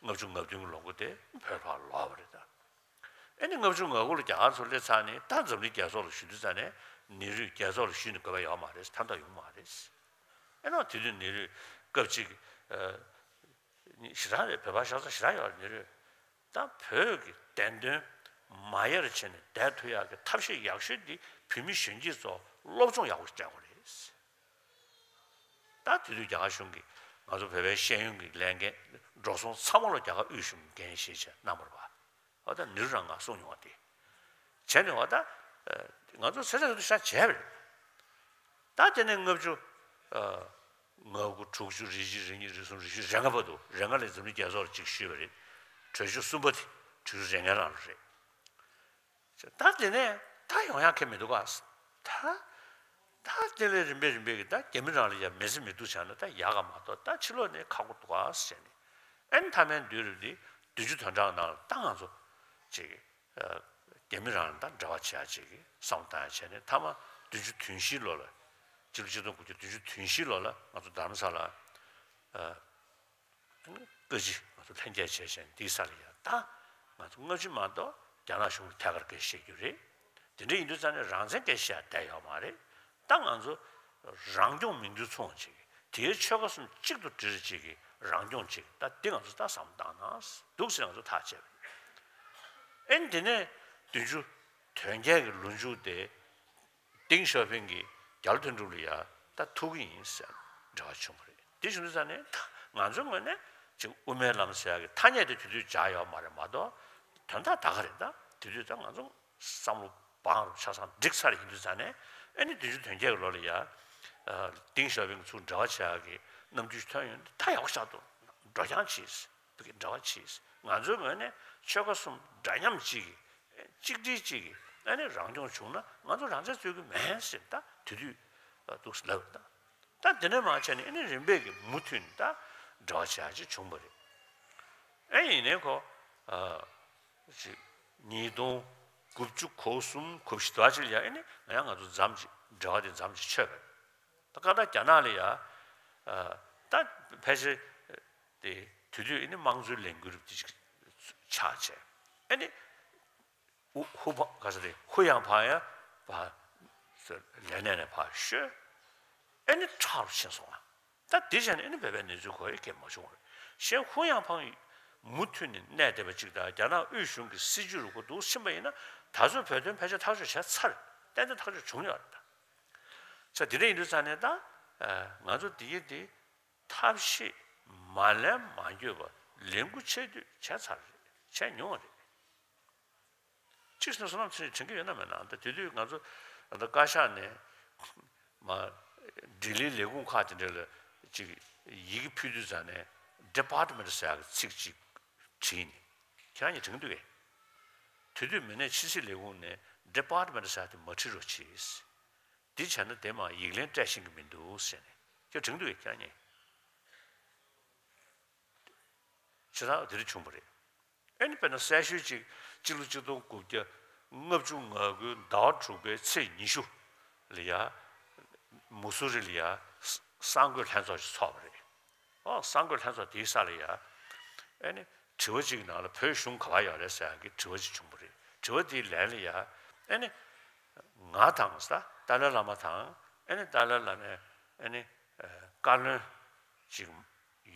ལྔ་བཅུ་ང་བདུན་གྱི་ལོ་མགོ་དེ་བོད་ལ་ཕར་ལོག་པ་རེད་ད། ཨ་ནི་ལྔ་བཅུ་ང་དགུ་ལ་རྒྱ་གར་ཚུར་སླེབས་ཚར་ནས་ད་འཛམ་གླིང་རྒྱལ་ཚོགས་ལ་ཞུ་དུས་ཙང་ནས་ནེ་རུས་རྒྱལ་ཚོགས་ལ་ཞུས་ནས་དགོས་པ་ཡོད་མ་རེད། ཕན་ཐོགས་ཡོང་མ་རེད། ཨ་ནི་དེ་དུས་ནེ་རུས་སྐབས་གཅིག་ཞེ་དྲག་རེད། བོད་པ་ཤ་ཚ་ཞེ་དྲག་ཡོད་རེད། ནེ་རུས་ད་བོད་ཀྱི་བདེན་དོན་མ་ཡལ་བྱས་ནས་བསྡད་ཐུབ་ཡག་གི་ཐབས་ཤེས་ཡག་ཤོས་འདི་བོད་མི་གཞོན་སྐྱེས་ཚོ་སློབ་སྦྱོང་ཡག་པོ་ཞིག་སྤྲད་དགོས་རེད། ད་དེ་དུས་རྒྱ་གར་གཞུང་གིས་ང་ཚོ་བོད་པའི་ཤེས་ཡོན་གྱི་ལས་འགན་འགྲོ་སོང་ཚང་མ་ལ་རྒྱ་གར་དབུས་གཞུང་གིས་འགན་བཞེས་བྱས་གནང་བ་རེད་པ། འོ་ད་ནེ་རུ་རང་ང་གསུངས་མྱོང་བ་དེ། བྱས་ནས་འོ་ད་ང་ཚོ་ཚེ་ཚད་དུ་ཤ་བྱས་པ་རེད། ད་དེ་ནས་ལྔ་བཅུ་ང་དགུ་དྲུག་ཅུ་རེ་གཅིག་རེ་གཉིས་རེ་གསུམ་རེ་བཞི་རེ་ལྔ་བར་དུ་རེ་ལྔ་ལ་འཛམ་གླིང་རྒྱལ་ཚོགས་ལ་ཅིག་ཞུས་པ་རེད། གྲོས་ཆོད་གསུམ་པ་དེ་དྲུག་ཅུ་རེ་ལྔའི་ནང་ལ་རེད། ད་དེ་ནས་ད་ཡོང་ཡག་གང་ཡང་མི་འདུག་ག། ད་ད་དེ་ལས་རིམ་པས་རིམ་པས་ཀྱི་ད་རྒྱ་མི་རང་ལ་ཡ་མི་སེམས་མི་སྡུག་བྱས་ན་ད་ཡག་ག་མ་གཏོགས་ད་ཕྱི་ལོགས་ནས་ཁག་པོ་འདུག་ག་ཟེར་ནས། ཨ་ནི་མཐའ་མའི་དུས་རབས་འདི་བདུན་ཅུ་དོན་གྲངས་ནང་ལ་ད་ང་ཚོ་ཅིག་རྒྱ་མི་རང་ལ་ད་འབྲེལ་བ་བྱེད་ཡག་ཅིག་གི་བསམ་བློ་བཏང་ཡག་བྱས་ནས། མཐའ་མ་བདུན་ཅུ་དོན་བཞིའི་ལོ་ལ། སྤྱི་ལོ་ཆིག་སྟོང་དགུ་བརྒྱ་བདུན་ཅུ་དོན་བཞིའི་ལོ་ལ་ང་ཚོ་རྡ་རམ་ས་ལ། བཀའ་སྤྱི་ང་ཚོ་ལྷན་རྒྱས་བྱས་བྱས་འདིའི་ས་ལ་ཡ་ད་ང་ཚོ་སྔ་ཕྱི་མ་གཏོགས་རྒྱ་ནག་གཞུང་ལ་ཐད་ཀར་སྐད་ཆ་བཤད་རྒྱུ་རེད། དེ་འདྲ་ཡིན་དུས་ཙང་ནས་རང་བཙན་སྐད་ཆ་བཤད་བསྡད་ཡོད་མ་རེད། ད་ང་ཚོ་རང་སྐྱོང་མིང་རྡུལ་ཚོགས་ཅིག་གིས་དེའི་ཆོལ་ཁ་གསུམ་གཅིག་ཏུ་སྒྲིལ་ཅིག་གིས་རང་སྐྱོང་ཅིག་ད་འདི་ང་ཚོ་ད་བསམ་བློ་བཏང་ན་འདུག་ཟེར་ང་ཚོ་ཐག་བཅད་པ་རེད། ཨེ་འདི་ནས་བདུན་ཅུ་དོན་བརྒྱད་ཀྱི་ལོ་མཇུག་དེ། ཏེང་ཞའོ་ཕིང་གིས་རྒྱ་ལོ་དོན་གྲུབ་ལ་ཡ་ད་ཐུག་གི་ཡིན་ཟེར་འབྲེལ་བ་བྱུང་བ་རེད། དེ་བྱུང་དུས་ཙང་ནས་ད་ང་ཚོའི་ངོས་ནས་ཅིག་དབུ་མའི་ལམ་ཟེར་ཡག་གི་ཐ་སྙད་དེ་དེ་དུས་སྦྱར་ཡོད་མ་རེད་མ་གཏོགས། དོན་དག་ད་ག་རེད། ད་དེ་དུས་ད་ང་ཚོ་བསམ་བློ་ བང་རུ་ཆ་ཚང་འགྲིག་ཚར་ཡིན་དུས་ཙང་ནས། ཨེ་ནི་བདུན་ཅུ་དོན་བརྒྱད་ཀྱི་ལོ་ལ་ཡ། ཨ། ཏིང་ཞའོ་ཕིང་ཚུར་འབྲེལ་བ་བྱེད་ཡག་གི་གནམ་གྲུ་ཞིག་ཐོན་ཡོང་དུས་ད་ཡག་པོ་ཆགས་འདུག་འགྲོ་རྐྱང་བྱས། བོད་ཀྱི་འབྲེལ་བ་བྱས། ང་ཚོའི་ངོས་ནས་ཆོལ་ཁ་གསུམ་འདྲ་མཉམ་གཅིག་གི་གཅིག་སྒྲིལ་གཅིག་གི་ཨ་ནི་རང་སྐྱོང་བྱུང་ན་ང་ཚོ་རང་བཙན་རྩོད་ཀྱི་མེད་ཟེར་ད་དེ་དུས་འདུག་ལབ་ད། ད་དེ་ནས་མར་བྱས་ནས་ཨ་ནི་རིམ་པས་ཀྱི་མུ་མཐུད་ནས་ད་འབྲེལ་བ་བྱེད་ཡག་ཅིག་བྱུང་བ་རེད། ཨེ་ཡིན་ནའི་ཁོ། ཨ། ཅིག་ཉིས་སྟོང་དགུ་བཅུ་གོ་གསུམ་གོ་བཞི་དུ་བ་ཅིག་ལ་ཡ་ཨེ་ནི་ང་ཡང་ང་ཚོ་མཚམས་ཅིག་འབྲེལ་བ་དེ་མཚམས་ཅིག་ཆོད་པ་རེད། ད་ཀ་ན་རྒྱ་ནག་ལ་ཡ། ཨ། ད་ཕལ་ཆེར་དེ་དུས་དུས་ཨེ་ནི་དམངས་གཙོའི་ལས་འགུལ་དེ་ཅིག་ཆགས་བྱས། ཨེ་ནི། ཧུ་ཧུ་ཕ་ག་ས་རེད། ཧུ་ཡང་ཕང་ཡ་ཕ་ལས་གནས་ནས་ཕར་བཤོལ། ཨེ་ནི་ཁྲག་རུ་ཕྱིན་སོང་ང་། ད་དེ་བྱས་ནས་ཨེ་ནི་བོད་པའི་གནས་ཚུལ་གོ་ཡ་སྐད་མ་བྱུང་བ་རེད། གཞན་ཧུ་ཡང་ཕང་མུ་མཐུད་ནས་གནས་བསྡད་པ་ཅིག་དང་རྒྱ་ནག་དབུས་གཞུང་གི་སྲིད་བྱུས་རུ་གོ་འདུག་ཕྱིན་པ་ཡིན་ན་ད་གཟོད་བོད་དོན་ཕལ་ཆེར་ཐག་གཅོད་བྱས་ཚར། ཏན་ཏན་ཐག་གཅོད་བྱུང་ཡོད་རེད་ད། ས་དེ་འདྲ་ཡིན་དུས་ཙང་ནས་ད། ཨ། ང་ཚོ་འདི་ཡི་འདི་ཐབས་ཤེས་མ་ལེན་མ་འགྱོད་པ་ལས་འགུལ་ཆེ་བསྟོད་བྱས་ཚར་རེད། བྱས་མྱོང་བ་རེད། གཅིག་བསམ་བསམ་ཚུལ་དྲན་གྱི་ཡོད་ན་མེད་ན། ད་དེ་དུས་ང་ཚོ་ད་བཀའ་ཤག་ནས་མ་ལྡི་ལིའི་ལས་ཁུངས་ཁག་དེ་འདྲ་ལ་ཅིག་ཡི་གེ་ཕུལ་དུས་ཙང་ནས་department་ཟེར་ཡག་གི་ཚིག་ཅིག་བྲིས་ནས། ཁྱེད་རང་གཉིས་དྲན་གྱི་འདུག་གས། དེ་དུས་མི་སྣས་ཕྱི་སྲིད་ལས་ཁུངས་ནས་department་ཟེར་ཡག་དེ་མ་བྲིས་རོགས་གྱིས། འདི་བྱས་ན་དེ་མ་ཡིག་ལན་སྤྲད་ཤེས་ཀྱི་མི་འདུག་ཟེར་ནས། ཁྱེད་དྲན་གྱི་འདུག་གས་ཁྱེད་རང་གཉིས། བྱས་ཙང་དེ་འདྲ་བྱུང་བ་རེད། ཨེ་ནི་དཔེར་ན་གསལ་ཤོས་ཅིག་སྤྱི་ལོ་ཆིག་སྟོང་དགུ་བརྒྱ་ལྔ་བཅུ་ང་དགུ་ཟླ་བ་དྲུག་པའི་ཚེས་ཉི་ཤུ་ལ་ཡ། མུ་སུ་རི་ལ་ཡ། ས་གསར་འགོད་ལྷན་ཚོགས་ཤིག་ཚོགས་པ་རེད། ཨོ་གསར་འགོད་ལྷན་ཚོགས་དེའི་ས་ལ་ཡ། ཨེ་ནི་དྲི་བ་ཅིག་ནང་ལ་བོད་གཞུང་ག་པར་ཡོད་རེད་ཟེར་ཡག་གི་དྲི་བ་ཅིག་བྱུང་བ་རེད། དྲི་བ་དེའི་ལན་ལ་ཡ། ཨེ་ནི་ང་དང་ས་ཏཱ་ལའི་བླ་མ་དང་ཨེ་ནི་ཏཱ་ལའི་བླ་མའི་ཨེ་ནི་བཀའ་བློན་ཅིག་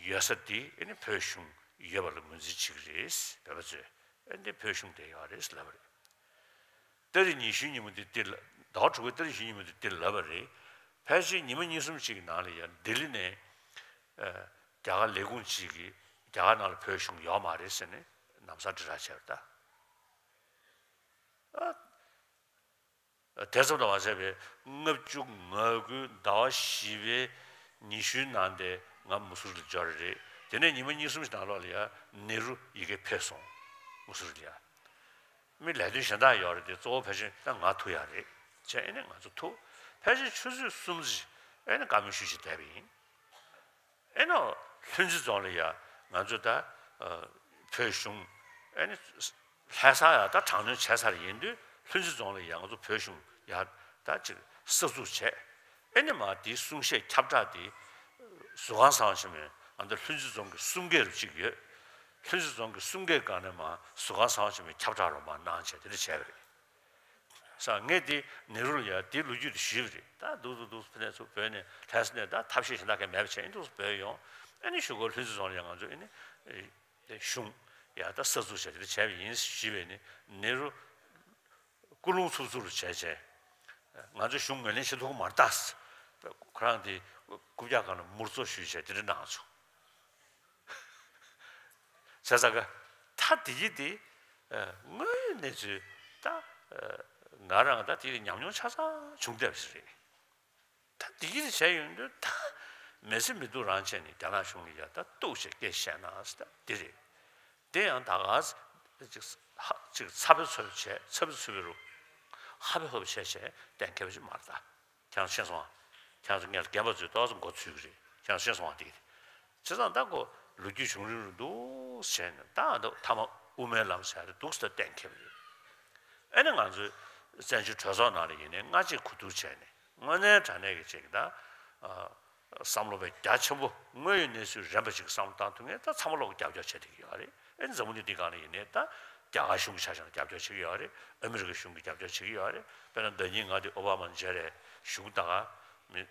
ཡོད་ས་དེ་ཨེ་ནི་བོད་གཞུང་ཡོད་པ་ལ་ངོས་འཛིན་བྱེད་ཀྱི་རེད། བོད་པ་ཚོས་ཨེ་ནི་བོད་གཞུང་དེ་ཡོད་རེད་ལབ་པ་རེད། ཏ་རིག་ཉི་ཤུའི་ཉིན་མོ་དེ་འདིར་ལ། ཟླ་བ་དྲུག་པའི་ཏ་རིག་ཉི་ཤུའི་ཉིན་མོ་དེ་འདིར་ལབ་པ་རེད། ཕལ་ཆེར་ཉི་མ་གཉིས་གསུམ་ཅིག་གི་ནང་ལ་ཡང་ལྡི་ལི་ནས་ཨ། རྒྱ་གར་ལས་ཁུངས་ཅིག་གིས་རྒྱ་གར་ནང་ལ་བོད་གཞུང་ཡོད་མ་རེད་ཟེར་ནས་ལམ་སང་དྲིལ་བསྒྲགས་བྱས་པ་རེད་ད། ཨ། དེ་ཙམ་དུ་མ་ཟད་པའི་ལྔ་བཅུ་ང་དགུའི་ཟླ་བ་བཞི་པའི་ཉི་ཤུའི་ནང་དེ་ང་མུ་སུ་རི་ལ་འབྱོར་རེད། དེ་ནས་ཉི་མ་གཉིས་གསུམ་ཞིག་ནང་ལོགས་ལ་ཡང་ནེ་རུ་ཡི་གེ་ཕེབས་སོང་། མུ་སུ་རི་ལ་ཡ། མི་ལས་དོན་གཞན་དག་ཡོད་རེད་དེ་གཙོ་བོ་ཕལ་ཆེར་ད་ང་ཐུག་ཡག་རེད། བྱས་ཨེ་ནས་ང་ཚོ་ཐུག་ཕལ་ཆེར་ཆུ་ཚོད་གསུམ་ཙམ་ཨེ་ནས་བཀའ་མོལ་ཞུ་ཞིག་བསྡད་པ་ཡིན། ཨེ་ནས་ལྷུན་རྩེ་རྫོང་ལ་ཡ་ང་ཚོ་ད་ཨ། བོད་གཞུང་ཨེ་ནས་ལྷ་ས་ཡ་ད་དྲག་གནོན་བྱས་ཚར་ཡིན་དུས་ལྷུན་རྩེ་རྫོང་ལ་ཡ་ང་ཚོ་བོད་གཞུང་ཡ་ད་ཅིག་གསར་འཛུགས་བྱས། ཨེ་ནས་མ་དེའི་གསུང་བཤད་ཁྱབ་བསྒྲགས་དེ་ཟུར་ཁང་གསར་པ་ཆེན་མོའི་ཨ་ད་ལྷུན་རྩེ་རྫོང་གི་གསུང་སྒེར་རུ་གཅིག་ཡོད། ལྷུན་རྩེ་རྫོང་གི་གསུང་སྒེར་སྒང་ནས་མ་ཟུར་ཁང་གསར་པ་ཆེན་མོའི་ཁྱབ་བསྒྲགས་རུ་མ་གནང་བྱས་དེ་འདྲ་བྱས་པ་རེད། ས་ངས་དེ་ནེ་རུ་ལ་ཡ་དེའི་ལོ་རྒྱུས་དེ་ཞུས་པ་རེད། ད་འདུག་འདུག་འདུག་ཕ་ནས་ཚུར་བོད་ནས་ལྷ་ས་ནས་ད་ཐབས་ཤེས་གཞན་དག་གས་མེད་པ་བྱས་ཨེ་འདུག་བོད་ཡོང་། ཨེ་ནས་གཞུག་གུ་ལྷུན་རྩེ་རྫོང་ལ་ཡ་ང་ཚོ་ཨེ་ནས་གཞུང་ཡ་ད་གསར་འཛུགས་བྱས་དེ་འདྲ་བྱས་པ་ཡིན་ཞུས་པས་ནི་ནེ་རུ། སྐུ་རླུང་འཚུབ་འཚུབ་རུ་བྱས་བྱས། ང་ཚོ་གཞུང་ངོས་ལེན་བྱེད་ཐུབ་ཀྱི་མ་རེད་ད། ཁོ་རང་དེ་རྐུབ་བཀྱག་སྒང་ལ་མུར་ཙོ་ཞུས་བྱས་དེ་འདྲ་གནང་བྱུང་། བྱས་ཙང་ཀ་ད་དེ་ཡི་དེ་དངོས་ཡོད་གནས་ཚུལ་ད་ང་རང་ད་དེ་ཉམས་མྱོང་ཆ་ཚང་བྱུང་བསྡད་པ་ཞིག་རེད། ད་འདི་གི་བྱས་ཡོང་དུས་ད་མི་སེམས་མི་སྡུག་རང་བྱས་ནས་རྒྱ་ནག་གཞུང་ལ་ཡ་ད་གཏུག་བྱས་སྐད་བཤད་ན་ཟེར་ད་འདི་རེད། དེ་ཡང་ད་ག་ཅིག་ཧ་ཅིག་ཚ་བའི་ཚོད་བྱས་ཚ་བའི་ཚུལ་བའི་རུ་ཧ་བའི་ཧོབ་བྱས་བྱས་གཏན་འཁེལ་བ་ཅིག་མ་རེད་ད། ཁྱེད་རང་ཤེས་སོང་ཨ། ཁྱེད་རང་ཚོ་ངས་རྒན་པ་ཚོས་ཏོག་ཙམ་མགོ་ཚོས་ཀྱི་རེད། ཁྱེད་རང་ཤེས་སོང་ཨ་འདི་གི་རེད། བྱས་ཙང་ད་ཁོ་ལོ་རྒྱུས་བྱུང་རིང་རུ་འདུག་བྱས་ནས་ད་ད་མཐའ་མ་དབུ་མའི་ལམ་ཟེར་ཡ་དེ་འདུག་སེ་ད་གཏན་འཁེལ་བ་རེད། ཨེ་ནས་ང་ཚོའི་བཙན་བྱོལ་གྲོས་ཚོགས་ནང་ལ་ཡིན་ནའི་སྔ་རྗེས་གོ་བསྡུར་བྱས་ནས། དངོས་གནས་དྲང་གནས་ཀྱི་ཅིག་ད། ཨ། བསམ་བློ་དཔེ་རྒྱ་ཆེན་པོ་དངོས་ཡོད་གནས་ཚུལ་རན་པ་ཅིག་བསམ་བློ་བཏང་ཐུབ་མཁན་ད་ཚང་མ་ལོག་རྒྱབ་སྐྱོར་བྱེད་བསྡད་ཀྱི་ཡོད་རེད། ཨེ་འཛམ་བུ་གླིང་འདི་སྒང་ལ་ཡིན་ནའི་ད་རྒྱ་གར་གཞུང་གི་ཆ་བཞག་ན་རྒྱབ་སྐྱོར་བྱེད་ཀྱི་ཡོད་རེད། ཨ་མི་རི་ཀ་གཞུང་གིས་རྒྱབ་སྐྱོར་བྱེད་ཀྱི་ཡོད་རེད། དཔེར་ན་ཟླ་ཉིན་ང་དེ་ཨོ་བྷ་མ་མཇལ་རེད་བཞུགས་ད་ག་མི་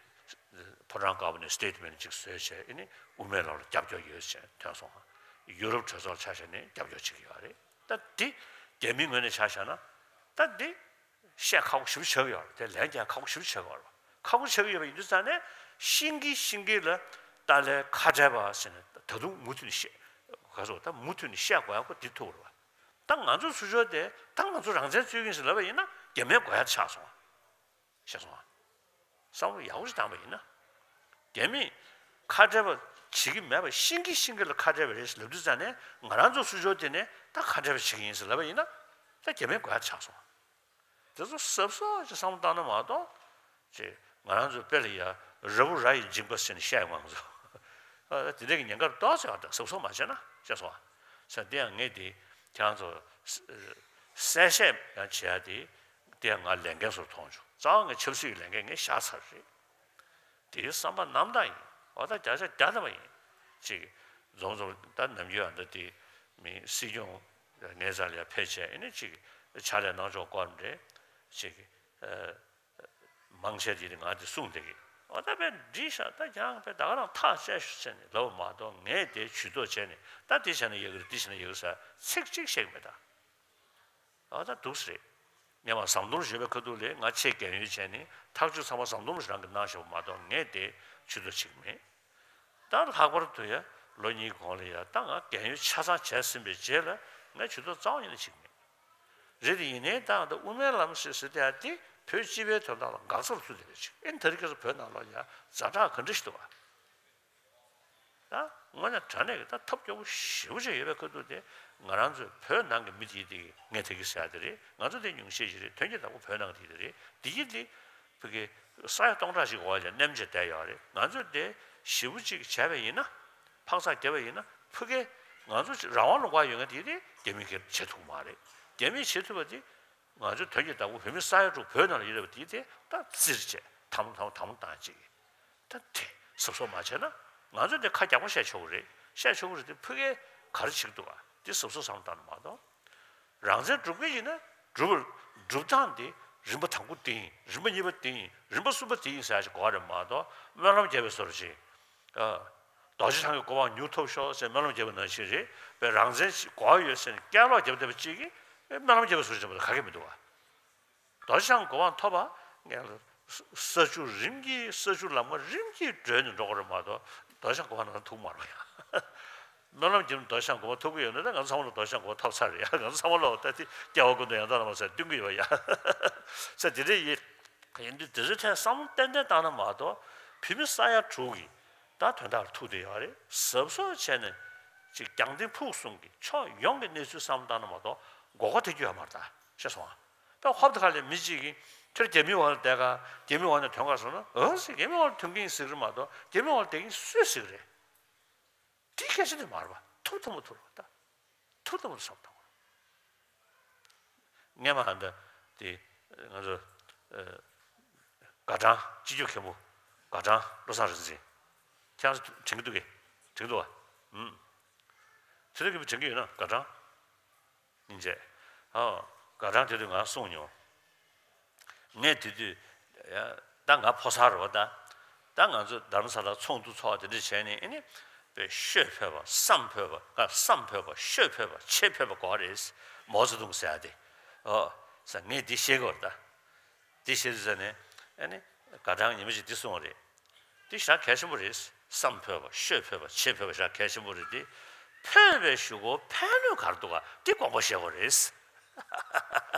ཕོ་བྲང་དཀར་པོ་ནས་སི་ཊེ་ཊི་མེན་ཊི་ཅིག་བཟོས་བྱས་ཨེ་ནི་དབུ་མའི་ལམ་ལ་རྒྱབ་སྐྱོར་ཡོད་ཅེས་ཐོན་སོང་། ཡུ་རོབ་གྲོས་ཚོགས་ལ་ཆ་བཞག་ནས་རྒྱབ་སྐྱོར་བྱེད་ཀྱི་ཡོད་རེད། ད་འདི་རྒྱ་མིའི་ངོས་ནས་ཆ་བཞག་ན་ད་འདི། བཤད་ཁག་པོ་ཞེ་པོ་ཆགས་ཀྱི་ཡོད་རེད། དེ་ལན་རྒྱག་ཁག་པོ་ཞེ་པོ་ཆགས་ཀྱི་ཡོད་རེད། ཁག་པོ་ཆགས་ཀྱི་ཡོད་པ་ཡིན་དུས་ཙང་ནས་ཤིང་གི་ཤིང་གི་ལ་ཏཱ་ལའི་ཁ་བྲལ་བ་ཟེར་ནས་ད་དུང་མུ་མཐུད་ནས་བཤད། ག་ཚོད་ད་མུ་མཐུད་ནས་བཤད་དགོས་ཡག་པོ་འདི་ཐུག་རེད་བ། ད་ང་ཚོ་ཚུར་ཕྱོགས་དེ་ད་ང་ཚོ་རང་བཙན་རྩོད་ཀྱི་ཡིན་ཟེར་ལབ་པ་ཡིན་ན་ རྒྱ་མིའི་དགོས་ཡ་ཆགས་སོང་། ཤེས་སོང་ང་། བསམ་བློ་ཡག་པོ་ཞིག་བཏང་པ་ཡིན་ན། རྒྱ་མིས་ཁ་བྲལ་བ་བྱེད་ཀྱི་མེད་པ་ཤེས་ཀྱི་ཤེས་ཀྱི་ལ་ཁ་བྲལ་བ་རེད་ལབ་དུས་ཙང་ནས། ང་རང་ཚོ་སྲུང་སྐྱོབ་དེ་ནས་ད་ཁ་བྲལ་བ་བྱེད་ཀྱི་ཡིན་ཟེར་ལབ་པ་ཡིན་ན། ད་རྒྱ་མིའི་དགོས་ཡ་ཆགས་སོང་། དེ་ཚོ་གཟབ་གཟབ་ཅིག་བསམ་བློ་བཏང་ན་མ་གཏོགས། ཅིག་ང་རང་ཚོའི་དཔེ་ལ་ཡ་ར་བུ་ར་ཡིས་འཇིགས་པ་ཟེར་ནས་བཤད་ཡོང་ང་ཚོ། ཨ། དེ་འདྲ་གི་ཉེན་ཁ་ཏོག་ཙམ་ཡོད་རེད། གཟབ་གཟབ་མ་བྱས་ན་ཤེས་སོང་ང་། ས་དེ་ཡང་ངས་དེ་ཁྱེད་རང་ཚོ་གསལ་བཤད་ཡང་བྱེད་ཡ་དེ། དེ་ཡང་ང་ལས་འགན་སོར་མཐོང་བྱུང་། རྩ་བ་ངས་ཆབ་སྲིད་ཀྱི་ལས་འགན་ངས་བཞག་ཚར་རེད། དེའི་བསམ་པ་རྣམ་དག་ཡིན། འོ་ད་བརྒྱ་ཆ་བརྒྱ་ཐམ་པ་ཡིན། ཅིག་འཛོམས་འཛོམས་ད་ནམ་རྒྱུན་ཨ་འདྲ་དེ་མི་སྲིད་སྐྱོང་ངའི་རྩ་ལ་ཕེབས་བྱས་ཨེ་ནི་ཅིག་ཕྱག་ལས་གནང་ཕྱོགས་སྐོར་འདྲ་ཅིག་ཨ། མང་ཆེ་དེ་ང་དེ་གསུངས་བསྡད་ཀྱི། འོ་ད་དཔེ་འགྲིག་ཤག་ད་ཀྱང་དཔེ་ད་ག་རང་ཐག་བཅད་ཤོག་ཟེར་ནས་ལབ་པ་མ་གཏོགས། ངས་དེ་ཇུས་གཏོགས་བྱས་ནས་ད་འདི་བྱས་ན་ཡག་གི་རེད། འདི་བྱས་ན་ཡག་གི་རེད་ཟེར་ཚིག་གཅིག་བཤད་ཀྱི་མེད་ད། འོ་ད་འདུག་སེ་རེད། སྔོན་མ་ཟམ་གདོང་ཡོད་པའི་ཁ་ཐུག་ལ་ང་ཆེས་རྒན་ཡོལ་བྱས་ནས་ཐག་གཅོད་ཚང་མ་ཟམ་གདོང་རང་གིས་གནང་བཞག་པ་མ་གཏོགས་ངས་དེ་ཇུས་གཏོགས་བྱེད་ཀྱི་མེད། ད་ལྷག་པར་དུ་ཡ་ལོ་གཉིས་གོང་ལ་ཡ་ད་ང་རྒན་ཡོལ་ཆ་ཚང་བྱས་ཟིན་པའི་རྗེས་ལ་ངས་ཇུས་གཏོགས་རྩ་བ་ཉིད་ནས་བྱེད་ཀྱི་མེད། རེད་དེ་ཡིན་ནའི་ད་ད་དབུ་མའི་ལམ་ཟེར་ཟེར་དེ་ཡ་དེ་བོད་སྤྱི་པའི་དོན་དག་ལ་འགག་རྩར་ཚུད་བསྡད་པ་ཅིག་ཨེ་ནི་ད་རེས་ཁ་སང་བོད་ནང་ལོགས་ཡ་ཛ་དྲག་ག་འདྲ་ཞིག་འདུག་ག་ད་དངོས་གནས་དྲང་གནས་ཀྱི་ད་ཐབས་སྐྱོ་པོ་ཞེ་པོ་ཅིག་ཡོད་པའི་ཁ་ཐུག་དེ། ང་རང་ཚོའི་བོད་ནང་གི་མི་དེ་དེ་ངས་དེ་གི་ཟེར་ཡ་དེ་རེད། ང་ཚོ་དེ་ཉུང་ཤས་ཅིག་རེད། ཐོན་སྐྱེད་བདག་པོ་བོད་ནང་གི་དེ་དེ་རེད། དེ་གི་དེ་ཕ་གི་ས་ཡ་སྟོང་ཕྲག་ཅིག་འོག་ལ་མནན་བྱས་བསྡད་ཡོད་རེད། ང་ཚོས་དེ་ཞེ་པོ་ཅིག་བྱས་པ་ཡིན་ན། འཕག་འཚག་བརྒྱབ་པ་ཡིན་ན་ཕ་གི་ང་ཚོ་རང་དབང་ལུང་པ་ཡོད་མཁན་དེ་དེ་རྒྱ་མི་གིས་བྱེད་ཐུབ་མ་རེད། རྒྱ་མིས་བྱེད་ཐུབ་པ་དེ། ང་ཚོའི་ཐོན་སྐྱེད་བདག་པོ་བོད་མི་ས་ཡ་དྲུག་བོད་ནང་ལ་ཡོད་པ་དེ་དེ་ད་བཙིར་བྱས་དམ་དམ་དམ་བཏང་ཅིག་ད་དེ་གཟབ་གཟབ་མ་བྱས་ན། ང་ཚོས་དེ་ཁ་རྒྱག་པོ་བཤད་ཆོག་གི་རེད། བཤད་ཆོག་གི་རེད་དེ་ཕ་གིས་ག་རེ་བྱེད་ཀྱི་འདུག་ག་དེ་གཟབ་གཟབ་བསམ་བློ་བཏང་ན་མ་གཏོགས། རང་བཙན་སྒྲུབ་ཀྱི་ཡིན་ན་སྒྲུབ་པར་སྒྲུབ་སྟངས་དེ་རིམ་པ་དང་པོ་དེ་ཡིན། རིམ་པ་གཉིས་པ་དེ་ཡིན། རིམ་པ་གསུམ་པ་དེ་ཡིན་ཟེར་ཡ་ཞིག་དགོས་པ་རེད་མ་གཏོགས། སྨོན་ལམ་རྒྱབ་པའི་བཟོ་འདྲ་ཅིག་ཨ། རྡོ་རྗེ་འཆང་གི་གོ་འཕང་མྱུར་ཐོབ་ཤོག་ཟེར་སྨོན་ལམ་རྒྱབ་པ་ནང་བཞིན་རེད། དཔེ་རང་བཙན་ཞིག་དགོས་ཡོད་ཟེར་ནས་སྐད་ལོག་རྒྱབ་བསྡད་པ་གཅིག་གིས་སྨོན་ལམ་རྒྱབ་པའི་བཟོ་འདྲ་བྱེད་པ་དང་ག་གེ་མི་འདུག་ག་རྡོ་རྗེ་འཆང་གི་གོ་འཕང་ཐོབ་པ་ངས་ལ་ས་ཆུ་རིམ་གྱིས་ས་ཆུ་ལམ་ཁ་རིམ་གྱིས་བགྲོད་ནས་འགྲོ་དགོས་རེད་མ་གཏོགས། རྡོ་རྗེ་འཆང་གི་གོ་འཕང་ནང་ཐུག་མ་རེད་ཡ། སྨོན་ལམ་རྒྱབ་ནས་རྡོ་རྗེ་འཆང་གི་གོ་འཕང་ཐོབ་ཀྱི་ཡོད་ན་ད་ང་ཚོ་ཚང་མ་ལ་རྡོ་རྗེ་འཆང་གི་གོ་འཕང་ཐོབ་ཚར་རེད་ཡ། ང་ཚོ་ཚང་མ་ལ་ད་དེ་སྐྱེ་བ་ཀུན་ཏུ་ཡང་དག་བླ་མ་ཟེར་འདོན་གྱི་ཡོད་ཡ། ས་དེ་འདྲ་ཡིན། ཡིན་དུས་དེ་ཚོའི་ཐད་བསམ་བློ་ཏན་ཏན་བཏང་ན་མ་གཏོགས། བོད་མི་ས་ཡ་དྲུག་གིས་ད་དོན་དག་ལ་ཐུག་བསྡད་ཡོད་རེད། གཟབ་གཟབ་བྱས་ནས་ཅིག་རྒྱང་ལྡན་ཕུགས་གསུམ་གྱི་ཕྱོགས་ཡོངས་ཀྱི་གནས་ཚུལ་བསམ་བློ་བཏང་ན་མ་གཏོགས་མགོ་སྐོར་ཐེབས་རྒྱུ་ཡོད་མ་རེད་ད། ཤེས་སོང་ང་། ད་ཧོབ་ཏེ་ཁ་ལ་མི་གཅིག་གིས་ཁྱོད་རྒྱ་མི་འོག་ལ་བསྡད་ག་རྒྱ་མི་འོག་ནས་ཐོན་ག་ཟེར་ན། འོ་ཟེར། རྒྱ་མི་འོག་ལ་ཐོན་གྱི་ཡིན་ཟེར་གི་རེད་མ་གཏོགས། རྒྱ་མི་འོག་ལ་བསྡད་ཀྱི་ཡིན་སུས་ཟེར་གི་རེད། དེ་སྐད་ཆ་དེ་མ་རེད་པ། ཐུབ་ཐུབ་མ་ཐུབ་རེད་པ་ད། ཐུབ་ཐུབ་མ་ཐུབ་བསམ་བཏང་དགོས། སྔོན་མ་ཨ་འདྲ་དེ་ང་ཚོ་ཨ་དགའ་སྤྲང་སྤྱི་ཁྱབ་མཁན་པོ། དགའ་སྤྲང་བློ་བཟང་རིག་འཛིན། ཁྱེད་རང་ཚོ་དྲན་གྱི་འདུག་གས། དྲན་གྱི་འདུག་པ། ཨུམ། ཚེ་རིང་མཁན་པོ་དྲན་གྱི་ཡོད་ན། དགའ་སྤྲང་སྙིང་རྗེ། ཨ། དགའ་སྤྲང་དེ་དུས་ང་གསུངས་མྱོང་། ངས་དེ་དུས་ཡ། ད་ང་ཕོ་གསར་རེད་པ་ད། ད་ང་ཚོ་རྡ་རམ་ས་ལ་ཚོགས་འདུ་ཚོགས་དེ་འདྲ་བྱས་ནས་ཨེ་ནི། དཔེ་ཤོད་ཕོད་པ་བསམ་ཕོད་པ། ཨ། བསམ་ཕོད་པ་ཤོད་ཕོད་པ་བྱེད་ཕོད་པ་དགོས་རེད། མའོ་ཙེ་ཏུང་ཟེར་ཡ་དེ། ཨོ། ས་ངས་འདི་ཤེས་དགོས་རེད་ད། འདི་བཤད་དུས་ཙ་ནས་ཨ་ནི་དགའ་སྤྲང་ཉི་མ་ཞིག་འདི་གསུངས་པ་རེད། འདི་ཞེ་དྲག་གལ་ཆེན་པོ་རེད། བསམ་ཕོད་པ་ཤོད་ཕོད་པ་བྱེད་ཕོད་པ་ཞེ་དྲག་གལ་ཆེན་པོ་རེད་དེ། ཕོད་པའི་གཞུག་གུ་ཕན་ནུས་ག་རེ་འདུག་ག་འདི་དགོངས་པ་བཞེས་དགོས་རེད།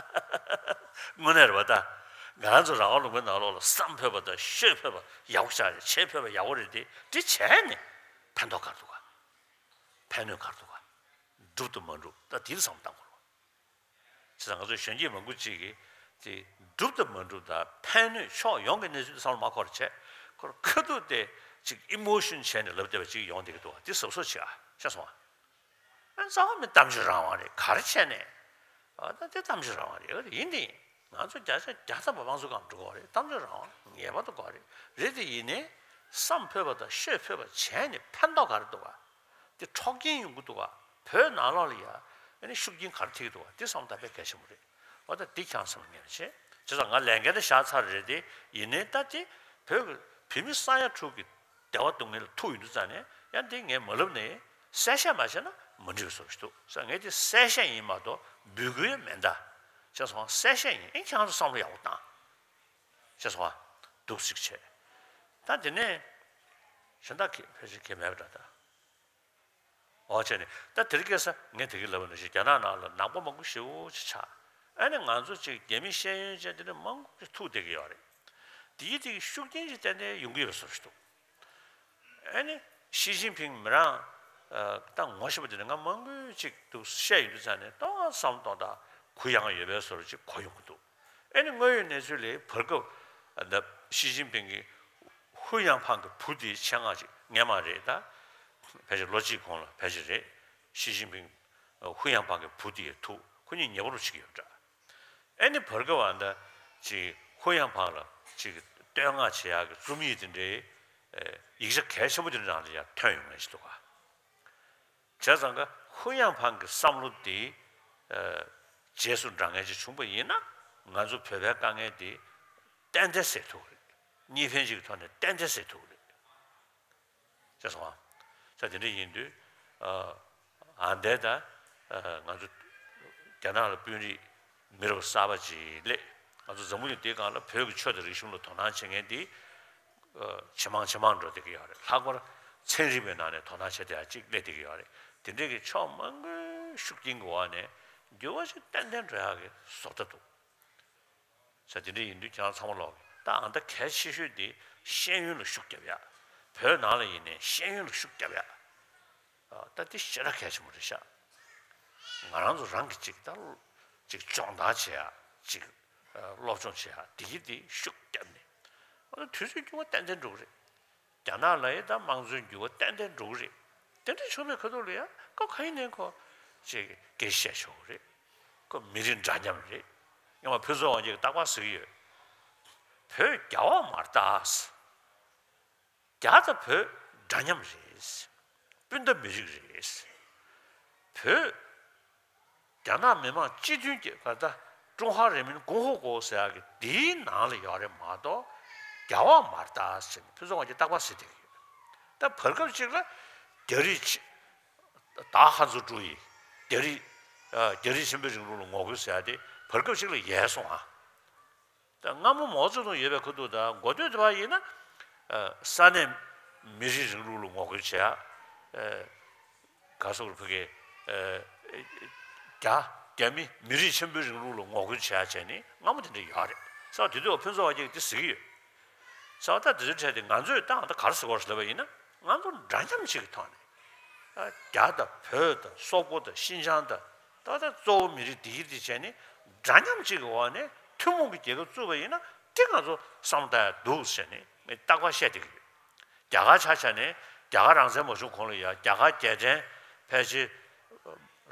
དངོས་གནས་རེད་པ་ད། ང་རང་ཚོ་རང་དབང་ལུང་པའི་ནང་ལོགས་ལ་བསམ་ཕོད་པ་དང་ཤོད་ཕོད་པ་ཡག་པོ་ཞེ་དྲག་རེད། བྱེད་ཕོད་པ་ཡག་པོ་རེད་དེ། འདི་བྱས་ནས་ཕན་ཐོགས་ག་རེ་འདུག་ག་ཕན་ནུས་ག་རེ་འདུག་ག་སྒྲུབ་དང་མ་སྒྲུབ་ད་འདིར་བསམ་བློ་གཏང་དགོས་རེད། བྱས་ཙང་ང་ཚོ་གཞོན་སྐྱེས་མང་པོ་ཅིག་གིས་དེ་སྒྲུབ་དང་མ་སྒྲུབ་དང་ཕན་གནོད་ཕྱོགས་ཡོངས་ཀྱི་གནས་ཚུལ་དེ་བསམ་བློ་མ་འཁོར་བྱས། ཁོ་རང་ཁ་ཐུག་དེ་ཅིག་ཨི་མོ་ཤོན་བྱས་ནས་ལབ་བསྡད་པ་ཅིག་ཡོང་བསྡད་ཀྱི་འདུག་པ། དེ་གཟབ་གཟབ་བྱེད་ཨ། ཤེས་སོང་ཨ། ཨ། རྩ་བ་མི་གཏམ་བརྗོད་རང་དབང་རེད། ག་རེ་བྱས་ནས། ཨ། ད་དེ་གཏམ་བརྗོད་རང་དབང་རེད། ཡིན་དེ་ཡིན། ང་ཚོ་བརྒྱ་ཆ་བརྒྱ་ཐམ་པ་དམངས་གཙོའི་སྒང་འགྲོ་གི་རེད། གཏམ་བརྗོད་རང་དབང་ངེས་པར་དུ་དགོས་རེད། རེད་དེ་ཡིན་ནའི་བསམ་ཕོད་པ་དང་ཤོད་ཕོད་པ་བྱས་ནས་ཕན་ཐོགས་ག་རེ་འདུག་ག་དེ་འཕྲོག་རྐྱེན་ཡོང་གི་འདུག་ག་བོད་ནང་ལོགས་ལ་ཡ་ཨ་ནི་ཤུགས་རྐྱེན་ག་རེ་ཐེབས་ཀྱི་འདུག་ག་དེ་བསམ་བློ་གཏང་དཔེ་གལ་ཆེན་པོ་རེད། འོ་ད་འདི་ཁྱེད་རང་བསམ་བློ་ངེས་པ་བྱེད། བྱས་ཙང་ང་ལས་འགན་དེ་བཞག་ཚར་རེད་དེ། ཡིན་ནའི་ད་དེ་བོད་ཀྱི་བོད་མི་ས་ཡ་དྲུག་གི་བདེ་བ་སྡུག་བསྔལ་ལ་ཐུག་ཡོང་དུས་ཙ་ནས་ཡང་འདི་ངས་མ་ལབ་ནའི་གསལ་བཤད་མ་བྱས་ན་མ་འགྲིག་པའི་བཟོ་འདྲ་ཞིག་འདུག་ས། ངས་དེ་གསལ་བཤད་ཡིན་མ་གཏོགས་འབོད་སྐུལ་མིན་ད། བྱས་ཙང་གསལ་བཤད་ཡིན། ཨེ་ཁྱེད་རང་ཚོ་བསམ་བློ་ཡག་པོ་བཏང་། བྱས་ཙང་འདུག་སེ་བྱས། ད་དེ་ནས་གཞན་དག་གི་ཕལ་ཆེར་གལ་མེད་པ་འདྲ་ད། འོ་བྱས་ནས་ད་དེ་རིང་ཁ་སང་ངས་དེ་གི་ལབ་པ་ནང་བཞིན་རྒྱ་ནག་ནང་ལ་ནག་པོ་མང་པོ་ཞེ་པོ་ཅིག་ཆགས། ཨ་ནི་ང་ཚོ་ཅིག་རྒྱ་མི་ཤེས་ཡོན་ཅན་དེ་འདྲ་མང་པོ་ཅིག་ཐུག་བསྡད་ཀྱི་ཡོད་རེད། དེའི་དེ་གི་ཤུགས་རྐྱེན་ཅིག་ཏན་ཏན་ཡོང་གི་ཡོད་པའི་བཟོ་ཞིག་འདུག་ཨ་ནི་ཞི་ཅིན་ཕིང་མི་རང་ད་ངོ་ཤེས་པ་དེ་འདྲ་ང་མང་པོ་ཅིག་འདུག་བཤད་ཡོང་དུས་ཙང་ནས་ཏོག་ཙམ་ཏོག་ཙམ་གུ་ཡངས་ཡོད་པའི་བཟོ་ཅིག་གོ་ཡོང་གི་འདུག་ཨ་ནི་དངོས་ཡོད་གནས་ཚུལ་ལ་བར་སྐབས་ད་ཞི་ཅིན་ཕིང་གི་ཧུའུ་ཡང་ཕང་གི་བུ་དེའི་ཆེད་མངགས་ཅིག་སྔས་མ་རེད། ད་ཕལ་ཆེར་ལོ་གཅིག་གོང་ལ་ཕལ་ཆེར་རེད། ཞི་ཅིན་ཕིང་ཧུའུ་ཡང་ཕང་གི་བུ་དེ་ཡི་ཐུག་ཁོ་གཉིས་ཉེ་པོ་རུ་བྱེད་ཀྱི་ཡོད་འདྲ། ཨ་ནི་བར་སྐབས་ཨ་ད་ཅིག་ཧུའུ་ཡང་ཕང་ལ་ཅིག་བསྟོད་བསྔགས་བྱེད་ཡག་གི་རྩོམ་ཡིག་དེ་འདྲའི་ཡིག་ཆ་གལ་ཆེན་པོ་དེ་འདྲ་ནང་ལ་ཡང་ཐོན་ཡོང་མཁན་ཞིག་འདུག་ག་བྱས་ཙང་ཀ་ཧུའུ་ཡང་ཕང་གི་བསམ་བློ་དེ་རྗེས་སུ་འབྲང་མཁན་ཅིག་བྱུང་པ་ཡིན་ན་ང་ཚོ་བོད་པའི་དཀའ་ངལ་དེ་ཏན་ཏན་སེལ་ཐུབ་ཀྱི་རེད། གཉིས་ཕན་གཅིག་གི་ཐོག་ནས་ཏན་ཏན་སེལ་ཐུབ་ཀྱི་རེད། ཤེས་སོང་ཨ། ས་དེ་འདྲ་ཡིན་དུས་ཨ་འདས་ད་ང་ཚོ་རྒྱ་ནག་ལ་དཔོན་རིགས་མི་རབས་གསར་པ་ཅིག་སླེབས། ང་ཚོ་འཛམ་བུ་གླིང་འདིའི་སྒང་ལ་བོད་ཀྱི་ཆོས་དང་རིག་གཞུང་ལ་དོ་སྣང་བྱེད་མཁན་དེ་ཇེ་མང་ཇེ་མང་འགྲོ་བསྡད་ཀྱི་ཡོད་རེད། ལྷག་པར་ཚན་རིག་པའི་ནང་ནས་དོ་སྣང་བྱེད་བསྡད་ཡ་ཅིག་སླེབས་བསྡད་ཀྱི་ཡོད་རེད། དེ་འདྲའི་གི་ཕྱོགས་མང་པོའི་ཤུགས་རྐྱེན་གྱི་འོག་ནས་འགྱུར་བ་ཞིག་ཏན་ཏན་འགྲོ་ཡག་གི་བཟོ་ལྟ་འདུག་ས་དེ་འདྲ་ཡིན་དུས་ཁྱེད་རང་ཚང་མ་ལོག་གི་ད་ཨ་ད་གལ་ཆེ་ཤོས་དེ་ཤེས་ཡོན་ལ་ཤུགས་རྒྱབ་ཡ། བོད་ནང་ལ་ཡིན་ནའི་ཤེས་ཡོན་ལ་ཤུགས་རྒྱབ་ཡ། ད་དེ་ཞེ་དྲག་གལ་ཆེན་པོ་རེད་ཤག་ང་རང་ཚོ་རང་གི་ཅིག་ད་ཅིག་སྦྱོང་བརྡར་བྱེད་ཡ་ཅིག་སློབ་སྦྱོང་བྱེད་ཡ་དེ་གི་དེ་ཤུགས་བརྒྱབ་ནས་ཨ་ད་དུས་ཚོད་འགྱུར་བ་ཏན་ཏན་འགྲོ་གི་རེད། རྒྱ་ནག་ལ་ཡི་ད་དམངས་གཙོའི་འགྱུར་བ་ཏན་ཏན་འགྲོ་གི་རེད། དེ་འདྲ་བྱུང་བའི་ཁ་ཐུག་ལ་ཡ་ཁོ་ག་ཡིན་ནའི་ཁོ་ཅིག་སྐད་བཤད་ཆོག་གི་རེད། ཁོ་མི་རིགས་འདྲ་མཉམ་རེད། ཡང་བ་ཕུན་ཚོགས་དབང་རྒྱལ་གྱིས་རྟག་པར་ཟེར་གྱི་ཡོད། བོད་རྒྱ་དབར་མ་རྟགས། རྒྱ་དང་བོད་འདྲ་མཉམ་རེད། སྤུན་ཟླ་མི་རིགས་རེད། བོད་རྒྱ་ནག་མི་དམངས་སྤྱི་མཐུན་གྱི་ག་ད་ཀྲུང་ཧྭ་རིན་མིན་གོང་ཧོ་གོ་ཟེར་ཡག་གི་དེའི་ནང་ལ་ཡོད་རེད་མ་གཏོགས་རྒྱ་དབར་མ་རྟགས་ཟེར་ནས་ཕུན་ཚོགས་དབང་རྒྱལ་རྟག་པར་ཟེར་བསྡད་ཀྱི་ཡོད། ད་བར་སྐབས་ཅིག་ལ་རྒྱ་རིགས་ཆེ་ད་ཧན་ཙུའུ་ཀྲུའུ་ཡིས་རྒྱ་རིགས་རྒྱ་རིགས་ཆེན་པོའི་རིང་ལུགས་ལ་ངོ་རྒོལ་ཟེར་ཡག་དེ་བར་སྐབས་ཅིག་ལ་ཡལ་སོང་ཨ། ད་སྔ་མོ་མའོ་ཙེ་ཏུང་ཡོད་པའི་ཁ་ཐུག་ད་འགོ་སྟོད་དེ་བ་ཡིན་ན་ས་གནས་མི་རིགས་རིང་ལུགས་ལ་ངོ་རྒོལ་བྱེད་ཡ། ག་སོག་རུ་ཕ་གི་རྒྱ་རྒྱ་མི་མི་རིགས་ཆེན་པོའི་རིང་ལུགས་ལ་ངོ་རྒོལ་བྱེད་ཡ་བྱས་ནས་སྔ་མོ་དེ་འདྲ་ཡོད་རེད། ས་དེ་དུས་ཕུན་ཚོགས་དབང་རྒྱལ་གྱིས་དེ་ཟེར་གྱི་ཡོད། ས་ད་དེ་ཚོའི་གྲས་དེ་ང་ཚོས་ད་ད་ག་རེ་ཟེར་དགོས་རེད་ལབ་པ་ཡིན་ན་ང་ཚོ་འདྲ་མཉམ་ཞིག་གི་ཐོག་ནས་རྒྱ་དང་བོད་དང་སོག་པོ་དང་ཤིན་ཅང་དང་། ད་ལྟ་གཙོ་བོ་མི་རིགས་འདི་གི་འདི་བྱས་ནས་འདྲ་མཉམ་གཅིག་གི་འོག་ནས་ཐུན་མོང་གི་རྒྱལ་ཁབ་བཙུགས་པ་ཡིན་ན་དེ་ང་ཚོ་བསམ་བློ་བཏང་ཡ་འདུག་ཟེར་ནས་ངས་རྟག་པར་བཤད་བསྡད་ཀྱི་ཡོད། རྒྱ་གར་ཆ་བཞག་ནས་རྒྱ་གར་རང་བཙན་མ་བྱུང་གོང་ལ་ཡ་རྒྱ་གར་རྒྱལ་ཕྲན་ཕལ་ཆེར་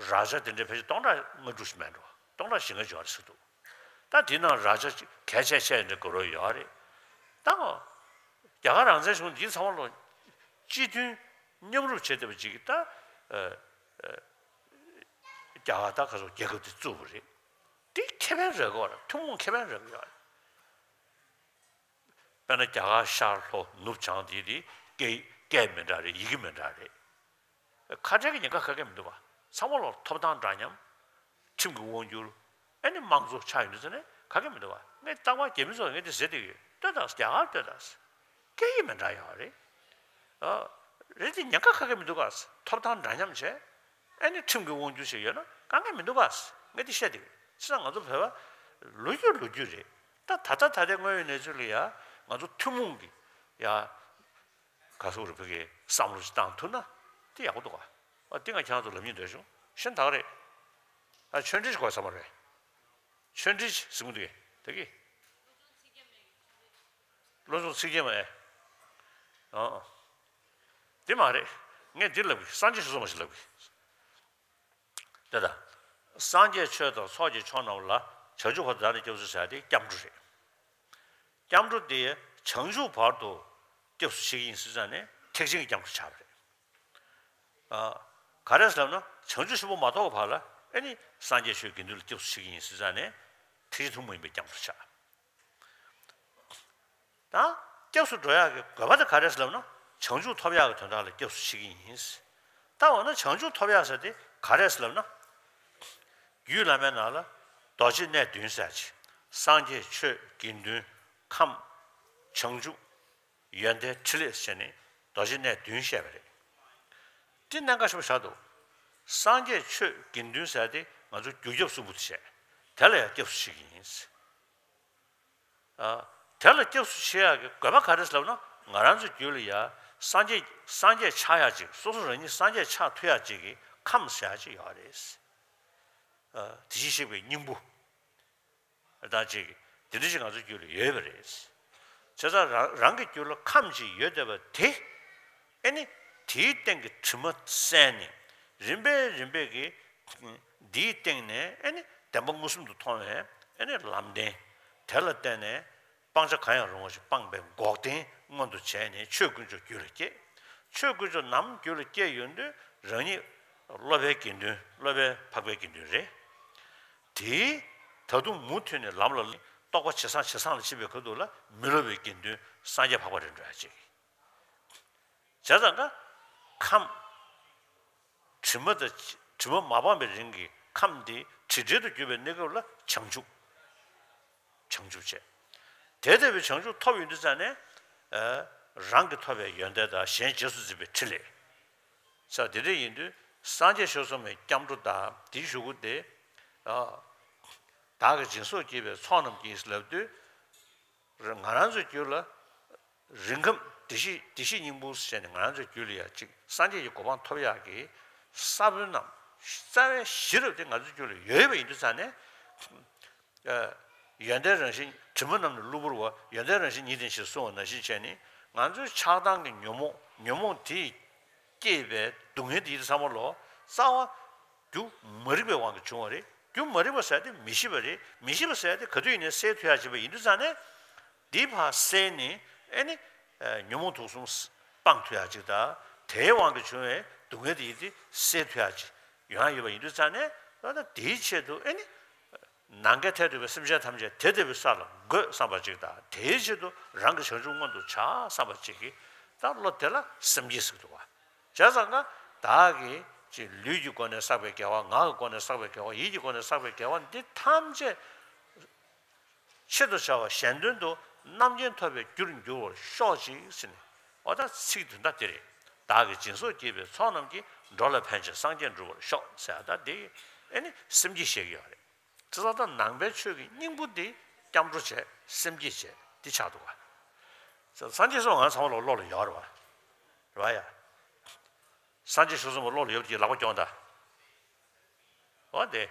ར་ཇ་དེ་འདྲའི་ཕལ་ཆེར་སྟོང་ཕྲག་ལྔ་དྲུག་ཞིག་མེད་འགྲོ། སྟོང་ཕྲག་བཞི་ལྔ་ཅིག་ཡོད་རེད་ཟེར་འདུག་ད་དེ་ནང་ར་ཇ་གལ་ཆེ་ཆེ་འདྲ་དགོས་རོགས་ཡོད་རེད། ད་རྒྱ་གར་རང་བཙན་བྱུང་འདི་ཚང་མ་ལོ་སྤྱི་མཐུན་མཉམ་རུབ་བྱེད་ཐུབ་པ་ཅིག་གི་ད། རྒྱ་གར་ད་ག་ཚོད་རྒྱལ་ཁབ་དེ་བཙུགས་པ་རེད། དེ་ཁེ་ཕན་རག་གི་ཡོད་རེད། ཐུན་མོང་ཁེ་ཕན་རག་གི་ཡོད་རེད། དཔེར་ན་རྒྱ་གར་ཤར་ལྷོ་ནུབ་བྱང་དེ་དེ་སྐད་སྐད་མི་འདྲ་རེད། ཡི་གེ་མི་འདྲ་རེད། ཁ་བྲལ་གྱི་ཉེན་ཁ་ག་གེ་མི་འདུག་བ། ཚང་མ་ལོ་ཐོབ་ཐང་འདྲ་མཉམ། ཁྲིམས་ཀྱི་དབང་སྒྱུར། ཨ་ནི་དམངས་གཙོ་ཆགས་ཡོང་དུས་ཙ་ནས་ག་གེ་མི་འདུག་བ། ངས་རྟག་པར་རྒྱ་མི་ཚོ་ངས་དེ་ཟེར་བསྡད་ཡོད། ལྟོས་དང་རྒྱ་གར་ལྟོས་དང་། སྐད་ཡིག་མི་འདྲ་ཡོད་རེད། ཨ། རེད་དེ་ཉེན་ཁ་ག་གེ་མི་འདུག་ག་ཐོབ་ཐང་འདྲ་མཉམ་བྱས། ཨ་ནི་ཁྲིམས་ཀྱི་དབང་སྒྱུར་བྱས་ཡོད་ན་དཀའ་ངལ་མི་འདུག་ག་ངས་དེ་བཤད་དེ་ཡོད། བྱས་ཙང་ང་ཚོ་བོད་པ་ལོ་རྒྱུས་ལོ་རྒྱུས་རེད། ད་ད་ལྟ་ད་ལྟའི་དངོས་ཡོད་གནས་ཚུལ་ལ་ཡ་ང་ཚོ་ཐུན་མོང་གི་ཡ་ག་སོག་རུ་ཕ་གི་བསམ་བློ་ཞིག་བཏང་ཐུབ་ན་དེ་ཡག་པོ་འདུག་ག་ཨ་དེ་ང་ཁྱེད་རང་ཚོ་ལབ་སྙིང་འདོད་བྱུང་། ཤིན་ཏུ་རེད། ཨ་ཆོས་འབྲེལ་ཞིག་དགོས་བསམ་པ་རེད། ཆོས་འབྲེལ་ཞིག་ཟིན་གི་འདུག་གས་ད་གི་བློ་སྦྱོང་ཚིག་བརྒྱད་མ་ཨེ། ཨ། འདི་མ་རེད། ངས་འདི་ལབ་གི་སངས་རྒྱས་ཆོས་ཚོགས་མ་ཞིག་ལབ་གི་དེ་ལྟར། སངས་རྒྱས་ཆོས་དང་ཚོགས་ཀྱི་མཆོག་རྣམས་ལ། བྱང་ཆུབ་བར་དུ་བདག་ནི་སྐྱབས་སུ་མཆི་ཟེར་ཡ་དེ་སྐྱབས་འགྲོ་རེད། སྐྱབས་འགྲོ་དེ་བྱང་ཆུབ་བར་དུ་སྐྱབས་སུ་མཆི་གི་ཡིན་ཟེར་ཙང་ནས་ཐེག་ཆེན་གྱི་སྐྱབས་འགྲོ་ཆགས་པ་རེད། ཨ། ག་རེ་ཟེར་ལབ་ན་བྱང་ཆུབ་ཆེན་པོ་མ་ཐོབ་པའི་བར་ལ་ཨེ་ནི་སངས་རྒྱས་ཆོས་དགེ་འདུན་ལ་སྐྱབས་སུ་མཆི་གི་ཡིན་ཟེར་ཙང་ནས་ཐེག་ཆེན་ཐུན་མོང་མ་ཡིན་པའི་སྐྱབས་འགྲོ་ཆགས། ད་སྐྱབས་སུ་འགྲོ་ཡག་གི་དགོས་པ་དེ་ག་རེ་ཟེར་ལབ་ན་བྱང་ཆུབ་ཐོབ་ཡག་གི་དོན་དག་ལ་སྐྱབས་སུ་མཆི་གི་ཡིན། ད་འོ་ན་བྱང་ཆུབ་ཐོབ་ཡག་ཟེར་དེ་ག་རེ་ཟེར་ལབ་ན། རྒྱུད་བླ་མའི་ནང་ལ་རྡོ་རྗེ་གནས་བདུན་ཟེར་ཅིག་སངས་རྒྱས་ཆོས་དགེ་འདུན་ཁམས་བྱང་ཆུབ་ཡོན་ཏན་ཕྲིན་ལས་ཟེར་ནས་རྡོ་རྗེ་གནས་བདུན་བཤད་པ་རེད། དེ་གནད་འགག་ཆེན་པོ་ཆགས་འདུག་སངས་རྒྱས་ཆོས་དགེ་འདུན་ཟེར་དེ་ང་ཚོ་རྒྱུ་སྐྱབས་གསུམ་པོ་དེ་བཤད། དེ་ལ་ཡང་སྐྱབས་སུ་མཆི་གི་ཡིན། ཨ། དེ་ལ་སྐྱབས་སུ་མཆི་ཡག་གི་དགོས་པ་ག་རེ་ཟེར་ལབ་ན། ང་རང་ཚོའི་རྒྱུད་ལ་ཡ་སངས་རྒྱས་སངས་རྒྱས་ཆགས་ཡག་ཅིག་སོ་སོ་རང་ཉིད་སངས་རྒྱས་ཆགས་ཐུབ་ཡག་ཅིག་གི་ཁམས་ཟེར་ཡག་ཅིག་ཡོད་རེད། ཨ། དེ་བཞིན་གཤེགས་པའི་སྙིང་པོ་དང་ཅིག་དེ་འདྲ་ཞིག་ང་ཚོའི་རྒྱུད་ལ་ཡོད་པ་རེད། བྱས་ཙང་རང་རང་གི་རྒྱུད་ལ་ཁམས་ཅིག་ཡོད་བསྡད་པ་དེ། ཨེ་ནི། དེའི་སྟེང་གི་དྲི་མ་བསལ་ནས། རིམ་པས་རིམ་པས་ཀྱིས། འདིའི་སྟེང་ནས་ཨེ་ནི་བདེན་པ་མངོན་སུམ་དུ་མཐོང་བའི་ཨེ་ནི་ལམ་བདེན། དེ་ལ་བརྟེན་ནས་སྤང་བྱ་གང་ཡང་རུང་བ་ཞིག་སྤངས་པའི་འགོག་བདེན་མངོན་དུ་བྱས་ནས་ཆོས་དཀོན་མཆོག་རྒྱུད་ལ་སྐྱེས། ཆོས་དཀོན་མཆོག་ནམ་རྒྱུད་ལ་སྐྱེས་ཡོང་དུས་རང་ཉིད་སློབ་པའི་དགེ་འདུན། སློབ་པའི་འཕགས་པའི་དགེ་འདུན་རེད། དེས་ད་དུང་མུ་མཐུད་ནས་ལམ་ལ་རྟོགས་པ་ཇེ་བཟང་ཇེ་བཟང་ལ་ཕྱིན་པའི་ཁ་ཐུག་ལ་མི་སློབ་པའི་དགེ་འདུན་སངས་རྒྱས་འཕགས་པ་རེད་འགྲོ་ཡ་ཅིག་བྱས་ཙང་ཀ། ཁམས། དྲི་མ་དང་དྲི་མ་མ་སྤངས་པའི་རིང་གི་ཁམས་འདི་དྲི་བྲལ་དུ་གྱུར་པའི་གནས་སྐབས་ལ་བྱང་ཆུབ། བྱང་ཆུབ་བྱས། དེ་ལྟ་བུའི་བྱང་ཆུབ་ཐོབ་ཡོང་དུས་ཙང་ནས། ཨ། རང་གིས་ཐོབ་པའི་ཡོན་ཏན་དང་གཞན་རྗེས་སུ་འཛིན་པའི་ཕྲིན་ལས། ས་དེ་འདྲ་ཡིན་དུས་སངས་རྒྱས་ཆོས་གསུམ་གྱི་སྐྱབས་འགྲོ་དང་དེའི་གཞུག་གུ་དེ། ཨ། བདག་གིས་སྦྱིན་སོགས་བགྱིས་པའི་ཚོགས་རྣམས་ཀྱིས་ལབ་དུས། ང་རང་ཚོའི་རྒྱུད་ལ་རིང་ཁམས་བདེ་གཤེགས་བདེ་གཤེགས་སྙིང་པོ་ཟེར་ནས་ང་རང་ཚོའི་རྒྱུད་ལ་ཡ་གཅིག་སངས་རྒྱས་ཀྱི་གོ་འཕང་ཐོབ་ཡག་གི་ས་བོན་རྣམས་རྩ་བའི་གཞི་རུ་དེ་ང་ཚོའི་རྒྱུད་ལ་ཡོད་པ་ཡིན་དུས་ཙང་ནས། ཨ། ཡོན་ཏན་རང་བཞིན་དྲི་མ་རྣམས་ནི་གློ་བུར་བ། ཡོན་ཏན་རང་བཞིན་ཉིད་དེ་ཞེས་གསུངས་པ་ནང་བཞིན་བྱས་ནས་ང་ཚོའི་ཆགས་སྡང་གི་ཉོན་མོངས། ཉོན་མོངས་དེས་བསྐྱེད་པའི་སྡུག་བསྔལ་དེ་ཡིན་དུས་ཚང་མ་ལོ་རྩ་བ། རྒྱུ་མ་རིག་པའི་དབང་གིས་བྱུང་བ་རེད། རྒྱུ་མ་རིག་པ་ཟེར་དེ་མི་ཤེས་པ་རེད། མི་ཤེས་པ་ཟེར་དེ་ག་དུས་ཡིན་ནའི་སེལ་ཐུབ་ཡག་བྱེད་པ་ཡིན་དུས་ཙང་ནས། འདི་ཕར་སེལ་ནས་ཨེ་ནི། ཨ། ཉོན་མོངས་དུག་གསུམ་སྤང་ཐུབ་ཡག་ཅིག་དང་། དེའི་དབང་གིས་བྱུང་བའི་སྡུག་བསྔལ་དེ་ཡིན་དེ་སེལ་ཐུབ་ཡག་ཅིག་ཡོང་ཡག་ཡོད་པ་ཡིན་དུས་ཙང་ནས། ད་ལྟ་དེའི་ཆེད་དུ་ཨེ་ནི། ནམ་མཁའི་མཐས་གཏུགས་པའི་སེམས་ཅན་ཐམས་ཅད་དེ་ལྟ་བུའི་ས་ལ་འགོད་བསམ་པ་ཅིག་དང་། དེའི་ཆེད་དུ་རང་གི་བྱང་ཆུབ་མངོན་དུ་བྱ་བསམ་པ་ཅིག་གིས། ད་བློ་དེ་ལ་སེམས་བསྐྱེད་ཟེར་གྱི་འདུག་བ། བྱས་ཙང་ཀ། བདག་གིས་ཅིག་ལུས་ཀྱི་སྒོ་ནས་བསགས་པའི་དགེ་བ། ངག་གི་སྒོ་ནས་བསགས་པའི་དགེ་བ། ཡིད་ཀྱི་སྒོ་ནས་བསགས་པའི་དགེ་བ་འདི་ཐམས་ཅད་ཆེད་དུ་བྱ་བ་གཞན་དོན་དུ་རྣམ་མཁྱེན་ཐོབ་པའི་རྒྱུར་འགྱུར་བར་ཤོག་ཅིག་ཟེར་ནས། འོ་ད་ཚིག་དོན་དག་དེ་རེད། བདག་གིས་སྦྱིན་སོགས་བགྱིས་པའི་ཚོགས་རྣམས་ཀྱིས། འགྲོ་ལ་ཕན་ཕྱིར་སངས་རྒྱས་འགྲུབ་པར་ཤོག་ཟེར་ཡ་ད་དེ་ཨེ་ནི་སེམས་བསྐྱེད་བཤད་ཀྱི་ཡོད་རེད། བྱས་ཙང་ད་ནང་པའི་ཆོས་ཀྱི་སྙིང་པོ་འདི་སྐྱབས་འགྲོ་བྱས། སེམས་བསྐྱེད་བྱས། འདི་ཆགས་འདུག་ག། སངས་རྒྱས་སོགས་ང་ཚང་མ་ལ་བློ་ལ་ཡོད་རེད་བ། རེད་བ་ཡ། སངས་རྒྱས་ཆོས་གསུངས་པ་བློ་ལ་ཡོད་པ་ཅིག་ལག་པ་རྐྱོང་ད། འོ་དེ།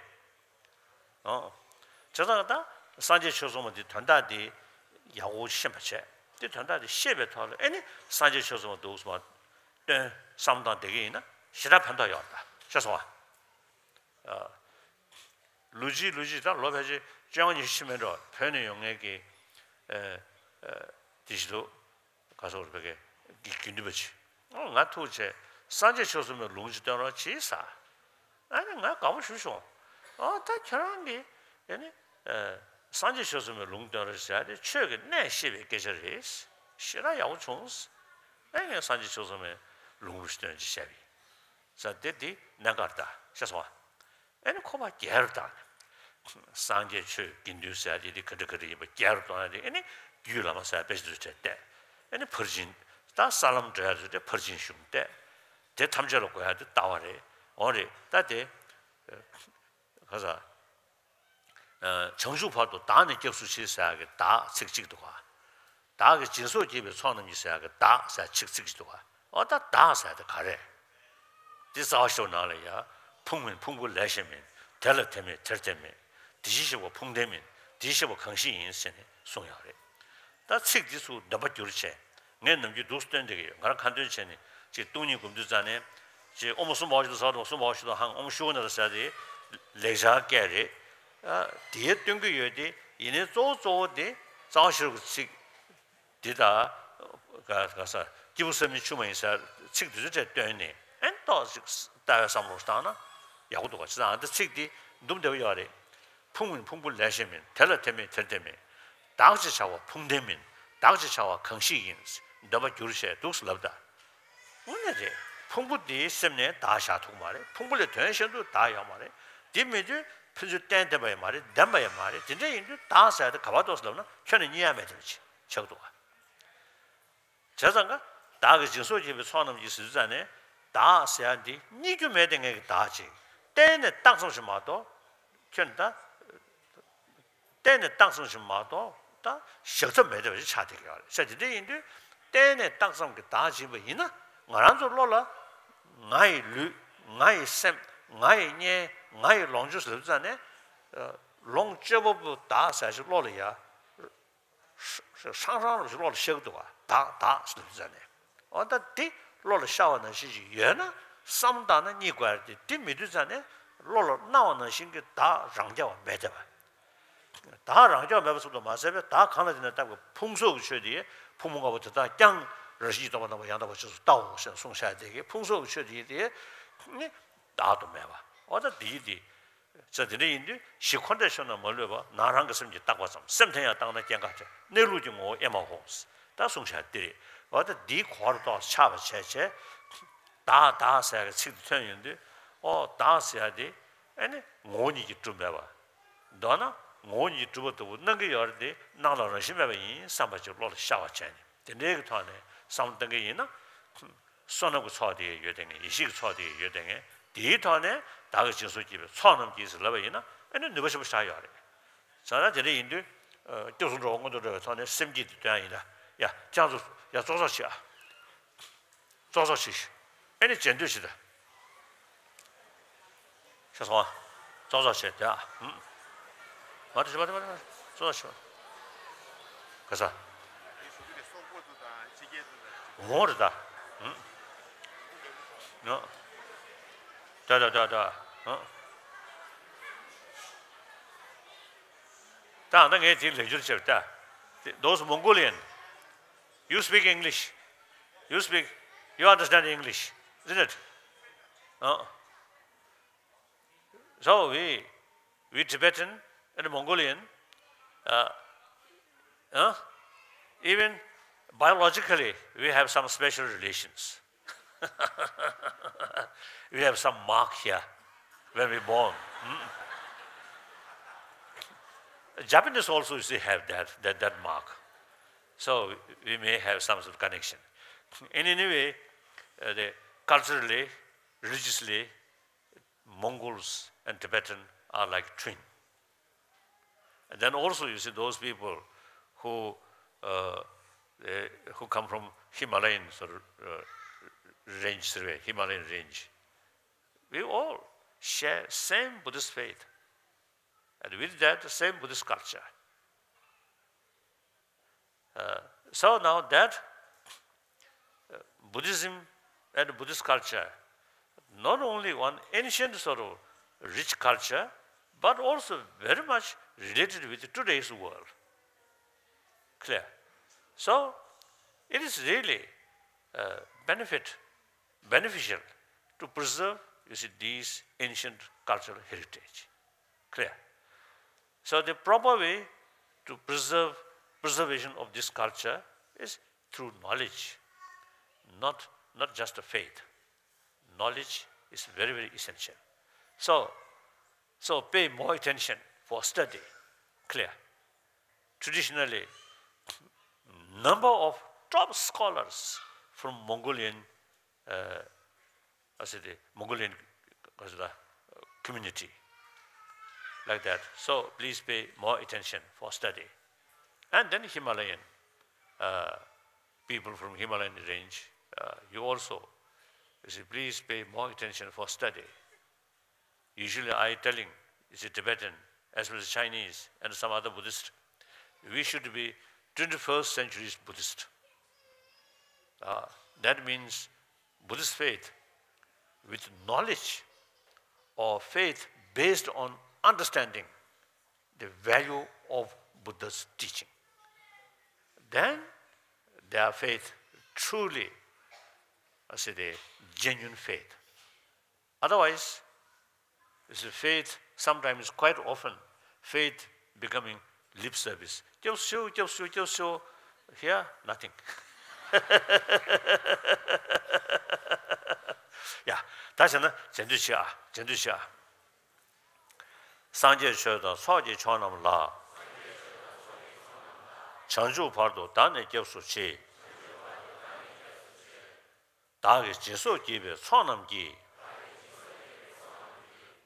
ཨོ། བྱས་ཙང་ད་སངས་རྒྱས་ཆོས་གསུངས་པ་འདི་དོན་དག་འདི་ཡག་པོ་ཤེས་པ་བྱས། འདི་དོན་དག་འདི་ཤེས་པའི་ཐོག་ལ་ཨེ་ནི་སངས་རྒྱས་ཆོས་གསུངས་པ་འདུག་སེ་མར་སྟོན་བསམ་བློ་བཏང་བསྡད་ཀྱི་ཡིན་ན་ཞེ་དྲག་ཕན་ཐོགས་ཡོད་རེད་ད། ཤེས་སོང་ཨ། ལོ་གཅིག་ལོ་གཅིག་ད་ལོ་ཕལ་ཆེར་བཅོ་ལྔ་ཉི་ཤུ་ཕྱིན་མེད་འགྲོ། བོད་ནས་ཡོང་མཁན་གྱི། ཨ། ཨ། དེ་ཞིག་འདུག་ག་སོགས་རེ་བའི་དགེ་དགེ་འདུན་པ་ཅིག་ཨོ་ང་ཐུག་བྱས། སངས་རྒྱས་ཆོས་གསུངས་པའི་ལུང་ཅིག་སྟོན་རོགས་གྱིས་ཟེར། ཨ་ནི་ང་དགའ་པོ་ཞེ་པོ་བྱུང་། ཨོ་ད་ཁྱེད་རང་གིས་ཨ་ནི། ཨ། སངས་རྒྱས་ཆོས་གསུངས་པའི་ལུང་སྟོན་རོགས་ཟེར་ཡ་དེ་ཆོས་ཀྱི་གནད་ཤེས་པའི་སྐད་ཆ་རེད། ཞེ་དྲག་ཡག་པོ་བྱུང་། ཨ་ངས་སངས་རྒྱས་ཆོས་གསུངས་པའི་ལུང་རོགས་སྟོན་ཅིག་བྱས་པ་ཡིན་ཟེར། དེ་དེ་གནད་འགག་རེད་ད། ཤེས་སོང་ཨ། ཨེ་ནི་ཁོ་པ་རྒྱལ་དང་། སངས་རྒྱས་ཆོས་དགེ་འདུན་ཟེར་ཡ་དེ་དེ་ག་འདྲ་ག་འདྲ་ཡིན་པ་རྒྱལ་དུ་གཏོང་ཡ་དེ། ཨེ་ནི་རྒྱུད་བླ་མ་ཟེར་ཡ་དཔེ་ཆ་དེ་བལྟས། ཨེ་ནི་ཕར་ཕྱིན། ད་ས་ལམ་འགྲོ་ཡ་དེ་ཕར་ཕྱིན་གཞུང་བལྟས། དེ་ཐམས་ཅད་ལ་གོ་ཡ་དེ་ལྟ་བ་རེད། འོ་རེད་ད་དེ། ག་ས། བྱང་ཆུབ་བར་དུ་བདག་ནི་སྐྱབས་སུ་མཆི་ཟེར་ཡ་གི་བདག་ཚིག་གཅིག་འདུག་ག། བདག་གིས་སྦྱིན་སོགས་བགྱིས་པའི་ཚོགས་རྣམས་ཀྱིས་ཟེར་ཡ་གི་བདག་ཟེར་ཚིག་གཅིག་འདུག་ག། འོ་ད་བདག་ཟེར་དེ་ག་རེ། འདི་རྩ་བ་ཤེས་ནང་ལ་ཡ། ཕུང་མིན་ཕུང་པོ་ལས་གཞན་མིན། དེ་ལ་དེ་མེད་དེར་དེ་མེད། དེ་བཞིན་གཤེགས་པ་ཕུང་ལྡན་མིན། དེ་བཞིན་གཤེགས་པ་གང་ཞིག་ཡིན་ཟེར་ནས་གསུངས་ཡོད་རེད། ད་ཚིག་འདི་ཚུར་འདོན་པ་བསྒྱུར་བྱས། ངས་ནམ་རྒྱུན་འདུག་སྟོན་བསྡད་ཀྱི་ཡོད། ང་རང་ཁ་འདོན་བྱས་ནས་ཅིག་སྟོང་ཉིད་སྒོམ་དུས་ཙང་ནས། ཅིག་ཨོཾ་སུམ་བྷ་བ་ཤུ་ཏོ་ས་ཏོ། སུམ་བྷ་བ་ཤུ་ཏོ་ཧཾ། ཨོཾ་ཤུ་ན་ར་ཟེར་དེ་ལེགས་སྦྱར་སྐད་རེད། ཨ། དེ་སྟོན་གྱི་ཡོད་དེ། ཡིན་ནའི་གཙོ་བོ་གཙོ་བོ་དེ་རྩ་བ་ཤེས་རབ་ཀྱི་ཚིག་འདི་དང་། ག་ག་ས། སྐྱེས་བུ་བསམ་ཡས་ཆུང་མ་ཡིན་ཟེར་ཚིག་འདི་ཚོ་བཅས་བཏོན་ནས་ཨེ་ཏོག་ཅིག་ལྟ་བའི་བསམ་བློ་བཏང་ན་ཡག་པོ་འདུག་ག། བྱས་ཙང་ཨ་འདི་ཚིག་འདི་འདུམ་བདེ་པོ་ཡོད་རེད། ཕུང་མིན་ཕུང་པོ་ལས་གཞན་མིན། དེ་ལ་དེ་མེད་དེར་དེ་མེད། བདག་ཅེས་བྱ་བ་ཕུང་ལྡན་མིན། བདག་ཅེས་བྱ་བ་གང་ཞིག་ཡིན། འདོན་པ་བསྒྱུར་བྱས་འདུག་སེ་ལབ་ད། དངོས་གནས་རེད། ཕུང་པོ་འདིའི་སེམས་ནས་བདག་བཞག་ཐུབ་ཀྱི་མ་རེད། ཕུང་པོ་ལས་དོན་གཞན་དུ་བདག་ཡོད་མ་རེད། དེ་མེད་དུས་ཕན་ཚུན་བརྟེན་བསྡད་པ་ཡང་མ་རེད། ལྡན་པ་ཡང་མ་རེད། དེ་འདྲ་ཡིན་དུས་བདག་ཟེར་དེ་ག་པར་འདུག་སེ་ལབ་ན་ཁྱོན་ནས་རྙེད་ཡ་མེད་དེ་འདྲ་ཅིག་ཆགས་འདུག་ག། བྱས་ཙང་ཀ། བདག་གིས་སྦྱིན་སོགས་བགྱིས་པའི་ཚོགས་རྣམས་ཀྱིས་ཟེར་དུས་ཙང་ནས། བདག་ཟེར་ཡ་འདི་རྙེད་རྒྱུ་མེད་དེ། ངས་ཀྱི་བདག་ཅིག་གཏན་ནས་བཏགས་ཙམ་ཞིག་མ་གཏོགས། ཁྱོད་ད། གཏན་ནས་རྟགས་ཙམ་ཞིག་མ་གཏོགས་ད་བཞག་ཐབས་མེད་བསྡད་པ་ཞིག་ཆགས་བསྡད་ཀྱི་ཡོད་རེད། ས་དེ་འདྲ་ཡིན་དུས་གཏན་ནས་རྟགས་ཙམ་གྱི་བདག་བྱེད་པ་ཡིན་ན། ང་རང་ཚོ་བློ་ལ་ང་ཡི་ལུས། ང་ཡི་སེམས། ང་ཡི་གཉེན། ང་ཡི་ལོངས་སྤྱོད་ཟེར་ཙང་ནས། ལོངས་སྤྱོད་པ་པོ་བདག་ཟེར་ཞིག་བློ་ལ་ཡ། ཧྲང་ཧྲང་རུ་ཞིག་བློ་ལ་ཤར་གི་འདུག་བ། བདག་བདག་ཟེར་དུས་ཙ་ནས། འོ་ད་འདི་བློ་ལ་ཤར་བ་ནང་བཞིན་ཞིག་ཡོད་ན་བསམ་བཏང་ན་རྙེད་དགོས་ཡ་རེད་དེ། འདི་མེད་དུས་ཙ་ནས་བློ་ལ་སྣང་བ་ནང་བཞིན་གྱི་བདག་རང་རྐྱ་བ་མེད་བསྡད་པ། བདག་རང་རྐྱ་བ་མེད་པ་ཙམ་དུ་མ་ཟད་པའི་བདག་གང་ལ་བརྟེན་ནས་བཏགས་པའི་ཕུང་སོགས་ཀྱི་ཆོས་དེ། ཕུང་པོ་ལྔ་པོ་དེ་དག་ཀྱང་རང་བཞིན་གྱིས་སྟོང་པ་རྣམ་པར་ཡང་དག་པར་རྗེས་སུ་ལྟའོ་ཞེས་གསུངས་བཞག་དེ་གི་ཕུང་སོགས་ཀྱི་ཆོས་དེ་དེ་ནི་བདག་ཏུ་མེད་པ། འོ་ད་འདི་ཡི་དེ། ས་དེ་འདྲ་ཡིན་དུས་གཞི་ཁོ་འདྲ་ཤོར་ན་མ་ལུས་པ། ནང་རང་གི་སེམས་ཀྱིས་བཏགས་པ་ཙམ། སེམས་དེ་ཡང་བཏགས་ན་སྐྱེ་འགག་བྲལ། གནས་ལུགས་ཀྱི་ངོ་བོ་ཨེ་མ་ཧོ། ད་གསུངས་བཞག་དེ་རེད། འོ་ད་འདིའི་གོ་བར་གཏོགས་ཆགས་པ་བྱས་བྱས། བདག་བདག་ཟེར་ཡ་གི་ཚིག་དེ་ཐོན་ཡོང་དུས། ཨོ་བདག་ཟེར་ཡ་དེ་ཨེ་ནི་ངོ་བོ་ཉིད་ཀྱིས་གྲུབ་མེད་པ། མདོར་ན་ངོ་བོ་ཉིད་ཀྱིས་གྲུབ་པ་ལྟ་བུ་སྣང་གི་ཡོད་རེད་དེ། སྣང་ལ་རང་བཞིན་མེད་པ་ཡིན་བསམ་པ་ཅིག་བློ་ལ་ཤར་བ་བྱས་ནས། དེ་འདྲའི་གི་ཐོག་ནས་བསམ་བློ་གཏང་གི་ཡིན་ན། བསོད་ནམས་ཀྱི་ཚོགས་དེ་ཡོད་དེ་ངས། ཡེ་ཤེས་ཀྱི་ཚོགས་དེ་ཡོད་དེ་ངས། དེའི་ཐོག་ནས་བདག་གིས་སྦྱིན་སོགས་བགྱིས་པའི་ཚོགས་རྣམས་ཀྱིས་ཟེར་ལབ་པ་ཡིན་ན། ཨ་ནི་ནུས་པ་ཆེན་པོ་ཞིག་ཡོད་རེད། བྱས་ན་དེ་འདྲ་ཡིན་དུས། སྐྱབས་སུ་འགྲོ་བ་སྔོན་དུ་འགྲོ་བའི་ཐོག་ནས་སེམས་བསྐྱེད་དེ་སྟོན་ཡ་ཡིན་ད། ཡ་ཀྱང་ཚོ་ཡ་ཙོག་ཙོག་བྱེད་ཨ། ཙོག་ཙོག་བྱེད། ཨེ་ནི་མཇལ་འདོད་བྱེད་ད། ཤེས་སོང་ཨ། ཙོག་ཙོག་བྱེད་དེ་ཨ། ཧུམ། མ་དེ་བྱེད་མ་དེ་བྱེད་མ་དེ། ཙོག་ཙོག་བྱེད། ག་ས། འོང་རེད་ད། ཧུམ། ནོ། ད་ད་ད་ད། ཧུམ། ད་ཨ་ད་ངས་དེ་ལན་བསྒྱུར་བྱེད་ད། Those Mongolian, you speak English. You speak, you understand English, isn't it? Uh, so we, we Tibetan and Mongolian, uh, uh, even biologically, we have some special relations. We have some mark here when we born. Hmm? Japanese also, you see, have that, that, that mark. So we may have some sort of connection. In any way, uh, the culturally, religiously, Mongols and Tibetan are like twin. And then also, you see, those people who, uh, they, who come from Himalayan sort of, uh, range, Himalayan range, we all share same Buddhist faith, and with that, same Buddhist culture. Uh, so now that, uh, Buddhism and Buddhist culture, not only one ancient sort of rich culture, but also very much related with today's world. Clear? So, it is really, uh, benefit, beneficial to preserve, you see, these ancient cultural heritage. Clear? So the proper way to preserve, preservation of this culture is through knowledge, not, not just faith. Knowledge is very, very essential. So, so pay more attention for study. Clear? Traditionally, number of top scholars from Mongolian, uh, I said the Mongolian, what's the, uh, community, like that. So please pay more attention for study. And then Himalayan, uh, people from Himalayan range, uh, you also, you see, please pay more attention for study. Usually I telling, you see, Tibetan, as well as Chinese and some other Buddhist, we should be twenty-first century's Buddhist. Uh, that means Buddhist faith with knowledge, or faith based on understanding the value of Buddha's teaching. Then their faith truly, I say, the genuine faith. Otherwise, you see, faith, sometimes, quite often, faith becoming lip service. སྐྱབས་སུ་མཆིའོ། སྐྱབས་སུ་མཆིའོ། སྐྱབས་སུ་མཆིའོ། Here, nothing. ཡ། ད་བྱས་ན་མཇལ་འདོད་བྱེད་ཨ། མཇལ་འདོད་བྱེད་ཨ། སངས་རྒྱས་ཆོས་དང་ཚོགས་ཀྱི་མཆོག་རྣམས་ལ། བྱང་ཆུབ་བར་དུ་བདག་ནི་སྐྱབས་སུ་མཆི། བདག་གིས་སྦྱིན་སོགས་བགྱིས་པའི་ཚོགས་རྣམས་ཀྱིས།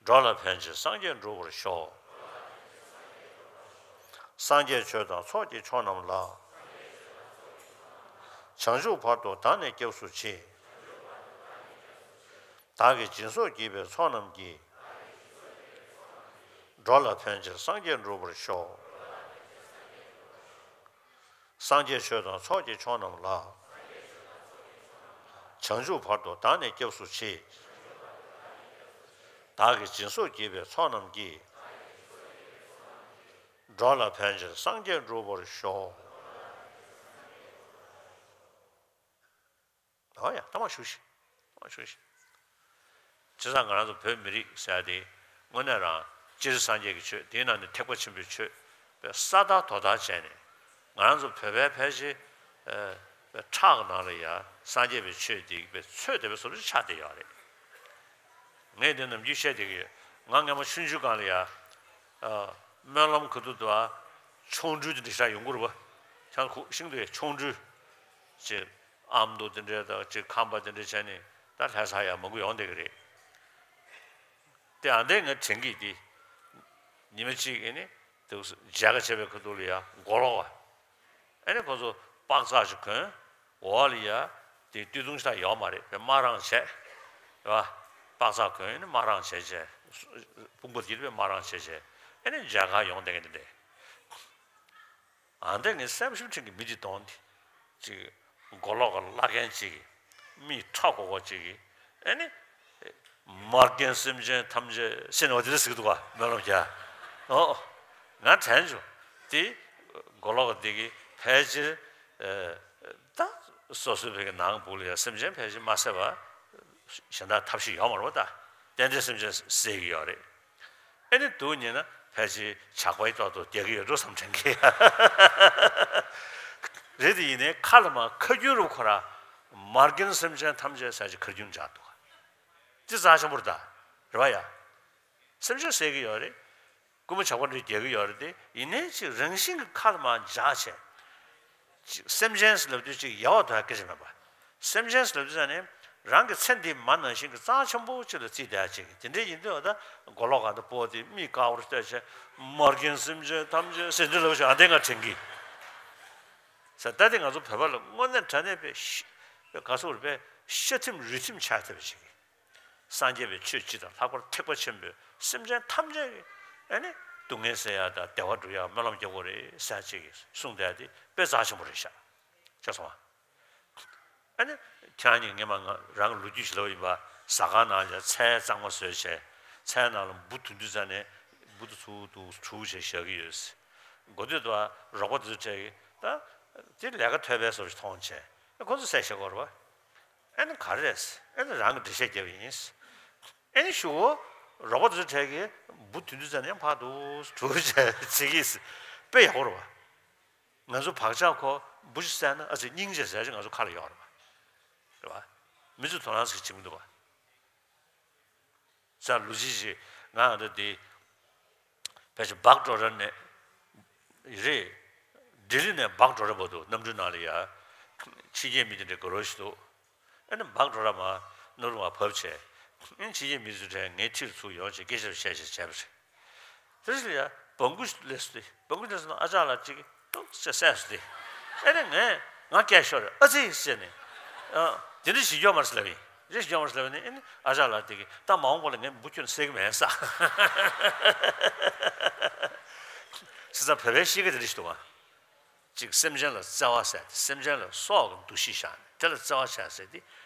འགྲོ་ལ་ཕན་ཕྱིར་སངས་རྒྱས་འགྲུབ་པར་ཤོག། སངས་རྒྱས་ཆོས་དང་ཚོགས་ཀྱི་མཆོག་རྣམས་ལ། བྱང་ཆུབ་བར་དུ་བདག་ནི་སྐྱབས་སུ་མཆི། བདག་གིས་སྦྱིན་སོགས་བགྱིས་པའི་ཚོགས་རྣམས་ཀྱིས། འགྲོ་ལ་ཕན་ཕྱིར་སངས་རྒྱས་འགྲུབ་པར་ཤོག། སངས་རྒྱས་ཆོས་དང་ཚོགས་ཀྱི་མཆོག་རྣམས་ལ། བྱང་ཆུབ་བར་དུ་བདག་ནི་སྐྱབས་སུ་མཆི། བདག་གིས་སྦྱིན་སོགས་བགྱིས་པའི་ཚོགས་རྣམས་ཀྱིས། འགྲོ་ལ་ཕན་ཕྱིར་སངས་རྒྱས་འགྲུབ་པར་ཤོག། ཨོ་ཡ། ཐ་མ་ཞུ་ཞིག་ཐ་མ་ཞུ་ཞིག་བྱས་ཙང་ང་རང་ཚོ་བོད་མི་རིགས་ཟེར་ཡ་དེ་དངོས་གནས་རང་སྤྱིར་སངས་རྒྱས་ཀྱི་ཆོས། དེའི་ནང་ནས་ཐེག་པ་ཆེན་པོའི་ཆོས་དཔེ་ས་དག་དོ་དག་བྱས་ནས། ང་རང་ཚོ་བོད་པའི་ཕལ་ཆེར་ཨ་ཁྲག་གི་ནང་ལ་ཡ་སངས་རྒྱས་པའི་ཆོས་དེ་དཔེ་ཚོད་བསྡད་པའི་བཟོ་འདྲ་ཆགས་བསྡད་ཡོད་རེད། ངས་དེ་ནམ་རྒྱུན་བཤད་བསྡད་ཀྱི་ཡོད། ང་སྔན་མ་ཆུང་ཆུང་སྒང་ལ་ཡ་ཨ་སྨོན་ལམ་ག་དུས་འདུག་ཨ། ཆོ་འཕྲུལ་དེ་འདྲ་ཞིག་ཡོང་གི་རེད་པ། ཁྱེད་རང་ཤིང་ཏུ་ཡ་ཆོ་འཕྲུལ་ཅེས། ཨ་མདོ་དེ་འདྲས་དང་ཅིག་ཁམས་པ་དེ་འདྲས་བྱས་ནས་ད་ལྷ་ས་ཡར་མང་པོ་ཡོང་བསྡད་ཀྱི་རེད། དེ་ཨ་འདྲས་ང་དྲན་གྱི་དེ། ཉི་མ་གཅིག་ཨེ་ནི་དེ་མཇལ་ཁ་བྱས་པའི་ཁ་ཐུག་ལ་ཡ་མགོ་ལོག་པ། ཨེ་ནི་ཁོ་ཚོ་པགས་ཚག་ཅིག་གོན། འོག་ལ་ཡ་དེ་སྟོད་ཐུང་ཞིག་ཡོད་མ་རེད། དཔེ་དམར་རང་བྱས། རེད་པ། པགས་ཚག་གོན། ཨེ་ནི་དམར་རང་བྱས་བྱས། དཔུང་པ་དེ་དཔེ་དམར་རང་བྱས་བྱས། ཨེ་ནི་མཇལ་ཁ་ཡོང་བསྡད་མཁན་དེ་འདྲས། ཨ་འདྲས་ངའི་སེམས་ཤུགས་ཆེན་གྱི་མི་དེ་གདོང་དེ། ཅིག་མགོ་ལོག་ག་ལ་ལྷ་རྒན་ཅིག་གིས། མིག་ཁྲ་གོག་གོག་ཅིག་གིས། ཨེ་ནི། མ་རྒན་སེམས་ཅན་ཐམས་ཅད་ཟེར་ནས་འོ་དེ་འདྲ་ཟེར་གྱི་འདུག་ག་སྨོན་ལམ་རྒྱག་ཨོ། ང་དྲན་བྱུང་། དེ་མགོ་ལོག་ག་དེ་གིས་ཕལ་ཆེར་ཨ་ད་སོ་སོའི་བོད་ཀྱི་ནང་སྦུག་ལ་ཡ་སེམས་ཅན་ཕལ་ཆེར་མ་བསད་པ་གཞན་དག་ཐབས་ཤེས་ཡོད་མ་རེད་པ། ད་ཏན་ཏན་སེམས་ཅན་བསད་ཀྱི་ཡོད་རེད། ཨེ་ནི་སྡུག་ཉེས་ན་ཕལ་ཆེར་ཇག་པའི་ཐོག་ཏུ་བསྡད་ཀྱི་ཡོད་འགྲོ་བསམ་དྲན་གྱི། རེད་དེ་ཡིན་ནའི་ཁ་ལ་མ་ཁ་རྒྱུན་རུ་ཁོ་ར་མ་རྒན་སེམས་ཅན་ཐམས་ཅད་ཟེར་ཅིག་ཁ་རྒྱུན་བཞག་འདུག་དེ་རྩ་ཆེན་པོ་རེད་ད། རེད་པ་ཡ། སེམས་ཅན་བསད་ཀྱི་ཡོད་རེད། རྐུན་མ་ཇག་པ་འདྲ་རྒྱག་གི་ཡོད་རེད་དེ། ཡིན་ནའི་ཅིག་རང་བཞིན་གྱི་ཁ་ལ་མ་བཞག་བྱས། ཅིག་སེམས་ཅན་ཟེར་ལབ་དུས་ཅིག་ཡལ་བ་དང་སྐད་ཆ་མེད་པ། སེམས་ཅན་ཟེར་ལབ་དུས་ཙང་ནས་རང་གི་ཚེ་འདི་མ་ནང་བཞིན་གྱི་རྩ་ཆེན་པོ་ཅིག་ལ་བརྩིས་བསྡད་ཅིག་དེ་འདྲ་ཡིན་དུས་ད་མགོ་ལོག་ག་ད་སྤོ་དེ་མིག་དཀར་པོར་བལྟས་བྱས། མ་རྒན་སེམས་ཅན་ཐམས་ཅད་ཟེར་འདྲ་ལབ་བྱས། ཨ་འདྲས་ང་དྲན་གྱི། ས་ད་དེ་ང་ཚོ་བོད་པ་ལ་དངོས་གནས་དྲང་གནས་དཔེ་ཤ་ག་ཚོད་རེད་པས། ཤ་ཐིམ་རུས་ཐིམ་ཆགས་ཐུབ་པ་ཞིག་སངས་རྒྱས་པའི་ཆོས་སྤྱི་དང་ལྷག་པར་ཐེག་པ་ཆེན་པོའི་སེམས་ཅན་ཐམས་ཅད་ཀྱི་ཨ་ནི་སྡུག་བསྔལ་སེལ་ཡག་དང་བདེ་བ་སྒྲུབ་ཡག་སྨོན་ལམ་རྒྱག་དགོས་རེད་ཟེར་ཅིག་གསུངས་བསྡད་དེ་དཔེ་རྩ་ཆེན་པོ་རེད་ཤག་ཤེས་སོང་ཨ། ཨ་ནི་ཁྱེད་རང་གཉིས་སྔན་མ་ང་རང་གི་ལོ་རྒྱུས་ཤིག་ལབ་པ་ཡིན་པ། ཟ་ཁང་ནང་ལ་ཚལ་གཙང་མ་བཟོས་བྱས། ཚལ་ནང་ལ་འབུ་དུང་དུང་བཙལ་ནས་འབུ་དེ་ཚུར་དུ་བྱུག་བྱས་བཞག་གི་ཡོད། འགོ་སྟོད་དུ་རོགས་པ་དེ་ཚོ་གྲས་ཀྱིས་ད་དེ་ལས་ཀ་ཐོལ་པའི་བཟོ་ཞིག་མཐོང་བྱས། ཁོ་ཚོ་བསད་བཞག་གི་ཡོད་རེད་པ། ཨ་ནི་ག་རེ་རེད། ཨ་ནི་རང་གི་འགྲེལ་བཤད་བརྒྱབ་པ་ཡིན། ཨ་ནི་གཞུག་གུ་རོགས་པ་དེ་ཚོ་གྲས་ཀྱིས་འབུ་དུང་དུང་བཙལ་ནས་ཕར་དུ་བྱུག་བྱས་བྱེད་ཀྱི་ཡིན། དཔེ་ཡག་པོ་རེད་པ། ང་ཚོ་བག་ཆགས་ཁོ་འབུ་ཞིག་བསད་ན་ཨ་ཙི་སྙིང་རྗེ་ཟེར་ཅིག་ང་ཚོ་ཁ་ལ་ཡོད་རེད་པ། རེད་པ། མི་ཚོས་དོ་སྣང་ཟིག་བྱེད་མི་འདུག་པ། ས་ལུ་ཅི་ཞིག་ང་ཨ་འདྲ་དེ་ཕལ་ཆེར་སྦག་ཀྲོ་ར་ནས་རེད། ལྡི་ལི་ནས་སྦག་ཀྲོ་ར་བར་དུ་གནམ་གྲུའི་ནང་ལ་ཡ་ཕྱི་རྒྱལ་མི་དེ་འདྲའི་དགའ་རོགས་ཤིག་འདུག་ཨ་ནི་སྦག་ཀྲོ་ར་མར་གནམ་གྲུ་མར་བབས་བྱས། ཨ་ནི་ཕྱི་རྒྱལ་མི་ཚོའི་གྲས་ངའི་འཁྲིས་ལ་ཚུར་ཡོང་བྱས་སྐད་ཆ་བཤད་བྱས་བྱས་པ་རེད། དེ་ཚོ་ལ་ཡ་བང་གུ་སླེབས་སོང་སྟེ། བང་གུ་སླེབས་སོང་ན་ཨ་ཅག་ལགས་ཅིག་གིས་ཏོག་ཙམ་བསད་སོང་སྟེ། ཨེ་ནས་ངས་ང་སྐད་ཤོར་རེད། ཨ་ཙི་ཟེར་ནས། ཨ། དེ་འདྲ་བྱེད་རྒྱུ་མ་རེད་ཟེར་ལབ་ཡིན། རེད། བྱེད་རྒྱུ་མ་རེད་ཟེར་ལབ་ནས། ཨེ་ནས་ཨ་ཅག་ལགས་དེ་གིས་ད་མ་འོངས་པ་ལ་ངས་འབུ་ཁྱོན་བསད་ཀྱི་མེད་ཟེར། བྱས་ཙང་བོད་པའི་གཤིས་ཀ་དེ་འདྲ་ཞིག་འདུག་ག་ཅིག་སེམས་ཅན་ལ་བརྩེ་བ་ཟེར་ཏེ། སེམས་ཅན་ལ་སྲོག་གི་འདུ་ཤེས་བཞག་ནས་དེ་ལ་བརྩེ་བ་བྱས་ཟེར་ཏེ་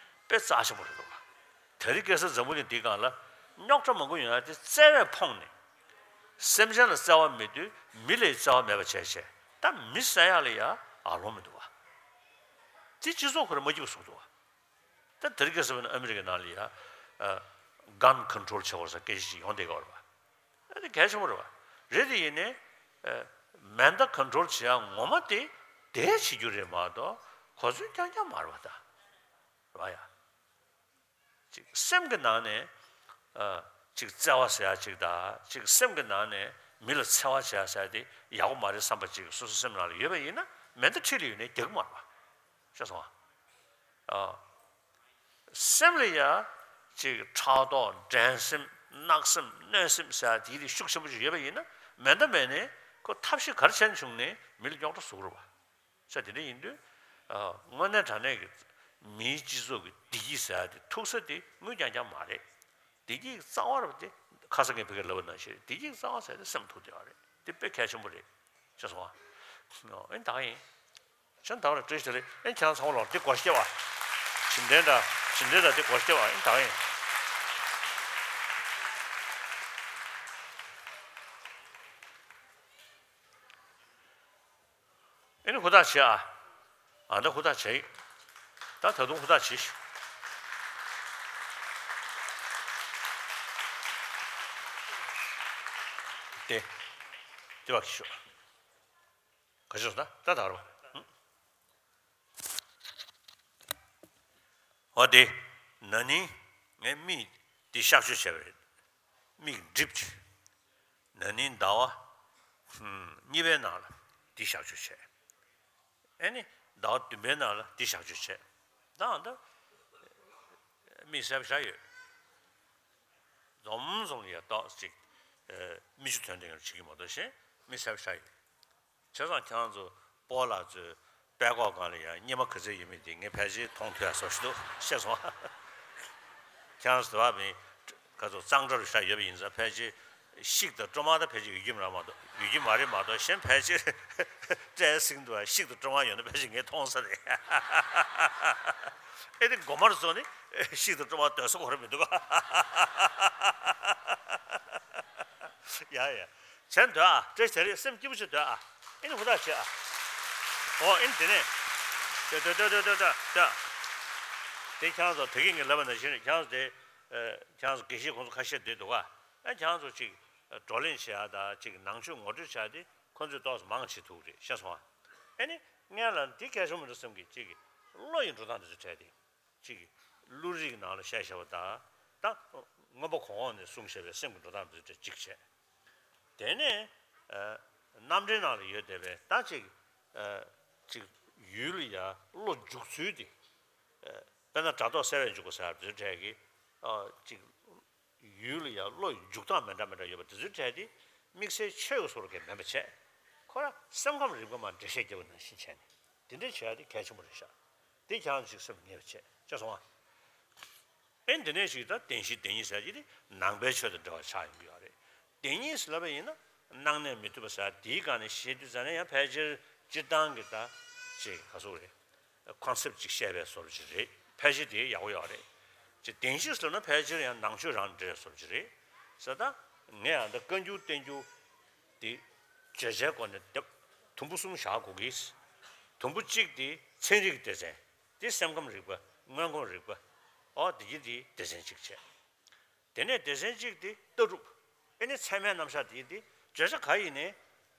དཔེ་རྩ་ཆེན་པོ་རེད་འདུག་ག་དེ་རིང་ཁ་སང་འཛམ་བུ་གླིང་འདིའི་སྒང་ལ་རྙོག་དྲ་མང་པོ་ཡོང་ཡ་དེ་བརྩེ་བས་ཕོངས་ནས། སེམས་ཅན་ལ་བརྩེ་བ་མེད་དུས་མི་ལ་བརྩེ་བ་མེད་པ་བྱས་བྱས། ད་མི་བསད་ཡག་ལ་ཡ་ཨ་ལོང་མི་འདུག་ག་དེ་སྤྱི་ཚོགས་ཁོ་རང་མ་སྐྱིད་པ་བཟོ་གི་འདུག་ག་ད་དེ་རིང་ཁ་སང་བྱས་ན་ཨ་མི་རི་ཀའི་ནང་ལ་ཡ་ཨ་གན་ཁོན་ཊོལ་བྱེད་དགོས་ཟེར་སྐད་ཆ་ཅིག་ཡོང་བསྡད་ཀྱི་ཡོད་རེད་པ། ཨ་དེ་གལ་ཆེན་པོ་རེད་པ། རེད་དེ་ཡིན་ནའི་ཨ་མེ་མདའ་ཁོན་ཊོལ་བྱེད་ཡག་ངོ་མ་དེ་དེ་བྱེད་རྒྱུ་རེད་མ་གཏོགས་གོ་མཚོན་རྐྱང་རྐྱང་མ་རེད་པ། ད་རེད་པ་ཡ། ཅིག་སེམས་ཀྱི་ནང་ནས་ཨ་ཅིག་བརྩེ་བ་ཟེར་ཡག་ཅིག་དང་། ཅིག་སེམས་ཀྱི་ནང་ནས་མི་ལ་འཚེ་བ་བྱེད་ཡག་ཟེར་ཡག་དེ་ཡག་པོ་མ་རེད་བསམ་པ་ཅིག་སོ་སོ་སེམས་ནང་ལ་ཡོད་པ་ཡིན་ན། མེ་མདའ་འཁྲིས་ལ་ཡོད་ནའི་རྒྱག་གི་མ་རེད་པ། ཤེས་སོང་ཨ། ཨ། སེམས་ལ་ཡ་ཅིག་ཕྲག་དོག། འགྲན་སེམས། བརྣག་སེམས། གནོད་སེམས་ཟེར་ཡག་དེའི་རིགས་ཤུགས་ཆེན་པོ་ཅིག་ཡོད་པ་ཡིན་ན། མེ་མདའ་མེད་ནའི་ ཁོ་ཐབས་ཤེས་ག་རེ་བྱས་ནས་བྱུང་ནས་མི་ལ་རྙོག་དྲ་བཟོ་གི་རེད་བ། ས་དེ་འདྲ་ཡིན་དུས། ཨ། དངོས་གནས་དྲང་གནས་ཀྱི་མིའི་སྤྱི་ཚོགས་ཀྱི་བདེ་སྐྱིད་ཟེར་ཡ་དེ་ཐུག་ས་དེ་དངུལ་རྐྱང་རྐྱང་མ་རེད། བདེ་སྐྱིད་ཀྱི་རྩ་བ་རེད་པ་དེ། ཁ་སང་ངས་བོད་སྐད་ལབ་པ་ནང་བཞིན་བདེ་སྐྱིད་ཀྱི་རྩ་བ་ཟེར་ཡ་དེ་སེམས་ཐུག་བསྡད་པ་རེད། དེ་དཔེ་གལ་ཆེན་པོ་རེད། ཤེས་སོང་ཨ། ཨེ་ད་ག་ཡིན། ཤེས་ད་ག་རེད། བཀྲ་ཤིས་བདེ་ལེགས། ཨེ་ཁྱེད་རང་ཚང་མ་ལོག་འདི་སྒོ་ཕྱེ་བ། བྱིན་ལྡན་འདྲ། བྱིན་ལྡན་འདྲ་འདི་སྒོ་ཕྱེ་བ། ཨེ་ད་ག་ཡིན། ཨེ་ནི་ཧུར་ཐག་བྱེད་ཨ། ཨ་ད་ཧུར་ཐག་བྱེད། ད་ད་དུང་ཧུར་ཐག་བྱེད། དེ། དེ་བ་ཤོག་ག་ཤོག་ད་ད་ད་རོ། འོ་དེ། ན་ནིང་ངས་མིག་འདི་གཤག་བཅོས་བྱས་པ་རེད། མིག་འགྲིབ་ཅིག་ན་ནིང་ཟླ་བ་གཉིས་པའི་ནང་ལ་འདི་གཤག་བཅོས་བྱས། ཨེ་ནི་ཟླ་བ་བདུན་པའི་ནང་ལ་འདི་གཤག་བཅོས་བྱས། ད་ཨ་ད་མིག་གསལ་པོ་ཞེ་དྲག་ཡོད། འཛོམས་འཛོམས་ལ་ཡ་ཏོག་ཙམ་ཅིག་ཨ། མིག་ཆུ་ཐོན་ཐོན་ཡང་བྱེད་ཀྱི་མ་གཏོགས་གཞན་མིག་གསལ་པོ་ཞེ་དྲག་ཡོད། བྱས་ཙང་ཁྱེད་རང་ཚོ་སྤོ་ལགས་ཚོའི་པད་ཀོག་སྒང་ལ་ཡང་སྙེ་མ་ག་ཚོད་ཡོད་མེད་དེ་ངས་ཕལ་ཆེར་མཐོང་ཐུབ་ཡ་བཟོ་ཞིག་འདུག་ཤེས་སོང་། ཁྱེད་རང་ཚོ་དེ་བ་མིན་ག་ཚོད་གཙང་སྦྲ་རུ་ཤ་ཡོད་པ་ཡིན་ཙང་ཕལ་ཆེར་ཤིག་དང་སྤྲོ་མ་ད་ཕལ་ཆེར་ཡོད་ཀྱི་མ་རེད་མ་གཏོགས། ཡོད་ཀྱི་མ་རེད་མ་གཏོགས་གཞན་ཕལ་ཆེར་སྤྲད་ཟིན་འདུག་ཤིག་དང་སྤྲོ་མ་ཡོད་ན་ཕལ་ཆེར་ངས་མཐོང་ས་རེད། ཨེ་དེ་མགོ་མར་བཟོ་ནི་ཤིག་དང་སྤྲོ་མ་སྡོད་ས་གོ་ར་མི་འདུག་ག་ཡ་ཡ། བྱས་འདོད་ཨ། བཀྲ་ཤིས་བདེ་ལེགས། སེམས་སྐྱིད་པོ་བྱས་འདོད་ཨ། ཨེ་ནི་ཧུར་ཐག་བྱེད་ཨ། ཨོ་ཨེ་ནི་དེ་ནས། ཏོ་ཏོ་ཏོ། དེ་ཁྱེད་རང་ཚོ་ད་གིན་ངས་ལབ་པ་ནང་བཞིན་རེད། ཁྱེད་རང་ཚོ་དེ། ཨ། ཁྱེད་རང་ཚོ་དགེ་བཤེས་ཁོང་ཚོ་ཁ་ཤས་བསྡད་འདུག་ག་ཨ་ཁྱེད་རང་ཚོ་ཅིག་བགྲོ་གླེང་བྱེད་ཡ་དང་ཅིག་ནང་ཆོས་ངོ་སྤྲོད་བྱེད་ཡ་དེ་ཁོང་ཚོས་ཏོག་ཙམ་མང་བྱེད་ཐུབ་རེད། ཤེས་སོང་ཨ། ཨེ་ནི་སྔོན་ལ་འདི་གལ་ཆེན་པོ་འདུག་བསམ་གི་ཅིག་བློ་ཡི་འགྲོ་སྟངས་འདི་ཚོ་བྲལ་ཏེ། གཅིག་གླུ་རིག་ནང་ལ་བཤད་བཞག་པ་དང་། ད་མངོན་པ་གོང་འོག་ནས་གསུངས་བཞག་པའི་སེམས་ཀྱི་འགྲོ་སྟངས་འདི་གཅིག་བྱས། དེ་ནས་ཨ་རྣམ་འགྲེལ་ནང་ལ་ཡོད་བསྡད་པའི་ད་གཅིག་ཨ་གཅིག་ཡུལ་ལ་ཡ་བློ་འཇུག་ཚུལ་དེ། ཨ་དཔེར་ན་སྒྲ་རྟོག་གསལ་བས་འཇུག་པ་ཟེར་བ་འདི་ཚོའི་གྲས་ཀྱི་ཨ་གཅིག་ཡུལ་ལ་ཡང་བློ་ཡི་འཇུག་སྟངས་མི་འདྲ་མི་འདྲ་ཡོད་པ་དེ་ཚོའི་གྲས་དེ་དམིགས་བསལ་ཆོས་ཀྱི་བཟོ་འདྲ་གང་ཡང་མིན་པ་བྱས། ཁོ་རང་སེམས་ཁམས་རིག་པ་མར་འགྲེལ་བཤད་རྒྱབ་པ་ནང་བཞིན་བྱས་ནས་དེ་འདྲ་བྱས་ཏེ་གལ་ཆེན་པོ་རེད་ཤག་དེ་ཁྱེད་རང་ཚོས་སེམས་ངེས་པ་བྱས་ཤེས་སོང་ཨ། ཨེ་འདི་ནས་ཞིག་ད་བདེན་བཞི་བདེན་གཉིས་ཟེར་གྱི་དེ་ནང་པའི་ཆོས་དང་འབྲེལ་བ་ཆགས་ཡོང་གི་ཡོད་རེད། བདེན་གཉིས་ཟེར་ལབ་པ་ཡིན་ན་སྣང་གནས་མི་མཐུན་པ་ཟེར་དེའི་སྒང་ནས་བཤད་དུས་ཙ་ན་ཡང་ཕལ་ཆེར་སྤྱིར་བཏང་གི་ད་ཅིག་ག་ཟེར་རེད། ཁོན་སེབ་ཅིག་བཤད་པའི་བཟོ་འདྲ་ཅིག་རེད། ཕལ་ཆེར་དེ་ཡག་པོ་ཡོད་རེད། ཅིག་བདེན་བཞི་ཟེར་ན་ཕལ་ཆེར་ཡང་ནང་ཆོས་རང་འདྲ་བཟོ་འདྲ་ཅིག་རེད། ཟེར་ད་ངས་ཡང་ད་བཀའ་འགྱུར་བསྟན་འགྱུར་དེ་བརྗོད་བྱའི་སྒོ་ནས་དེབ་དུམ་བུ་གསུམ་བཞག་དགོས་ཀྱི། དུམ་བུ་གཅིག་དེ་ཚན་རིག་སྡེ་ཚན། དེ་སེམས་ཁམས་རིག་པ། མངོན་ཁམས་རིག་པ། ཨོ་དེ་གྱིས་དེ་སྡེ་ཚན་གཅིག་བྱས། དེ་ནས་སྡེ་ཚན་གཅིག་དེ་ལྟ་གྲུབ། ཨེ་ནི་ཚད་མའི་རྣམ་གཞག་དེ་དེ་བརྗོད་བྱ་ག་ཡིན་ནའི་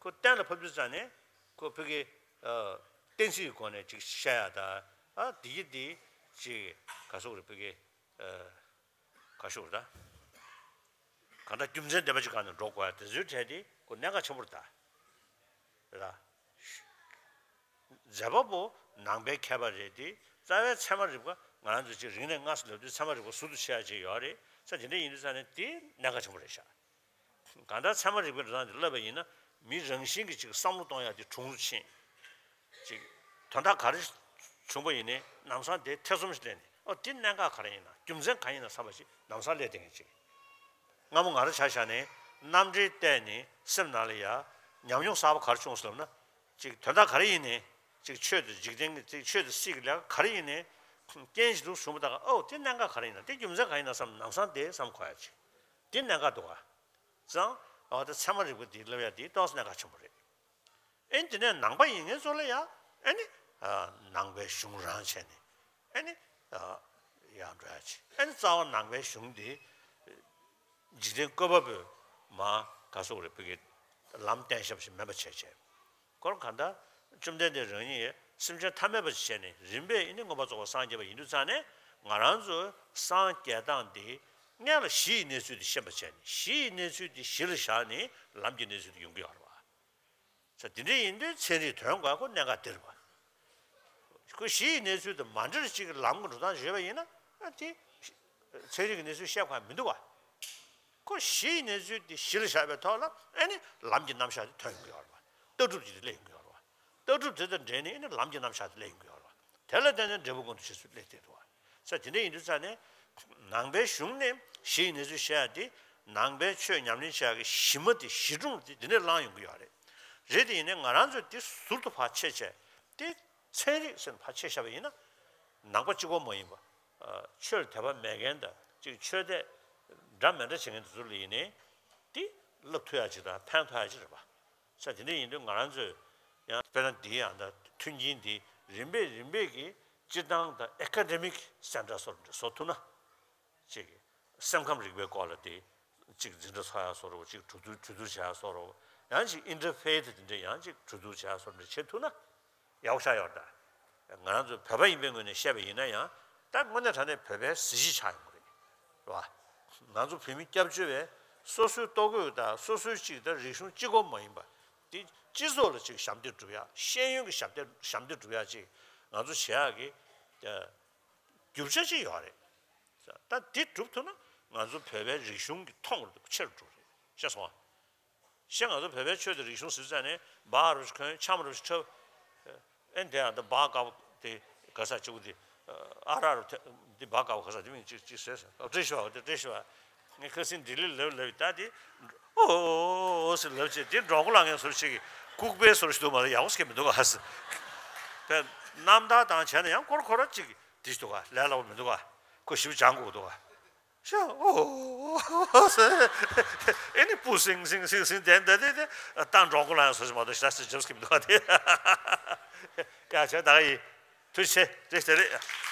ཁོ་གཏན་ལ་ཕབ་དུས་ཙ་ནས་ཁོ་ཕ་གི་ཨ་གཏན་ཚིགས་ཀྱི་སྒོ་ནས་ཅིག་བཤད་ཡ་ད། ཨ་དེ་གྱིས་དེ་ཅིག་ག་ཟེར་རེད། ཕ་གི་ཨ་ག་ཟེར་རེད་ད། གང་ལྟར་རྒྱུ་མཚན་ལྡན་པ་ཅིག་སྒང་ནས་འགྲོ་དགོས་ཡ་དེ་ཚོའི་གྲས་དེ་ཁོ་གནད་འགག་ཆེན་པོ་རེད་ད། རེད་ད། མཛད་པ་པོ་ནང་པའི་མཁས་པ་རེད་དེ། རྩ་བའི་ཚད་མ་རིག་པ་ང་རང་ཚོ་ཅིག་རིག་གནས་སྔ་ས་ལབ་དུས་ཚད་མ་རིག་པ་ཟུར་དུ་ཆད་ཡ་ཅིག་ཡོད་རེད། ས་དེ་འདྲ་ཡིན་དུས་ས་ནས་དེ་གནད་འགག་ཆེན་པོ་རེད་ཤག་གང་ལྟར་ཚད་མ་རིག་པའི་འགྲོ་སྟངས་དེ་བསླབ་པ་ཡིན་ན་མི་རང་བཞིན་གྱིས་ཅིག་བསམ་བློ་གཏོང་ཡ་དེ་གྲུང་རུ་ཕྱིན། ཅིག་དོན་དག་ག་རེ་བྱུང་པ་ཡིན་ནའི་ལམ་སང་དེ་ཐེ་ཚོམ་ཞིག་སླེབས་ནས་ཨོ་དེ་གནད་འགག་ག་རེ་ཡིན་ན་རྒྱུ་མཚན་གང་ཡིན་ན་བསམ་པ་ཞིག་ལམ་སང་སླེབས་བསྡད་མཁན་ཅིག་སྔ་མོ་ང་རང་ཆ་བཞག་ནས་རྣམ་འགྲེལ་བལྟས་ནས་སེམས་ནང་ལ་ཡ་ཉམས་མྱོང་གསར་པ་ག་རེ་བྱུང་སོང་ལབ་ན། ཅིག་དོན་དག་ག་རེ་ཡིན་ནའི་ཅིག་ཆོས་དང་འཇིག་རྟེན་གྱི་ཅིག་ཆོས་དང་སྲིད་ཀྱི་ལས་ཀ་ག་རེ་ཡིན་ནའི་རྐྱེན་ཞིག་འདུག་བྱུང་བ་དང་ཨོ་དེ་གནད་འགག་ག་རེ་ཡིན་ན་དེ་རྒྱུ་མཚན་གང་ཡིན་ན་བསམ་ལམ་སང་དེ་བསམ་དགོས་ཡ་ཅིག་དེ་གནད་འགག་འདུག་ག་ཙང་ཨོ་དེ་ཚད་མ་རིག་པ་འདི་བསླབ་ཡ་དེ་ཏོག་ཙམ་གནད་འགག་ཆེན་པོ་རེད། ཨེ་དེ་ནས་ནང་པ་ཡིན་མཁན་ཚོ་ལ་ཡང་ཨེ་ནི་ཨ་ནང་པའི་གཞུང་རང་བྱས་ནས་ཨེ་ནི་ཨ་ཡང་འགྲོ་ཡ་ཆེ། ཨེ་ནི་རྩ་བ་ནང་པའི་གཞུང་འདི་འཇིག་རྟེན་བཀོད་པ་པོས་མ་ག་ཟེར་རེད། ཕ་གི་ལམ་བསྟན་བཞག་ཞིག་མིན་པ་བྱས་བྱས། ཁོ་རང་གང་ལྟར་བཅོམ་ལྡན་འདས་རང་ཉིད་སེམས་ཅན་ཐ་མལ་པ་ཞིག་བྱས་ནས་རིམ་པས་ཨེ་ནི་མངོན་པར་རྫོགས་པར་སངས་རྒྱས་པ་ཡིན་དུས་ཙང་ནས་ང་རང་ཚོའི་སངས་རྒྱས་སྟངས་འདི་སྔོན་ལ་གཞི་ཡི་གནས་ཚུལ་འདི་ཤེས་པ་བྱས་ནས་གཞི་ཡི་གནས་ཚུལ་འདི་གཞི་ལ་བཞག་ནས་ལམ་གྱི་གནས་ཚུལ་འདི་ཡོང་གི་ཡོད་རེད་བ། ས་དེ་འདྲ་ཡིན་དུས་ཚན་རིག་དོན་དག་ཁོ་གནད་འགག་འདིར་བ། ཁོ་གཞི་ཡི་གནས་ཚུལ་དང་མ་འབྲེལ་གཅིག་གི་ལམ་གྱི་འགྲོ་སྟངས་བརྗོད་པ་ཡིན་ན་ཨ་དེ་ཚན་རིག་གི་གནས་ཚུལ་བཤད་དགོས་མི་འདུག་བ། ཁོ་གཞི་ཡི་གནས་ཚུལ་དེ་གཞི་ལ་བཞག་པའི་ཐོག་ལ་ཨ་ནི་ལམ་གྱི་རྣམ་གཞག་དེ་ཐོན་ཡོང་གི་ཡོད་རེད་བ། ལྟ་གྲུབ་ཅིག་དེ་སླེབས་ཡོང་གི་ཡོད་རེད་བ། ལྟ་གྲུབ་དེ་དང་འབྲེལ་ནས་ཨེ་ནི་ལམ་གྱི་རྣམ་གཞག་དེ་སླེབས་ཡོང་གི་ཡོད་རེད་བ། དེ་ལ་བརྟེན་ནས་འབྲས་བུ་ཀུན་ཏུ་ཞེས་སུ་སླེབས་བསྡད་འདུག་བ། ས་དེ་འདྲ་ཡིན་དུས་ཙང་ནས་ནང་པའི་གཞུང་ནས་གཞི་ཡི་གནས་ཚུལ་བཤད་ཡ་དེ། ནང་པའི་ཆོས་ཉམས་ལེན་བྱེད་ཡ་གི་གཞི་མ་དེ་གཞི་གྲུབ་དེ་འདི་ནས་བླངས་ཡོང་གི་ཡོད་རེད། རེད་དེ་ཡིན་ནའི་ང་རང་ཚོས་དེ་ཟུར་དུ་ཕར་ཕྱེ་བྱས་དེ། ཚན་རིག་ཟེར་ནས་ཕར་ཕྱེ་བཞག་པ་ཡིན་ན། ནང་པ་གཅིག་པོ་མ་ཡིན་པ། ཆོས་ལ་དད་པ་མེད་མཁན་དང་ཅིག་ཆོས་དད་འདྲ་མི་འདྲ་བྱེད་མཁན་དེ་ཚོ་ལ་ཡིན་ནའི། དེ་བསླབ་ཐུབ་ཡ་ཅིག་དང་ཕན་ཐོགས་ཡ་ཅིག་རེད་པ། ས་དེ་འདྲ་ཡིན་དུས་ང་རང་ཚོས་ཡང་དཔེར་ན་འདི་ཡང་ད་མཐུན་རྐྱེན་འདི་རིམ་པས་རིམ་པས་ཀྱི་སྤྱིར་བཏང་དང་ཨེ་ཀ་ཌེ་མིག་སེན་ཊར་བཟོ་འདྲ་བཟོ་ཐུབ་ན། ཅིག་སེམས་ཁམས་རིག་པའི་སྐོར་ལ་དེ་ཅིག་འཛིན་གྲྭ་ཚོགས་ཡ་བཟོ་འདྲ་བོ། ཅིག་གྲོས་བསྡུར་གྲོས་བསྡུར་བྱེད་ཡ་བཟོ་འདྲ་བོ། ཡང་ཅིག་ཨིན་ཊར་ཕེ་ཐི་དེ་འདྲ་ཡང་ཅིག་གྲོས་བསྡུར་བྱེད་ཡ་བཟོ་འདྲ་བྱེད་ཐུབ་ན་ཡག་པོ་ཆགས་ཡོད་རེད་ད། ང་རང་ཚོ་བོད་པ་ཡིན་པའི་ངོས་ནས་བཤད་པ་ཡིན་ན་ཡང་ད་དངོས་གནས་དྲང་གནས་བོད་པའི་གཟི་བརྗིད་ཆགས་ཡོང་གི་རེད། རེད་བ། ང་ཚོ་བོད་མི་སྐྱབས་བཅོལ་བས་སོ་སོའི་ལྟོ་གོས་དང་སོ་སོའི་ཅིག་ད་རིག་གཞུང་གཅིག་པོ་མ་ཡིན་པ། དེ་སྤྱི་ཚོགས་ལ་ཅིག་ཞབས་འདེགས་སྒྲུབ་ཡ། ཤེས་ཡོན་གྱི་ཞབས་འདེགས་ཞབས་འདེགས་སྒྲུབ་ཡ་ཅིག་ང་ཚོ་བྱེད་ཡ་གི་རྒྱུ་ཆ་ཅིག་ཡོད་རེད། ད་འདི་སྒྲུབ་ཐུབ་ན་ང་ཚོ་བོད་པའི་རིག་གཞུང་གི་མཐོང་བར་ཆེ་རུ་འགྲོ་རེད། ཤེས་སོང་ཨ། ཤེས། ང་ཚོ་བོད་པའི་ཆོས་དང་རིག་གཞུང་ཟེར་ཙང་ནས་སྦ་རུ་ཞིག་གོན། འཆམ་རུ་ཞིག་འཁྲབ། ཨེ་འདི་ཡང་ད་སྦ་དཀར་པོ་དེ་ག་ས་གཅིག་པུ་དེ། ཨ་ར་རུ་དེ་འདི་སྦ་དཀར་པོ་ག་ས་དེ་མིང་གཅིག་གཅིག་ཟེར་ཟེར། ཨོ་བཀྲ་ཤིས་པ། དེ་བཀྲ་ཤིས་པ། ངས་ཁ་སང་ལྡི་ལི་ལབ་ལབ་ད་དེ། ཨོ་ཨོ་ཨོ་ཟེར་ལབ་བྱས་དེ་འགྲོ་མགོ་ལངས་མཁན་བཟོ་ཞིག་གི་ལྐུགས་པའི་བཟོ་ཞིག་འདུག་མ་གཏོགས་ཡག་པོ་ཞིག་མི་འདུག་ག་ཟེར། དཔེ་རྣམ་ཐར་དང་བྱས་ན་ཡང་སྐོར་ཁོ་ར་ཅིག་དེ་ཞིག་འདུག་ག་ལས་སླ་པོ་མི་འདུག་ག་ཁོ་ཞིབ་སྦྱང་དགོས་འདུག་ག་ཤ་ཨོ་ཟེར། ཨེ་ནི་སྤུ་སིང་སིང་སིང་སིང་དེ་འདི་དེ་དེ་ཏང་འགྲོ་མགོ་ལ་ཡང་བཟོ་ཞིག་མ་གཏོགས་ཤ་ཞིག་འཇབ་སྐྱིད་མི་འདུག་ག་དེ། ཡ་ཆེ་ད་ག་ཡིན། ཐུགས་རྗེ་ཆེ། རེད་དེ་རེད།